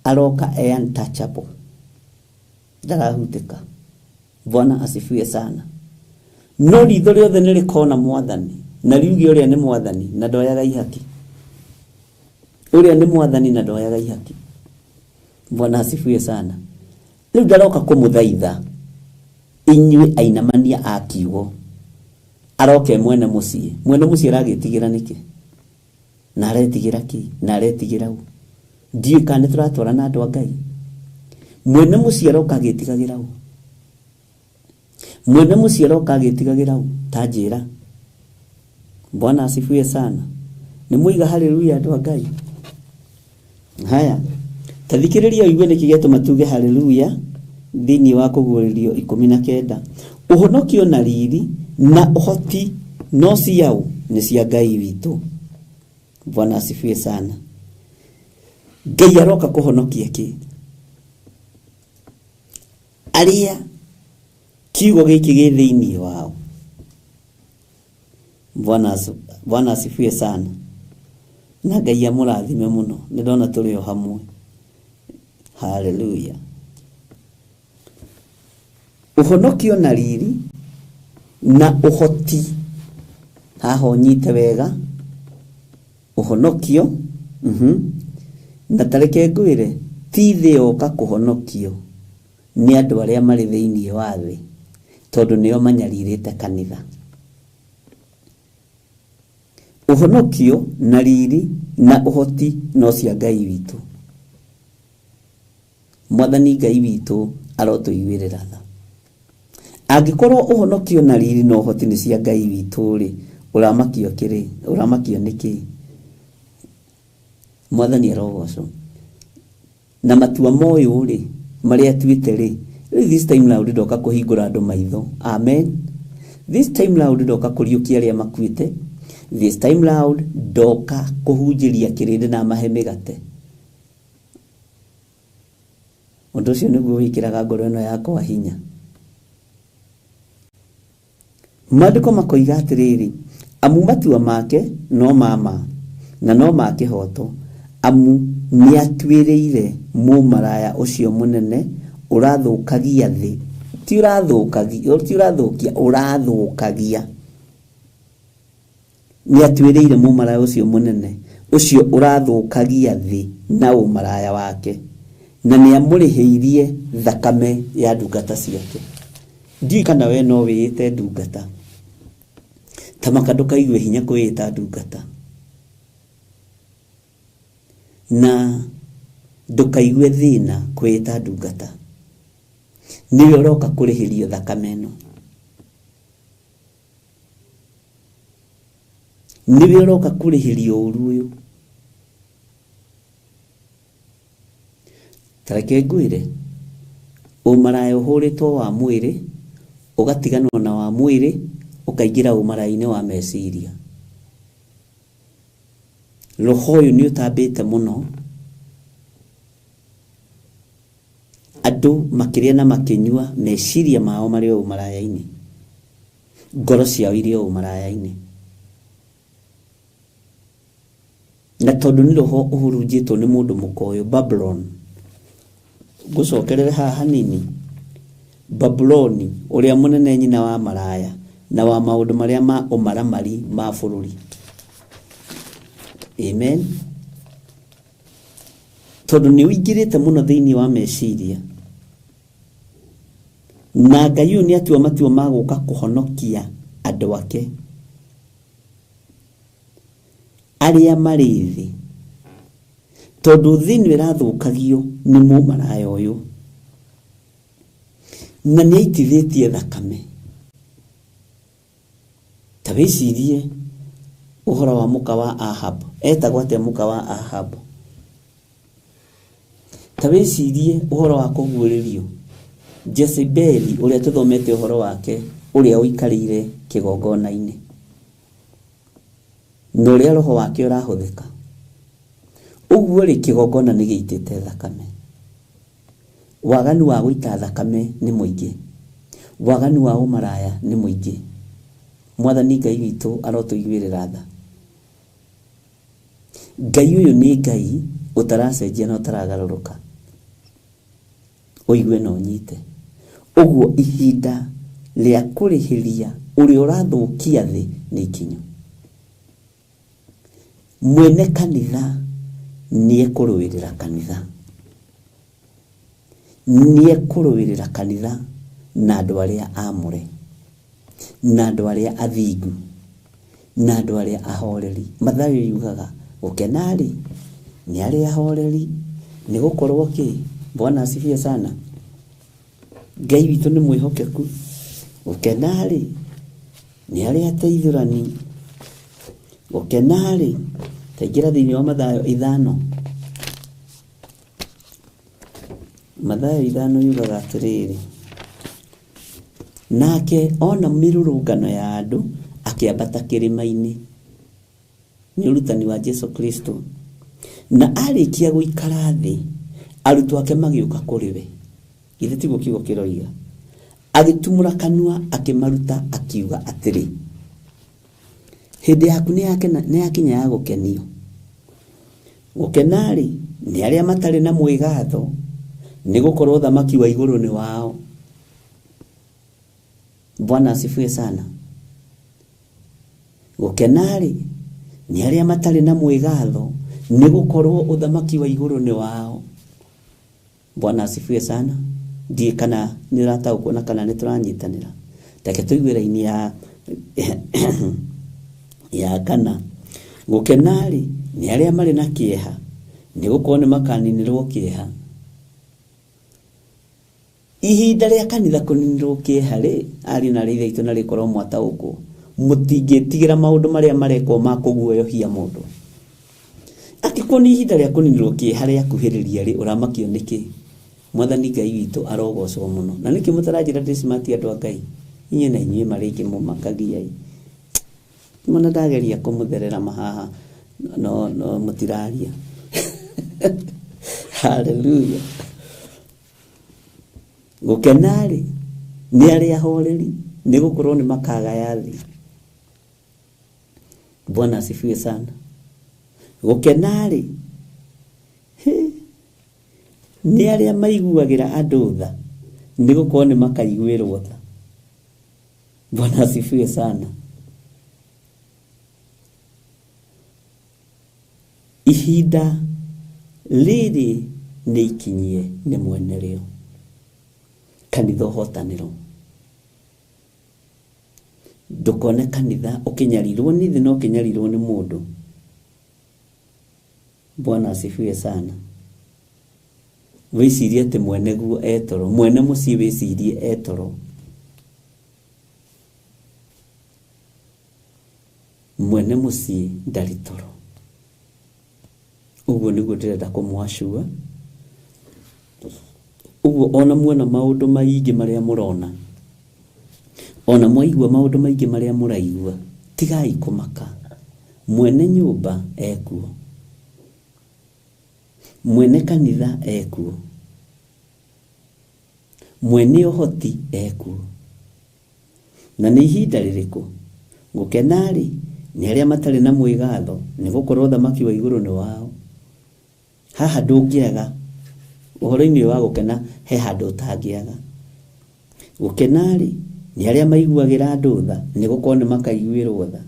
aroka e untouchable. Ndarahutĩka. Bwana asifiwe sana. No ritho rĩothe nĩ rĩkona mwathani na riuge ũrĩa nĩ mwathani na ndoyaga ihaki. Ũrĩa nĩ mwathani na ndoyaga ihaki. Bwana asifiwe sana. Rĩu ndaroka kũmũthaitha inyuĩ ainamania a kiugo. Aroke mwene mũciĩ. Mwene mũciĩ aragĩtigĩra nĩkĩ? Na aretigĩra kĩ? Na aretigĩra ũ? Ndiũĩ kana nĩ tũratwarana andũ a Ngai. Mwene mũciĩ aroka agĩtigagĩra ũ? Mwene mũciĩ aroka agĩtigagĩra ũ? Ta njĩra. Bwana asifiwe sana. Nĩ mũiga haleluya andũ a Ngai. Haya, ta thikĩrĩria ũigue nĩkĩ gĩatũma tuge haleluya thĩinĩ wa kũguũrĩrio 19. Ũhonokio na riri na ũhoti no ciaũ nĩ cia Ngai witũ. Bwana asifiwe sana. Ngai aroka kũhonokia kĩ? Arĩa kiugo gĩkĩ gĩ thĩinĩ wao. Bwana asifiwe sana. Na Ngai amũrathime mũno. Nĩ ndona tũrĩ o hamwe. Haleluya. Ũhonokio na riri na ũhoti. Haha ũnyite wega. Ũhonokio. Na tareke ngwĩre ti thĩ yoka kũhonokio nĩ andũ arĩa marĩ thĩinĩ wa thĩ tondũ nĩo manyarirĩte kanitha. Ũhonokio na riri na ũhoti no cia Ngai witũ. Mwathani Ngai witũ arotũiguĩrĩra tha. Angĩkorwo ũhonokio na riri na ũhoti nĩ cia Ngai witũ rĩ, ũramakio kĩrĩ? Ũramakio nĩkĩ? Mwathani arogocwo. Na matua moyũ rĩ marĩa atuĩte rĩ, rĩu this time round ndoka kũhingũra andũ maitho. Amen. This time round ndoka kũriũkia arĩa makuĩte. This time round ndoka kũhunjĩria kĩrĩndĩ na mahe mĩgate. Ũndũ ũcio nĩguo wĩkĩraga ngoro ĩno yakwa hinya. Maandĩko makoiga atĩrĩrĩ, amu matua make no ma ma na no ma kĩhooto, amu nĩatuĩrĩire mũmaraya ũcio mũnene ũrathũkagia thĩ. Ti ũrathũkagia, ti ũrathũkia, ũrathũkagia. Nĩatuĩrĩire mũmaraya ũcio mũnene ũcio ũrathũkagia thĩ na ũmaraya wake, na nĩamũrĩhĩirie thakame ya ndungata ciake. Ndiũĩ kana we no wĩĩte ndungata. Ta maka ndũkaigue hinya kwĩĩta ndungata. Na ndũkaigue thĩna kwĩĩta ndungata. Nĩwe ũroka kũrĩhĩrio thakame ĩno. Nĩwe ũroka kũrĩhĩrio ũru ũyũ. Ta reke ngwĩre, ũmaraya ũhũrĩtwo wa mwĩrĩ, ũgatiganwo na wa mwĩrĩ, ũkaingĩra ũmaraya-inĩ wa meciria. Roho ũyũ nĩ ũtambĩte mũno. Andũ makĩrĩa na makĩnyua meciria mao marĩ o ũmaraya-inĩ. Ngoro ciao irĩ o ũmaraya-inĩ. Na tondũ nĩ roho ũhurunjĩtwo nĩ mũndũ mũkoyo Babylon. Ngũcokerere haha hanini. Babuloni ũrĩa mũnene nyina wa maraya na wa maũndũ marĩa ma ũmaramari ma bũrũri. Amen. Tondũ nĩ ũingĩrĩte mũno thĩinĩ wa meciria, na Ngai ũyũ nĩ atua matua ma gũka kũhonokia andũ ake arĩa marĩ thĩ, tondũ thĩ ĩno ĩrathũkagio nĩ mũmaraya ũyũ, na nĩ aitithĩtie thakame. Ta wĩcirie ũhoro wa mũka wa Ahab. Etagwo atĩa mũka wa Ahab? Ta wĩcirie ũhoro wa kũguũrĩrio Jezebeli ũrĩa tũthomete ũhoro wake, ũrĩa ũikarĩire kĩgongona-inĩ, na ũrĩa roho wake ũrahũthĩka. Ũguo rĩ, kĩgongona nĩ gĩitĩte thakame. Waganu wa gũita thakame nĩ mũingĩ, waganu wa ũmaraya nĩ mũingĩ. Mwathani Ngai witũ arotũiguĩrĩra tha. Ngai ũyũ nĩ Ngai ũtaracenjia na ũtaragarũrũka. Ũigue na ũnyite. Ũguo ihinda rĩa kũrĩhĩria ũrĩa ũrathũkia thĩ nĩ ikinyu. Mwene kanitha nĩ ekũrũĩrĩra kanitha, nĩ ekũrũĩrĩra kanitha na andũ arĩa aamũre, na andũ arĩa athingu, na andũ arĩa ahoreri. Mathayo yugaga gũkena-rĩ nĩ arĩa ahoreri, nĩ gũkorwo kĩ? Bwana asifiwe sana. Ngai witũ nĩ mwĩhokeku. Gũkena-rĩ nĩ arĩa ateithũrani. Gũkena-rĩ, taingĩra thĩinĩ wa Mathayo 5. Mathayo 5 yugaga atĩrĩrĩ, nake ona mĩrũrũngano ya andũ akĩambata kĩrĩma-inĩ. Nĩ ũrutani wa Jesu Kristo. Na arĩkia gũikara thĩ, arutwo ake magĩũka kũrĩ we. Githĩ tiguo kiugo kĩroiga? Agĩtumũra kanua akĩmaruta akiuga atĩrĩ, hĩndĩ yaku nĩ yakinya ya gũkenio. Gũkena-rĩ nĩ arĩa matarĩ na mwĩgatho, nĩ gũkorwo ũthamaki wa igũrũ nĩ wao. Bwana asifiwe sana. Gũkena-rĩ nĩ arĩa matarĩ na mwĩgatho, nĩ gũkorwo ũthamaki wa igũrũ nĩ wao. Bwana asifiwe sana. Ndiĩ kana nĩ ũrataũkwo na kana nĩ tũranyitanĩra. Reke tũigue raini ya kana. Gũkena-rĩ nĩ arĩa marĩ na kĩeha, nĩ gũkorwo nĩ makaninĩrwo kĩeha. Ihinda rĩa kanitha kũninĩrwo kĩeha rĩ, ariũ na aarĩ a Ithe witũ, na rĩkorwo mwataũkwo, mũtingĩtigĩra maũndũ marĩa marekwo ma kũguoyohia mũndũ. Angĩkorwo nĩ ihinda rĩa kũninĩrwo kĩeha rĩakuhĩrĩria rĩ, ũramakio nĩkĩ? Mwathani Ngai witũ arogocwo mũno. Na nĩkĩ mũtaranjĩra ndĩ smart andũ a Ngai? Inyuĩ na inyuĩ marĩngĩ mũmakagia. Mwana ndageria kũmũtherera mahaha, no no mũtiraria. Hallelujah. Gũkena-rĩ nĩ arĩa ahoreri, nĩ gũkorwo nĩ makagaya thĩ. Bwana asifiwe sana. Gũkena-rĩ nĩ arĩa maiguagĩra andũ tha, nĩ gũkorwo nĩ makaiguĩrwo tha. Bwana asifiwe sana. Ihinda rĩrĩ nĩ ikinyie nĩ mwene rĩo. Kanitha ũhotanĩro. Ndũkone kanitha ũkĩnyarirwo nĩ thĩ na ũkĩnyarirwo nĩ mũndũ. Bwana asifiwe sana. Wĩcirie atĩ mwene guo etoro, mwene mũciĩ wĩcirie etoro. Mwene mũciĩ ndarĩ toro. Ũguo nĩguo ndĩrenda kũmwacua. Ũguo ona muona maũndũ maingĩ marĩa mũrona, ona mwaigua maũndũ maingĩ marĩa mũraigua, tigai kũmaka. Mwene nyũmba ekuo, mwene kanitha ekuo, mwene ũhoti ekuo. Na nĩ ihinda rĩrĩkũ? Gũkena-rĩ nĩ arĩa matarĩ na mwĩgatho, nĩ gũkorwo ũthamaki wa igũrũ nĩ wao. Haha ndũngĩaga ũhoro-inĩ wa gũkena, he handũ ũtangĩaga. Gũkena-rĩ, nĩ arĩa maiguagĩra andũ tha, nĩ gũkorwo nĩ makaiguĩrwo tha.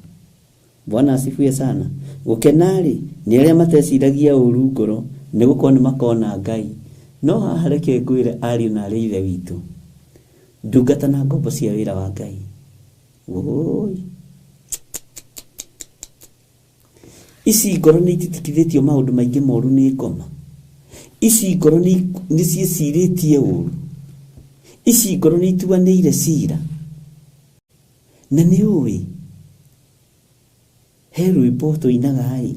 Bwana asifiwe sana. Gũkena-rĩ, nĩ arĩa mateciragia ũru ngoro, nĩ gũkorwo nĩ makona Ngai. No haha reke ngwĩre ariũ na arĩ ithe witũ, ndungata na ngombo cia wĩra wa Ngai. Woi. Ici ngoro nĩ ititikithĩtio maũndũ maingĩ moru nĩ ngoma. Ici ngoro nĩ ciĩcirĩtie ũru. Ici ngoro nĩ ituanĩire cira. Na nĩ ũĩ he rwĩmbo tũinaga ĩ,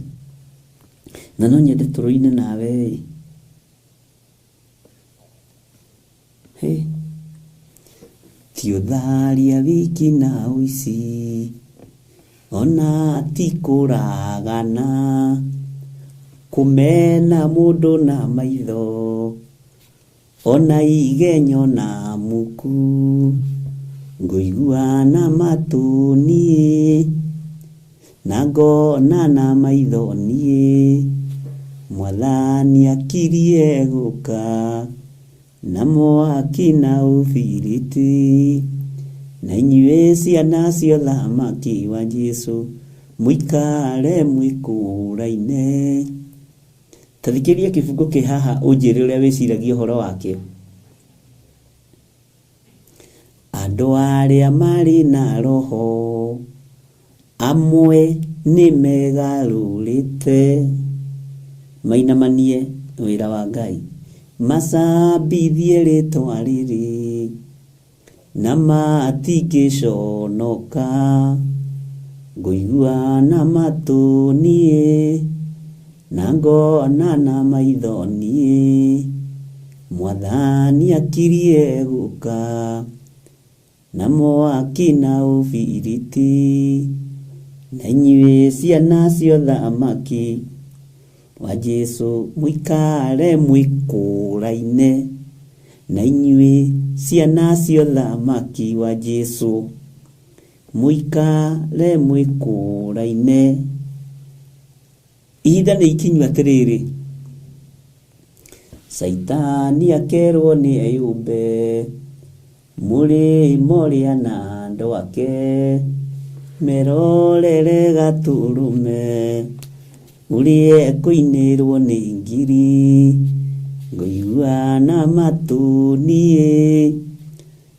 na no nyende tũrũine nawe ĩ. Hĩ. Ti ũtharia wiki na ũici, ona ti kũragana, kũmena mũndũ na maitho, ona igenyo na muku, ngũigua na matũ niĩ, na ngona na maitho niĩ, Mwathani akirie gũka, na mwaki na ũbiriti, na inyuĩ ciana cia ũthamaki wa Jesũ, mũikare mwĩkũraine. Ta thikĩrĩria kĩbungo kĩ haha ũnjĩre ũrĩa wĩciragia ũhoro wakĩo. Andũ arĩa marĩ na roho amwe nĩ megarũrĩte, mainamanie wĩra wa Ngai, macambithie rĩtwa rĩrĩ, na matingĩconoka. Ngũigua na matũ niĩ, na ngona na maitho niĩ, Mwathani akirie gũka, na mwaki na ũbiriti, na inyuĩ ciana cia ũthamaki wa Jesũ, mũikare mwĩkũraine. Na inyuĩ ciana cia ũthamaki wa Jesũ, mũikare mwĩkũraine. Ihinda nĩ ikinyu atĩrĩrĩ, Caitani akerwo nĩ eyũmbe, mũrĩmo ũrĩa na andũ ake, merorere gatũrũme, ũrĩa ekũinĩrwo nĩ ngiri, ngũigua na matũ niĩ,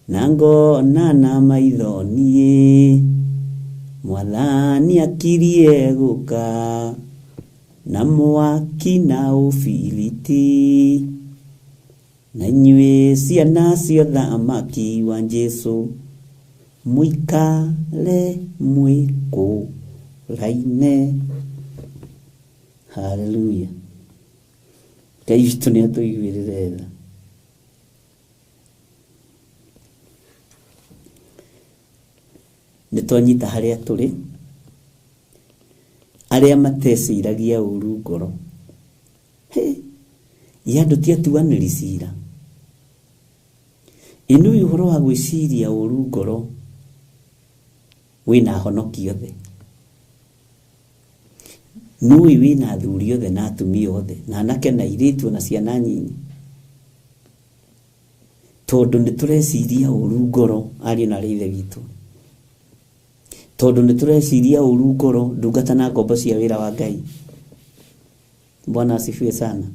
na ngona na maitho niĩ, Mwathani akirie gũka, na mwaki na ũbiriti, na inyuĩ ciana cia ũthamaki wa Jesũ, mũikare mwĩkũraine. Haleluya. Ngai witũ nĩ atũiguĩrĩre tha. Nĩ twanyita harĩa tũrĩ, arĩa mateciragia ũru ngoro. Hĩ, ĩ andũ ti atuanĩri cira. Ĩ nĩ ũĩ ũhoro wa gwĩciria ũru ngoro wĩna ahonoki othe. Nĩ ũĩ wĩna athuri othe na atumia othe, na anake na airĩtu ona ciana nyinyi. Tondũ nĩ tũreciria ũru ngoro ariũ na arĩ ithe witũ. Tondũ nĩ tũreciria ũru ngoro ndungata na ngombo cia wĩra wa Ngai. Bwana asifiwe sana.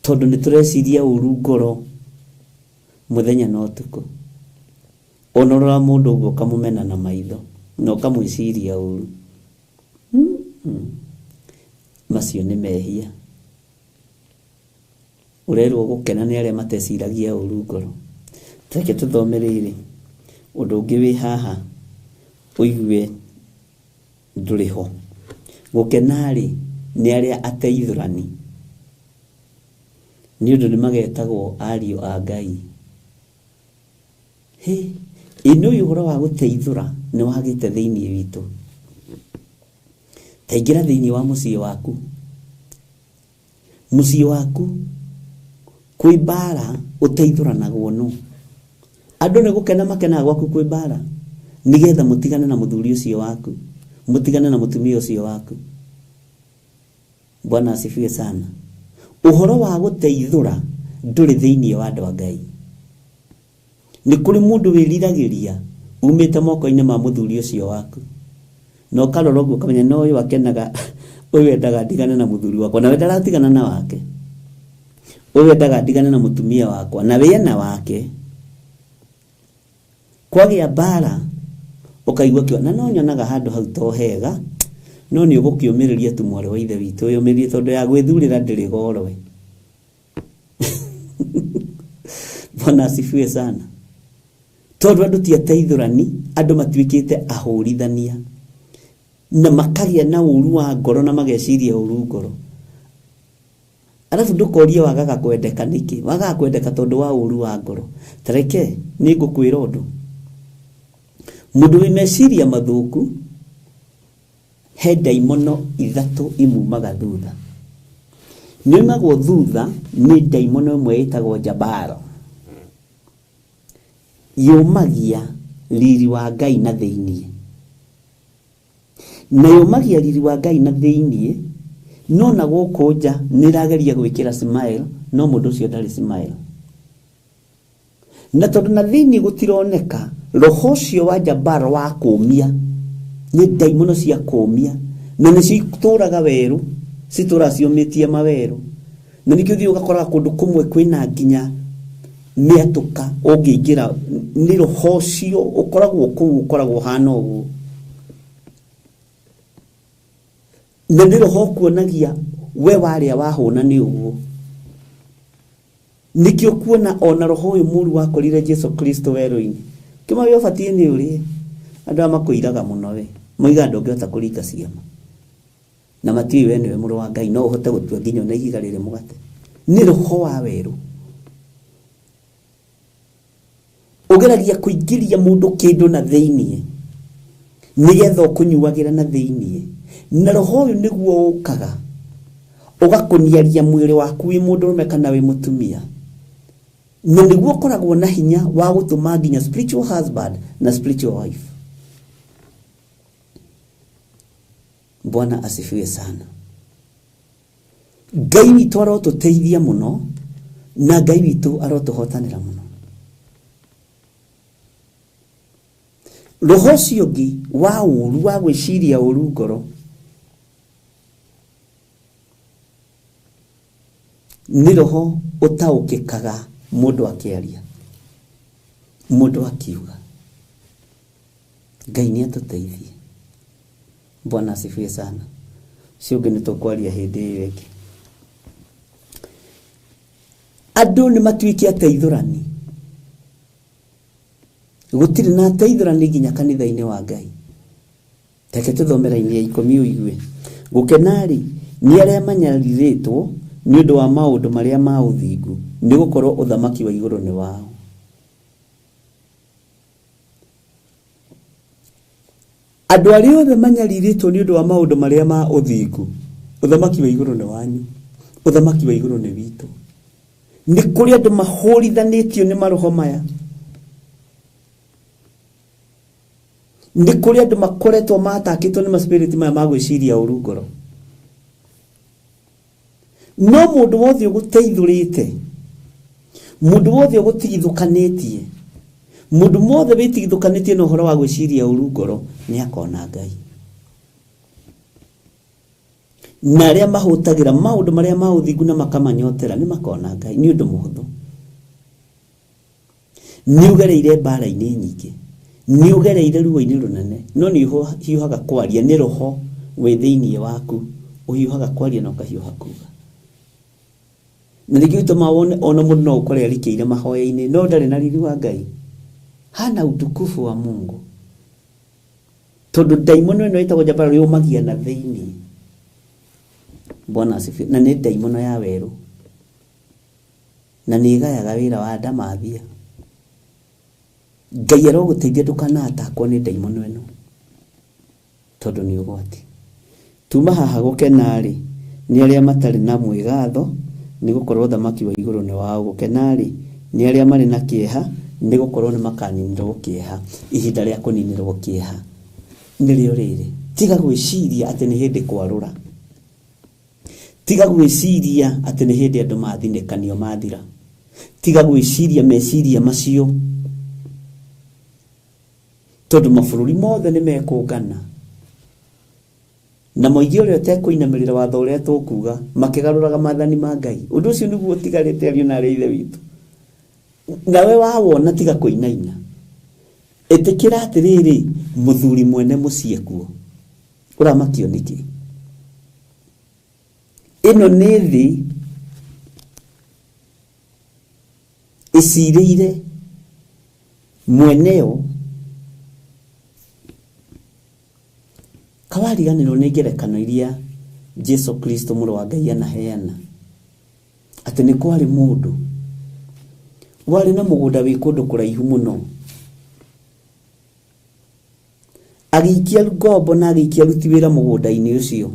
Tondũ nĩ tũreciria ũru ngoro mũthenya na ũtukũ. Ona ũrora mũndũ ũguo ũkamũmena na maitho na ũkamwĩciria ũru. Macio nĩ mehia. Ũrerwo gũkena nĩ arĩa mateciragia ũru ngoro. Reke tũthome rĩrĩ ũndũ ũngĩ wĩ haha ũigue ndũrĩ ho. Gũkena-rĩ nĩ arĩa ateithũrani, nĩ ũndũ nĩ magetagwo ariũ a Ngai. Hĩ, ĩ nĩ ũĩ ũhoro wa gũteithũra nĩ wagĩte thĩinĩ witũ. Ta ingĩra thĩinĩ wa mũciĩ waku. Mũciĩ waku kwĩ mbara ũteithũranagwo nũ. Andũ nĩ gũkena makenaga gwaku kwĩ mbara, nĩgetha mũtigane na mũthuri ũcio waku, mũtigane na mũtumia ũcio waku. Bwana asifiwe sana. Ũhoro wa gũteithũra ndũrĩ thĩinĩ wa andũ a Ngai. Nĩ kũrĩ mũndũ wĩriragĩria umĩte moko-inĩ ma mũthuri ũcio waku. Na ũkarora ũguo ũkamenya no ũyũ akenaga, ũyũ endaga ndigane na mũthuri wakwa, nawe ndaratigana na wake. Ũyũ endaga ndigane na mũtumia wakwa, na we ena wake. Kwagĩa mbara ũkaigua kĩo, na no nyonaga handũ hau to hega, no nĩ ũgũkĩũmĩrĩria tu mwarĩ wa ithe witũ, ũyũmĩrĩrie tondũ ya gwĩthurĩra ndĩrĩ goro we. Bwana asifiwe sana. Tondũ andũ ti ateithũrani, andũ matuĩkĩte ahũrithania na makagĩa na ũru wa ngoro na mageciria ũru ngoro. Arabu ndũkorie wagaga kwendeka nĩkĩ, wagaga kwendeka tondũ wa ũru wa ngoro. Tareke nĩ ngũkwĩra ũndũ, mũndũ wĩ meciria mathũku he ndaimono ithatũ imumaga thutha. Nĩumagwo thutha nĩ ndaimono ĩmwe ĩtagwo Jabaro. Yũmagia riri wa Ngai na thĩiniĩ. Na yũmagia riri wa Ngai na thĩiniĩ, no na gũkũ nja nĩrageria gwĩkĩra smile, no mũndũ ũcio ndarĩ smile. Na tondũ na thĩiniĩ gũtironeka, roho ũcio wa Jabaro wa kũmia, nĩ ndaimono cia kũmia, na nĩcio itũraga werũ, citũraga ciũmĩtie mawerũ. Na nĩkĩo ũthiĩ ũgakoraga kũndũ kũmwe kwĩna nginya mĩatũka ũngĩingĩra, nĩ roho ũcio ũkoragwo kũu, ũkoragwo ũhana ũguo. Na nĩ roho ũkuonagia we warĩa wahũna nĩ ũguo. Nĩkĩo kuona ona roho ũyũ mũru wakorire Jesu Kristo werũ-inĩ. Kĩma we ũbatiĩ nĩ ũrĩe. Andũ aya makũiraga mũno we. Moigaga ndũngĩhota kũringa ciama. Na matiũĩ we nĩwe mũrũ wa Ngai, no ũhote gũtua nginya ona ihiga rĩrĩ mũgate. Nĩ roho wa werũ. Ũgeragia kũingĩria mũndũ kĩndũ na thĩiniĩ, nĩgetha ũkũnyuagĩra na thĩiniĩ. Na roho ũyũ nĩguo ũkaga, ũgakũniaria mwĩrĩ waku wĩ mũndũrũme kana wĩ mũtumia. Na nĩguo ũkoragwo na hinya wa gũtũma nginya spiritual husband na spiritual wife. Bwana asifiwe sana. Ngai witũ arotũteithia mũno, na Ngai witũ arotũhotanĩra mũno. Roho ũcio ũngĩ wa ũru, wa gwĩciria ũru ngoro, nĩ roho ũtaũkĩkaga mũndũ akĩaria, mũndũ akiuga. Ngai nĩ atũteithie. Bwana asifiwe sana. Ũcio ũngĩ nĩ tũkwaria hĩndĩ ĩyo ĩngĩ. Andũ nĩ matuĩke ateithũrani. Gũtirĩ na ateithũrani nginya kanitha-inĩ wa Ngai. Reke tũthome raini ya ikũmi ũigue. Gũkena-rĩ, nĩ arĩa manyarirĩtwo nĩ ũndũ wa maũndũ marĩa ma ũthingu, nĩ gũkorwo ũthamaki wa igũrũ nĩ wao. Andũ arĩa othe manyarirĩtwo nĩ ũndũ wa maũndũ marĩa ma ũthingu, ũthamaki wa igũrũ nĩ wanyu, ũthamaki wa igũrũ nĩ witũ. Nĩ kũrĩ andũ mahũrithanĩtio nĩ maroho maya. Nĩ kũrĩ andũ makoretwo matakĩtwo nĩ maspiriti maya ma gwĩciria ũru ngoro. No mũndũ wothe ũgũteithũrĩte, mũndũ wothe ũgũtigithũkanĩtie, mũndũ wothe wĩtigithũkanĩtie na ũhoro wa gwĩciria ũru ngoro, nĩ akona Ngai. Na arĩa mahũtagĩra maũndũ marĩa ma ũthingu na makamanyotera nĩ makona Ngai. Nĩ ũndũ mũhũthũ. Nĩ ũgereire mbara-inĩ nyingĩ, nĩ ũgereire ruo-inĩ rũnene, no nĩ ũhiũhaga kwaria, nĩ roho wĩ thĩiniĩ waku ũhiũhaga kwaria na ũkahiũha kuga. Na nĩkĩo gĩtũmaga wone ona mũndũ no ũkore arikĩire mahoya-inĩ, no ndarĩ na riri wa Ngai. Hana utukufu wa Mungu. Tondũ ndaimono ĩno ĩtagwo Jabaro yũmagia na thĩiniĩ. Bwana asifiwe. Na nĩ ndaimono ya werũ. Na nĩ ĩgayaga wĩra wa ndamathia. Ngai arogũteithia ndũkanatakwo nĩ ndaimono ĩno, tondũ nĩ ũgwati. Tuma haha gũkena-rĩ, nĩ arĩa matarĩ na mwĩgatho, nĩ gũkorwo ũthamaki wa igũrũ nĩ wao. Gũkena-rĩ, nĩ arĩa marĩ na kĩeha, nĩ gũkorwo nĩ makaninĩrwo kĩeha. Ihinda rĩa kũninĩrwo kĩeha nĩrĩo rĩrĩ. Tiga gwĩciria atĩ nĩ hĩndĩ kwarũra. Tiga gwĩciria atĩ nĩ hĩndĩ andũ mathinĩkanio mathira. Tiga gwĩciria meciria macio. Tondũ mabũrũri mothe nĩ mekũngana na mũingĩ ũrĩa ũtekũinamĩrĩra watho ũrĩa tũkuga makĩgarũraga maathani ma Ngai. Ũndũ ũcio nĩguo ũtigarĩte ariũ na arĩ a Ithe witũ. Nawe wawona tiga kũinaina. Ĩtĩkĩra atĩrĩrĩ, mũthuri mwene mũciĩ kuo. Ũramakio nĩkĩ? Ĩno nĩ thĩ ĩcirĩire mweneyo. Kawariganĩrwo nĩ ngerekano iria Jesu Kristo mũrũ wa Ngai anaheana atĩ nĩ kwarĩ mũndũ warĩ na mũgũnda wĩ kũndũ kũraihu mũno, agĩikia ngombo na agĩikia aruti wĩra mũgũnda-inĩ ũcio,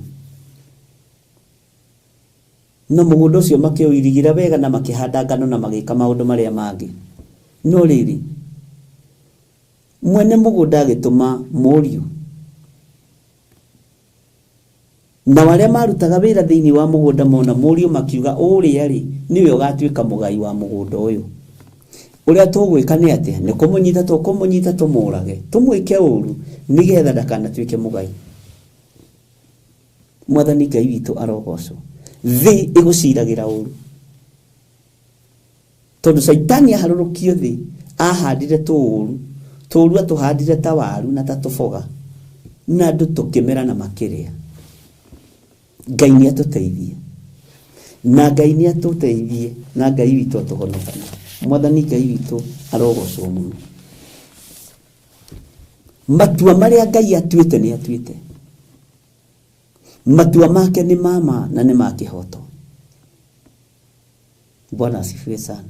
no mũgũnda ũcio makĩũirigĩra wega na makĩhanda ngano na magĩka maũndũ marĩa mangĩ. No rĩrĩ, mwene mũgũnda agĩtũma mũriũ, nao arĩa marutaga wĩra thĩinĩ wa mũgũnda mona mũriũ makiuga, ũrĩa rĩ nĩwe ũgatuĩka mũgai wa mũgũnda ũyũ. Ũrĩa tũgwĩka nĩ atĩa? Nĩ kũmũnyita tũkũmũnyita tũmũrage, tũmwĩke ũru nĩgetha ndakanatuĩke mũgai. Mwathani Ngai witũ arogocwo. Thĩ ĩgũciragĩra ũru tondũ Caitani aharũrũkio thĩ ahandire tũũru, tũũru atũhandire ta waru na ta tũboga, na andũ tũkĩmera na makĩrĩa. Ngai nĩ atũteithie, na Ngai nĩ atũteithie, na Ngai witũ atũhonokie. Mwathani Ngai witũ arogocwo mũno. Matua marĩa Ngai atuĩte nĩ atuĩte. Matua make nĩ ma ma na nĩ ma kĩhoto. Bwana asifiwe sana.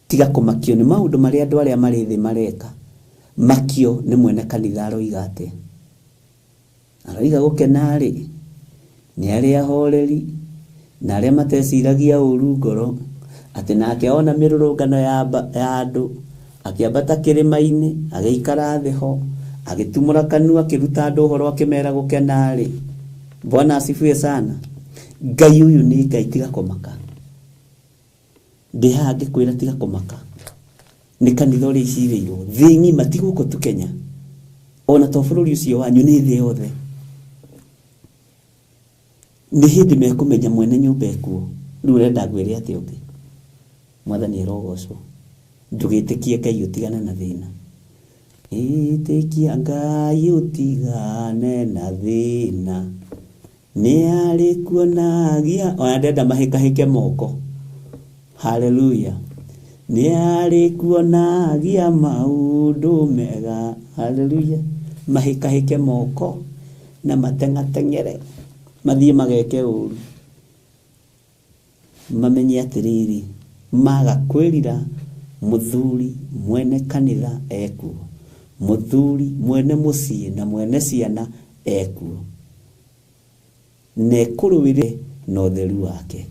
Tiga kũmakio nĩ maũndũ marĩa andũ arĩa marĩ thĩ mareka. Makio nĩ mwene kanitha aroiga atĩa. Aroiga gũkena rĩ nĩ arĩa ahoreri na arĩa mateciragia ũru ngoro, atĩ nake ona mĩrũrũngano ya andũ akĩambata kĩrĩma-inĩ agĩikara thĩ ho agĩtumũra kanua akĩruta andũ ũhoro akĩmera gũkena rĩ. Bwana asifiwe sana. Ngai ũyũ nĩ Ngai, tiga kũmaka. Ndĩ haha ngĩkwĩra tiga kũmaka. Nĩ kanitha ũrĩa icirĩirwo thĩ ng'ima, ti gũkũ tu Kenya, ona to bũrũri ũcio wanyu, nĩ thĩ yothe. Nĩ hĩndĩ mekũmenya mwene nyũmba ekuo. Rĩu ũrenda ngwĩre atĩa ũngĩ? Mwathani arogocwo. Ndũgĩtĩkie Ngai ũtigane na thĩna. Ĩtĩkia Ngai ũtigane na thĩna, nĩ arĩkuonagia. Ona ndenda mahĩkahĩke moko. Haleluya. Nĩ arĩkuonagia maũndũ mega. Haleluya. Mahĩkahĩke moko na mateng'ateng'ere mathiĩ mageke ũru, mamenye atĩrĩrĩ, maga kwĩrira mũthuri mwene kanitha ekuo, mũthuri mwene mũciĩ na mwene ciana ekuo, na ekũrũĩrĩra na ũtheru wake,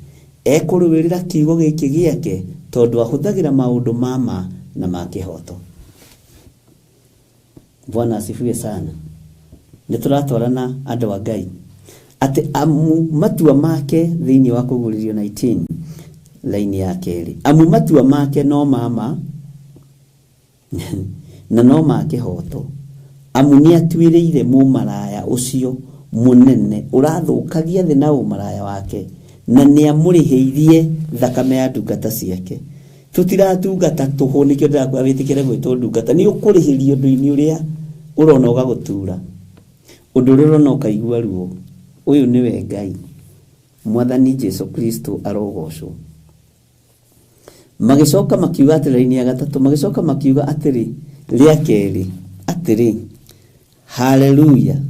ekũrũĩrĩra kiugo gĩkĩ gĩake, tondũ ahũthagĩra maũndũ ma ma na ma kĩhoto. Bwana asifiwe sana. Nĩ tũratwarana andũ a Ngai atĩ amu matua make thĩinĩ wa kũguũrĩrio 19 laini ya kerĩ, amu matua make no ma ma na no ma kĩhoto, amu nĩ atuĩrĩire mũmaraya ũcio mũnene ũrathũkagia thĩ na ũmaraya wake, na nĩ amũrĩhĩirie thakame ya ndungata ciake. Tũtiratungata tũhũ, nĩkĩo ndĩrakwĩra wĩtĩkĩre gwĩtwo ndungata. Nĩ ũkũrĩhĩria ũndũ-inĩ ũrĩa ũrona ũgagũtura, ũndũ ũrĩa ũrona ũkaigua ruo. Ũyũ nĩwe Ngai. Mwathani Jesu Kristo arogocwo. Magĩcoka makiuga atĩrĩ, raini ya gatatũ, magĩcoka makiuga atĩrĩ, rĩa kerĩ atĩrĩ, haleluya.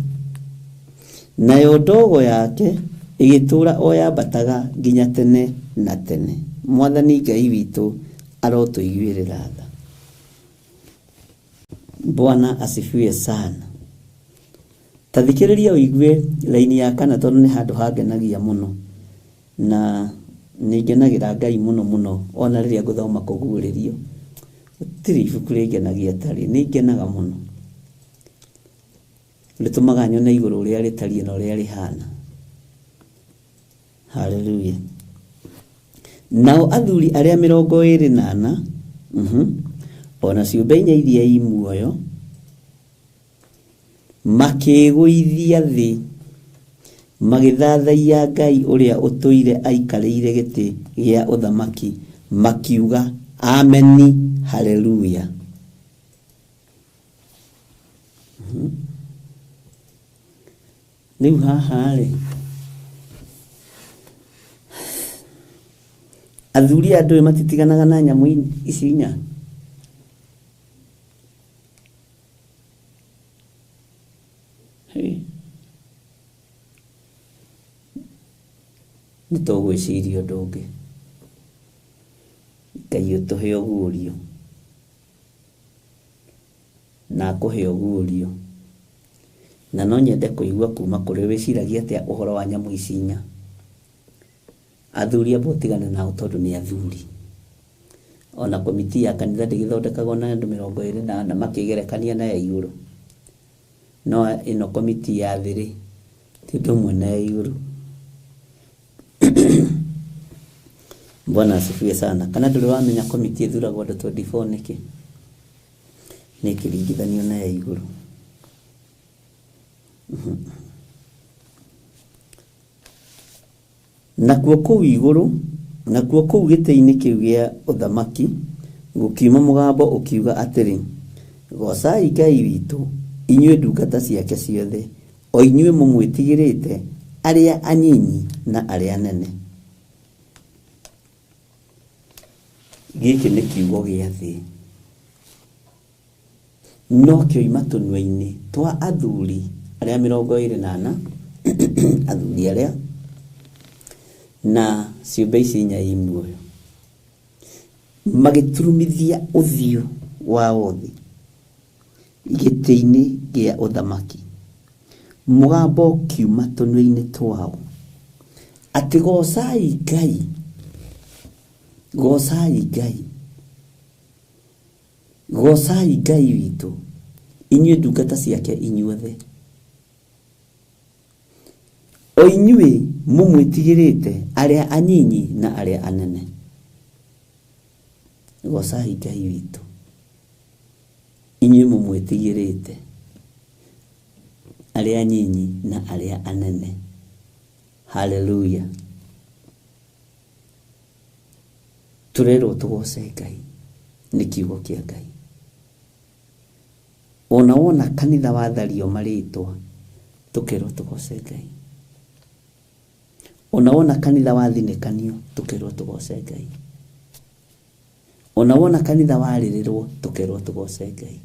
Nayo ndogo yake ĩgĩtũũra o yambataga nginya tene na tene. Mwathani Ngai witũ arotũiguĩrĩra tha. Bwana asifiwe sana. Ta thikĩrĩria ũigue raini ya kana, tondũ nĩ handũ hangenagia mũno, na nĩ ngenagĩra Ngai mũno mũno ona rĩrĩa ngũthoma kũguũrĩrio. Gũtirĩ ibuku rĩngenagia tarĩ, nĩ ngenaga mũno. Rĩtũmaga nyone igũrũ ũrĩa rĩtariĩ na ũrĩa rĩhana. Haleluya. Nao athuri arĩa 24, ona ciũmbe inya iria i muoyo, Makĩĩgũithia thĩ magĩthathaiya Ngai ũrĩa ũtũire aikarĩire gĩtĩ gĩa ũthamaki, makiuga ameni, haleluya. Rĩu haha rĩ, athuri aya ndũĩ matitiganaga na nyamũ ici inya. Nĩ tũgwĩciria ũndũ ũngĩ. Ngai ũtũhe ũguũrio na akũhe ũguũrio, na no nyende kũigua kuma kũrĩ wĩciragia atĩa ũhoro wa nyamũ ici inya. Athuri amba ũtigane nao tondũ nĩ athuri. Ona komiti ya kanitha ndĩgĩthondekagwo na andũ 24 makĩgerekania na ya igũrũ. No ĩno komiti ya thĩ rĩ, ti ũndũ ũmwe na ya igũrũ. Bwana asifiwe sana. Kana ndũrĩ wamenya komiti ĩthuragwo andũ 24 nĩkĩ? Nĩ ĩkĩringithanio na ya igũrũ. Nakuo kũu igũrũ, nakuo kũu gĩtĩ-inĩ kĩu gĩa ũthamaki gũkiuma mũgambo ũkiuga atĩrĩ, goocai Ngai witũ, inyuĩ ndungata ciake ciothe, o inyuĩ mũmwĩtigĩrĩte, arĩa anyinyi na arĩa anene. Gĩkĩ nĩ kiugo gĩa thĩ, no kĩoima tũnua-inĩ twa athuri arĩa 24, athuri arĩa na ciũmbe ici inya i muoyo, magĩturumithia ũthiũ wao thĩ gĩtĩ-inĩ gĩa ũthamaki. Mũgambo ũkiuma tũnua-inĩ twao atĩ goocai Ngai, goocai Ngai, goocai Ngai witũ, inyuĩ ndungata ciake inyuothe, o inyuĩ mũmwĩtigĩrĩte, arĩa anyinyi na arĩa anene. Goocai Ngai witũ, inyuĩ mũmwĩtigĩrĩte, arĩa anyinyi na arĩa anene. Haleluya. Tũrerwo tũgooce Ngai nĩ kiugo kĩa Ngai. Ona wona kanitha wathario marĩtwa, tũkerwo tũgooce Ngai. Ona wona kanitha wathinĩkanio, tũkerwo tũgooce Ngai. Ona wona kanitha warĩrĩrwo, tũkerwo tũgooce Ngai.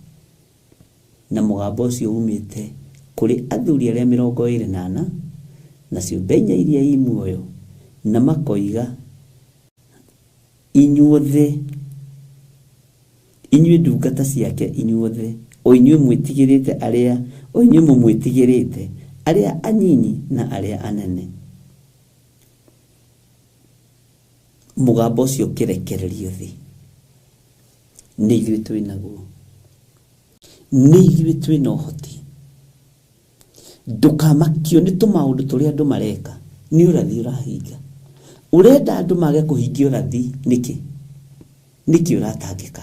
Na mũgambo ũcio umĩte kũrĩ athuri arĩa 24 na ciũmbe inya iria i muoyo, na makoiga inyuothe, inyuĩ ndungata ciake inyuothe, o inyuĩ mwĩtigĩrĩte arĩa, o inyuĩ mũmwĩtigĩrĩte, arĩa anyinyi na arĩa anene. Mũgambo ũcio ũkĩrekererio thĩ. Nĩ ithuĩ twĩ naguo, nĩ ithuĩ twĩ na ũhoti. Ndũkamakio nĩ tũmaũndũ tũrĩa andũ mareka, nĩ ũrathi ũrahinga. Ũrenda andũ mage kũhingia ũrathi nĩkĩ? Nĩkĩ ũratangĩka?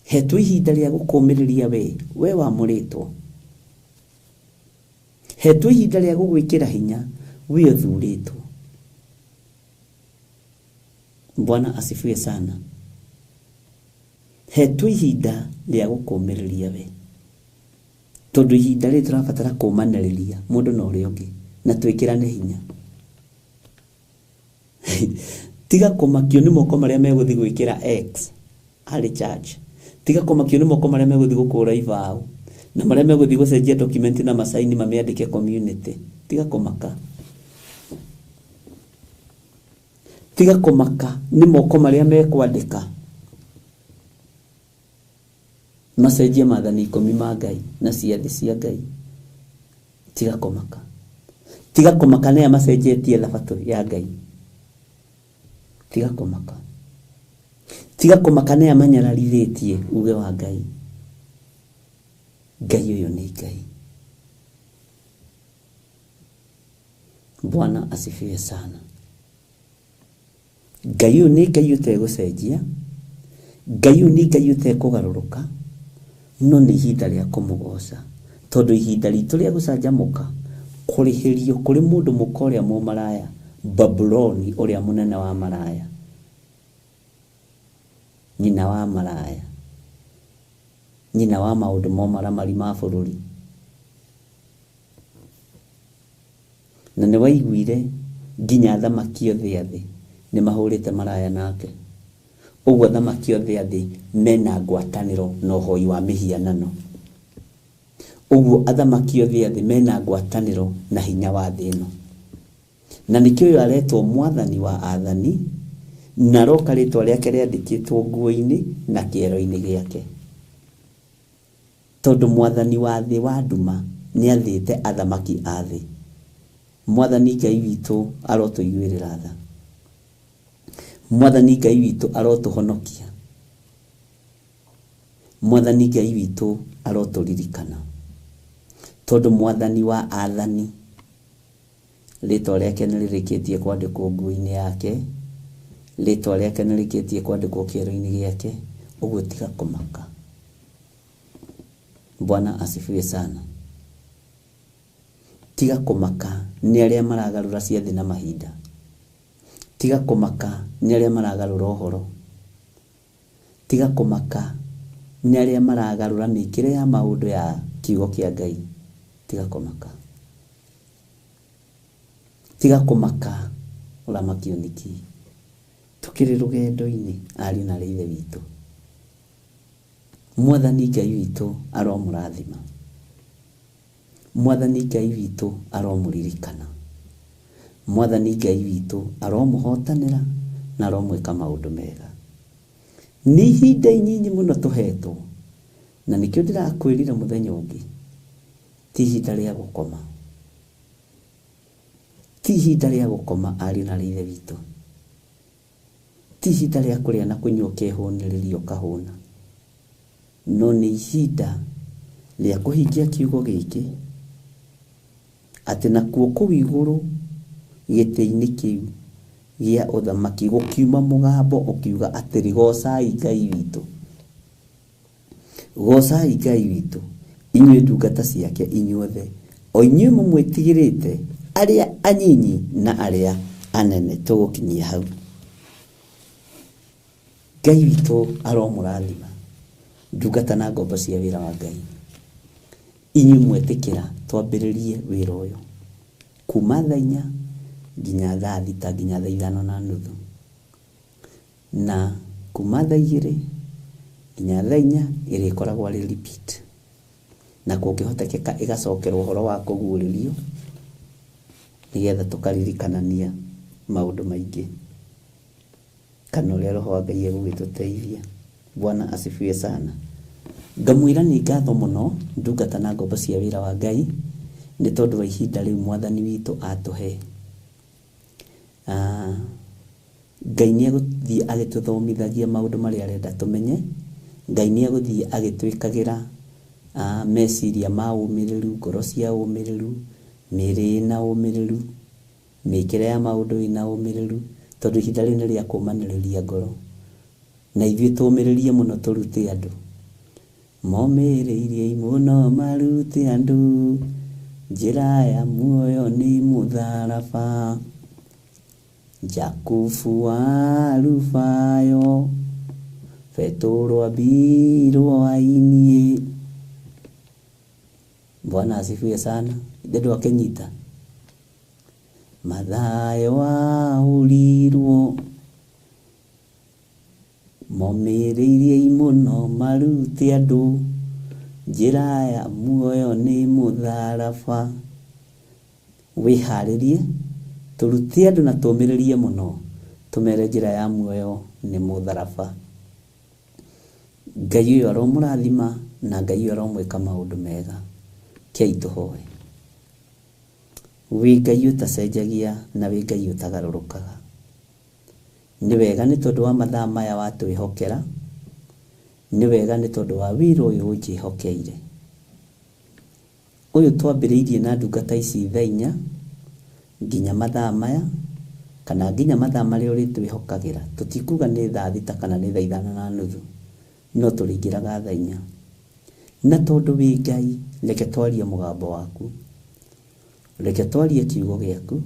Hetwo ihinda rĩa gũkũmĩrĩria we wamũrĩtwo. Hetwo ihinda rĩa gũgwĩkĩra hinya we ũthurĩtwo. Bwana asifiwe sana. Hetwo ihinda rĩa gũkũmĩrĩria we, tondũ ihinda rĩrĩ tũrabatara kũmanĩrĩria mũndũ na ũrĩa ũngĩ na twĩkĩrane hinya. Tiga kũmakio nĩ moko marĩa megũthiĩ gwĩkĩra X harĩ church. Tiga kũmakio nĩ moko marĩa megũthiĩ gũkũra ibaũ na marĩa megũthiĩ gũcenjia document na masaini mamĩandĩke community. Tiga kũmaka. Tiga kũmaka nĩ moko marĩa mekwandĩka macenjie maathani 10 ma Ngai na ciathĩ cia Ngai. Tiga kũmaka. Tiga kũmaka nĩa macenjetie thabatũ ya Ngai. Tiga kũmaka. Tiga kũmaka nĩa manyararithĩtie uge wa Ngai. Ngai ũyũ nĩ Ngai. Bwana asifiwe sana. Ngai ũyũ nĩ Ngai ũtegũcenjia. Ngai ũyũ nĩ Ngai ũtekũgarũrũka. No nĩ ihinda rĩa kũmũgoca, tondũ ihinda ritũ rĩa gũcanjamũka kũrĩhĩrio kũrĩ mũndũ mũka ũrĩa mũmaraya, Babuloni ũrĩa mũnene wa maraya, nyina wa maraya, nyina wa maũndũ momaramari ma bũrũri. Na nĩ waiguire nginya athamaki othe a thĩ nĩ mahũrĩte maraya nake. Ũguo athamaki othe a thĩ mena ngwatanĩro na ũhoi wa mĩhianano. Ũguo athamaki othe a thĩ mena ngwatanĩro na hinya wa thĩ ĩno. Na nĩkĩo ũyũ aretwo mwathani wa athani, na aroka rĩtwa rĩake rĩandĩkĩtwo nguo-inĩ na kĩero-inĩ gĩake. Tondũ mwathani wa thĩ wa nduma nĩ athĩte athamaki a thĩ. Mwathani Ngai witũ arotũiguĩrĩra tha. Mwathani Ngai witũ arotũhonokia. Mwathani Ngai witũ arotũririkana. Tondũ mwathani wa athani rĩtwa rĩake nĩ rĩrĩkĩtie kwandĩkwo nguo-inĩ yake, rĩtwa rĩake nĩ rĩrĩkĩtie kwandĩkwo kĩero-inĩ gĩake, ũguo tiga kũmaka. Bwana asifiwe sana. Tiga kũmaka nĩ arĩa maragarũra ciathĩ na mahinda. Tiga kũmaka nĩ arĩa maragarũra ũhoro. Tiga kũmaka nĩ arĩa maragarũra mĩkĩre ya maũndũ ya kiugo kĩa Ngai. Tiga kũmaka. Tiga kũmaka ũramakio nĩkĩ. Tũkĩrĩ rũgendo-inĩ ariũ na aarĩ a Ithe witũ. Mwathani Ngai witũ aromũrathima. Mwathani Ngai witũ aromũririkana. Mwathani Ngai witũ aromũhotanĩra na aromwĩka maũndũ mega. Nĩ ihinda inyinyi mũno tũhetwo, na nĩkĩo ndĩrakwĩrire mũthenya ũngĩ, ti ihinda rĩa gũkoma. Ti ihinda rĩa gũkoma ariũ na aarĩ a Ithe witũ. Ti ihinda rĩa kũrĩa na kũnyua ũkehũnĩrĩria ũkahũna. No nĩ ihinda rĩa kũhingia kiugo gĩkĩ, atĩ nakuo kũu igũrũ gĩtĩ-inĩ kĩu gĩa ũthamaki gũkiuma mũgambo ũkiuga atĩrĩ, gocai Ngai witũ. Gocai Ngai witũ, inyuĩ ndungata ciake inyuothe, o inyuĩ mũmwĩtigĩrĩte, arĩa anyinyi na arĩa anene. Tũgũkinyia hau. Ngai witũ aromũrathima, ndungata na ngombo cia wĩra wa Ngai. Inyuĩ mwetĩkĩra twambĩrĩrie wĩra ũyũ kuma thaa 4 nginya thaa 6 nginya thaa 5:30, na kuma thaa 2 nginya thaa 4 ĩrĩkoragwo arĩ repeat, na kũngĩhotekeka ĩgacokerwo ũhoro wa kũguũrĩrio nĩgetha tũkaririkanania maũndũ maingĩ kana ũrĩa Roho wa Ngai egũgĩtũteithia. Bwana asifiwe sana. Ngamwĩra nĩ ngatho mũno ndungata na ngombo cia wĩra wa Ngai nĩ tondũ wa ihinda rĩu mwathani witũ atũhe. Ngai nĩ egũthiĩ agĩtũthomithagia maũndũ marĩa arenda tũmenye. Ngai nĩ egũthiĩ agĩtwĩkagĩra meciria ma ũmĩrĩru, ngoro cia ũmĩrĩru, mĩĩrĩ ĩna ũmĩrĩru, mĩkĩre ya maũndũ ĩna ũmĩrĩru, tondũ ihinda rĩu nĩ rĩa kũmanĩrĩria ngoro. Na ithuĩ tũmĩrĩrie mũno tũrute andũ. Momĩrĩirie mũno marute andũ, njĩra ya muoyo nĩ mũtharaba. Jakubu wa Alufayo, Petero ambirwo ainie. Bwana asifiwe sana. Ithe ndwakĩnyita. Mathayo ahũrirwo, momĩrĩirie mũno marute andũ, njĩra ya muoyo nĩ mũtharaba. Wĩharĩrie tũrute andũ na tũmĩrĩrie mũno, tũmere njĩra ya muoyo nĩ mũtharaba. Ngai ũyũ aromũrathima na Ngai ũyũ aromwĩka maũndũ mega. Kei tũhoe. Wĩ Ngai ũtacenjagia na wĩ Ngai ũtagarũrũkaga. Nĩ wega nĩ tondũ wa mathaa maya watwĩhokera, nĩ wega nĩ tondũ wa wĩra ũyũ ũnjĩhokeire. Ũyũ twambĩrĩirie na ndungata ici thaa 4 nginya mathaa maya, kana nginya mathaa marĩa ũrĩtwĩhokagĩra. Tũtikuga nĩ thaa 6 kana nĩ thaa 5:30, no tũrĩingĩraga thaa 4. Na tondũ wĩ Ngai, reke twarie mũgambo waku, reke twarie kiugo gĩaku,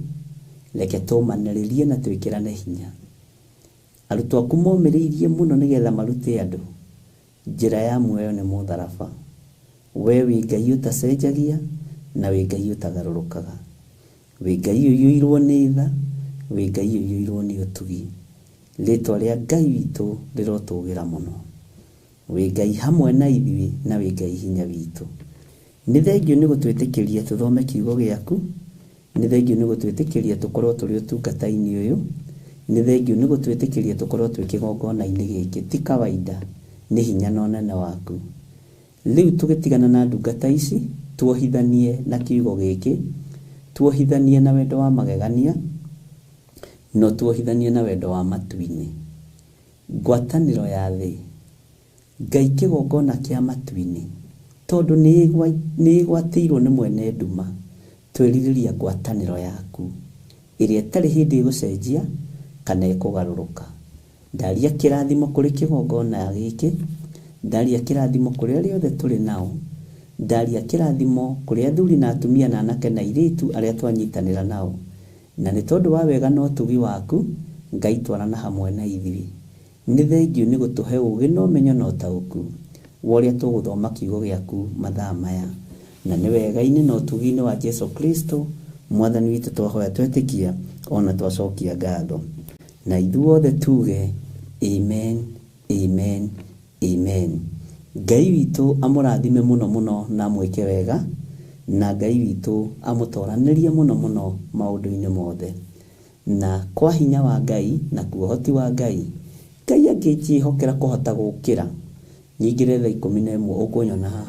reke tũmanĩrĩrie na twĩkĩrane hinya. Arutwo aku momĩrĩirie mũno nĩgetha marute andũ njĩra ya muoyo nĩ mũtharaba. We wĩ Ngai ũtacenjagia na wĩ Ngai ũtagarũrũkaga. Wĩ Ngai ũiyũirwo nĩ tha, wĩ Ngai ũiyũirwo nĩ ũtugi. Rĩtwa rĩa Ngai witũ rĩrotũgĩra mũno. Wĩ Ngai hamwe na ithuĩ na wĩ Ngai hinya witũ. Nĩ thengiũ nĩ gũtwĩtĩkĩria tũthome kiugo gĩaku, nĩ thengiũ nĩ gũtwĩtĩkĩria tũkorwo tũrĩ ũtungata-inĩ ũyũ, nĩ thengiũ nĩ gũtwĩtĩkĩria tũkorwo twĩ kĩgongona-inĩ gĩkĩ. Ti kawaida, nĩ hinya na ũnene waku. Rĩu tũgĩtigana na ndungata ici, tuohithanie na kiugo gĩkĩ, tuohithanie na wendo wa magegania, no tuohithanie na wendo wa matu-inĩ. Ngwatanĩro ya thĩ, Ngai kĩgongona kĩa matu-inĩ, tondũ nĩ ĩgwatĩirwo nĩ mwene nduma, twerirĩria ngwatanĩro yaku, ĩrĩa ĩtarĩ hĩndĩ ĩgũcenjia kana ĩkũgarũrũka. Ndaria kĩrathimo kũrĩ kĩgongona gĩkĩ, ndaria kĩrathimo kũrĩ arĩa othe tũrĩ nao, ndaria kĩrathimo kũrĩ athuri na atumia na anake na airĩtu arĩa twanyitanĩra nao. Na nĩ tondũ wa wega na ũtugi waku, Ngai twarana hamwe na ithuĩ. Nĩ thengiũ nĩ gũtũhe ũũgĩ na ũmenyo na ũtaũku wa ũrĩa tũgũthoma kiugo gĩaku mathaa maya. Na nĩ wega-inĩ na ũtugi-inĩ wa Jesu Kristo, Mwathani witũ twahoya twetĩkia ona twacokia ngatho. Na ithuothe tuge amen, amen, amen. Ngai witũ amũrathime mũno mũno na amwĩke wega, na Ngai witũ amũtoranĩrie mũno mũno maũndũ-inĩ mothe. Na kwa hinya wa Ngai na kwa ũhoti wa Ngai, Ngai angĩnjĩhokera kũhota gũkĩra, nyingĩre thaa 11 ũkũnyona haha.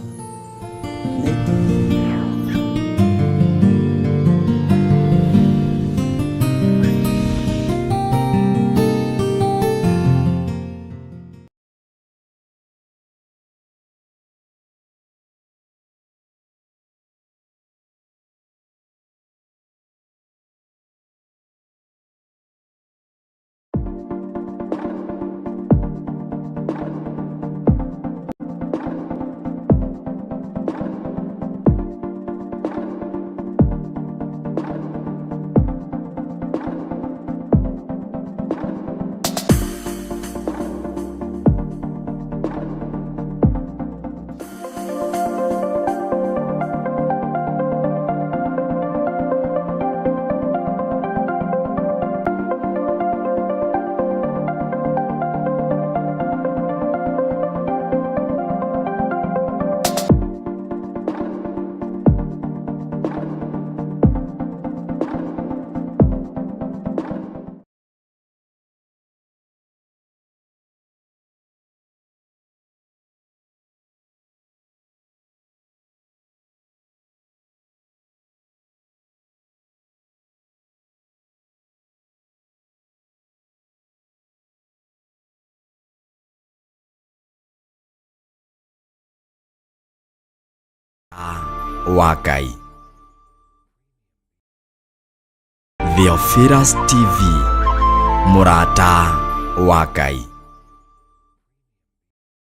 Wa Ngai. Theophilus TV, mũrata wa Ngai.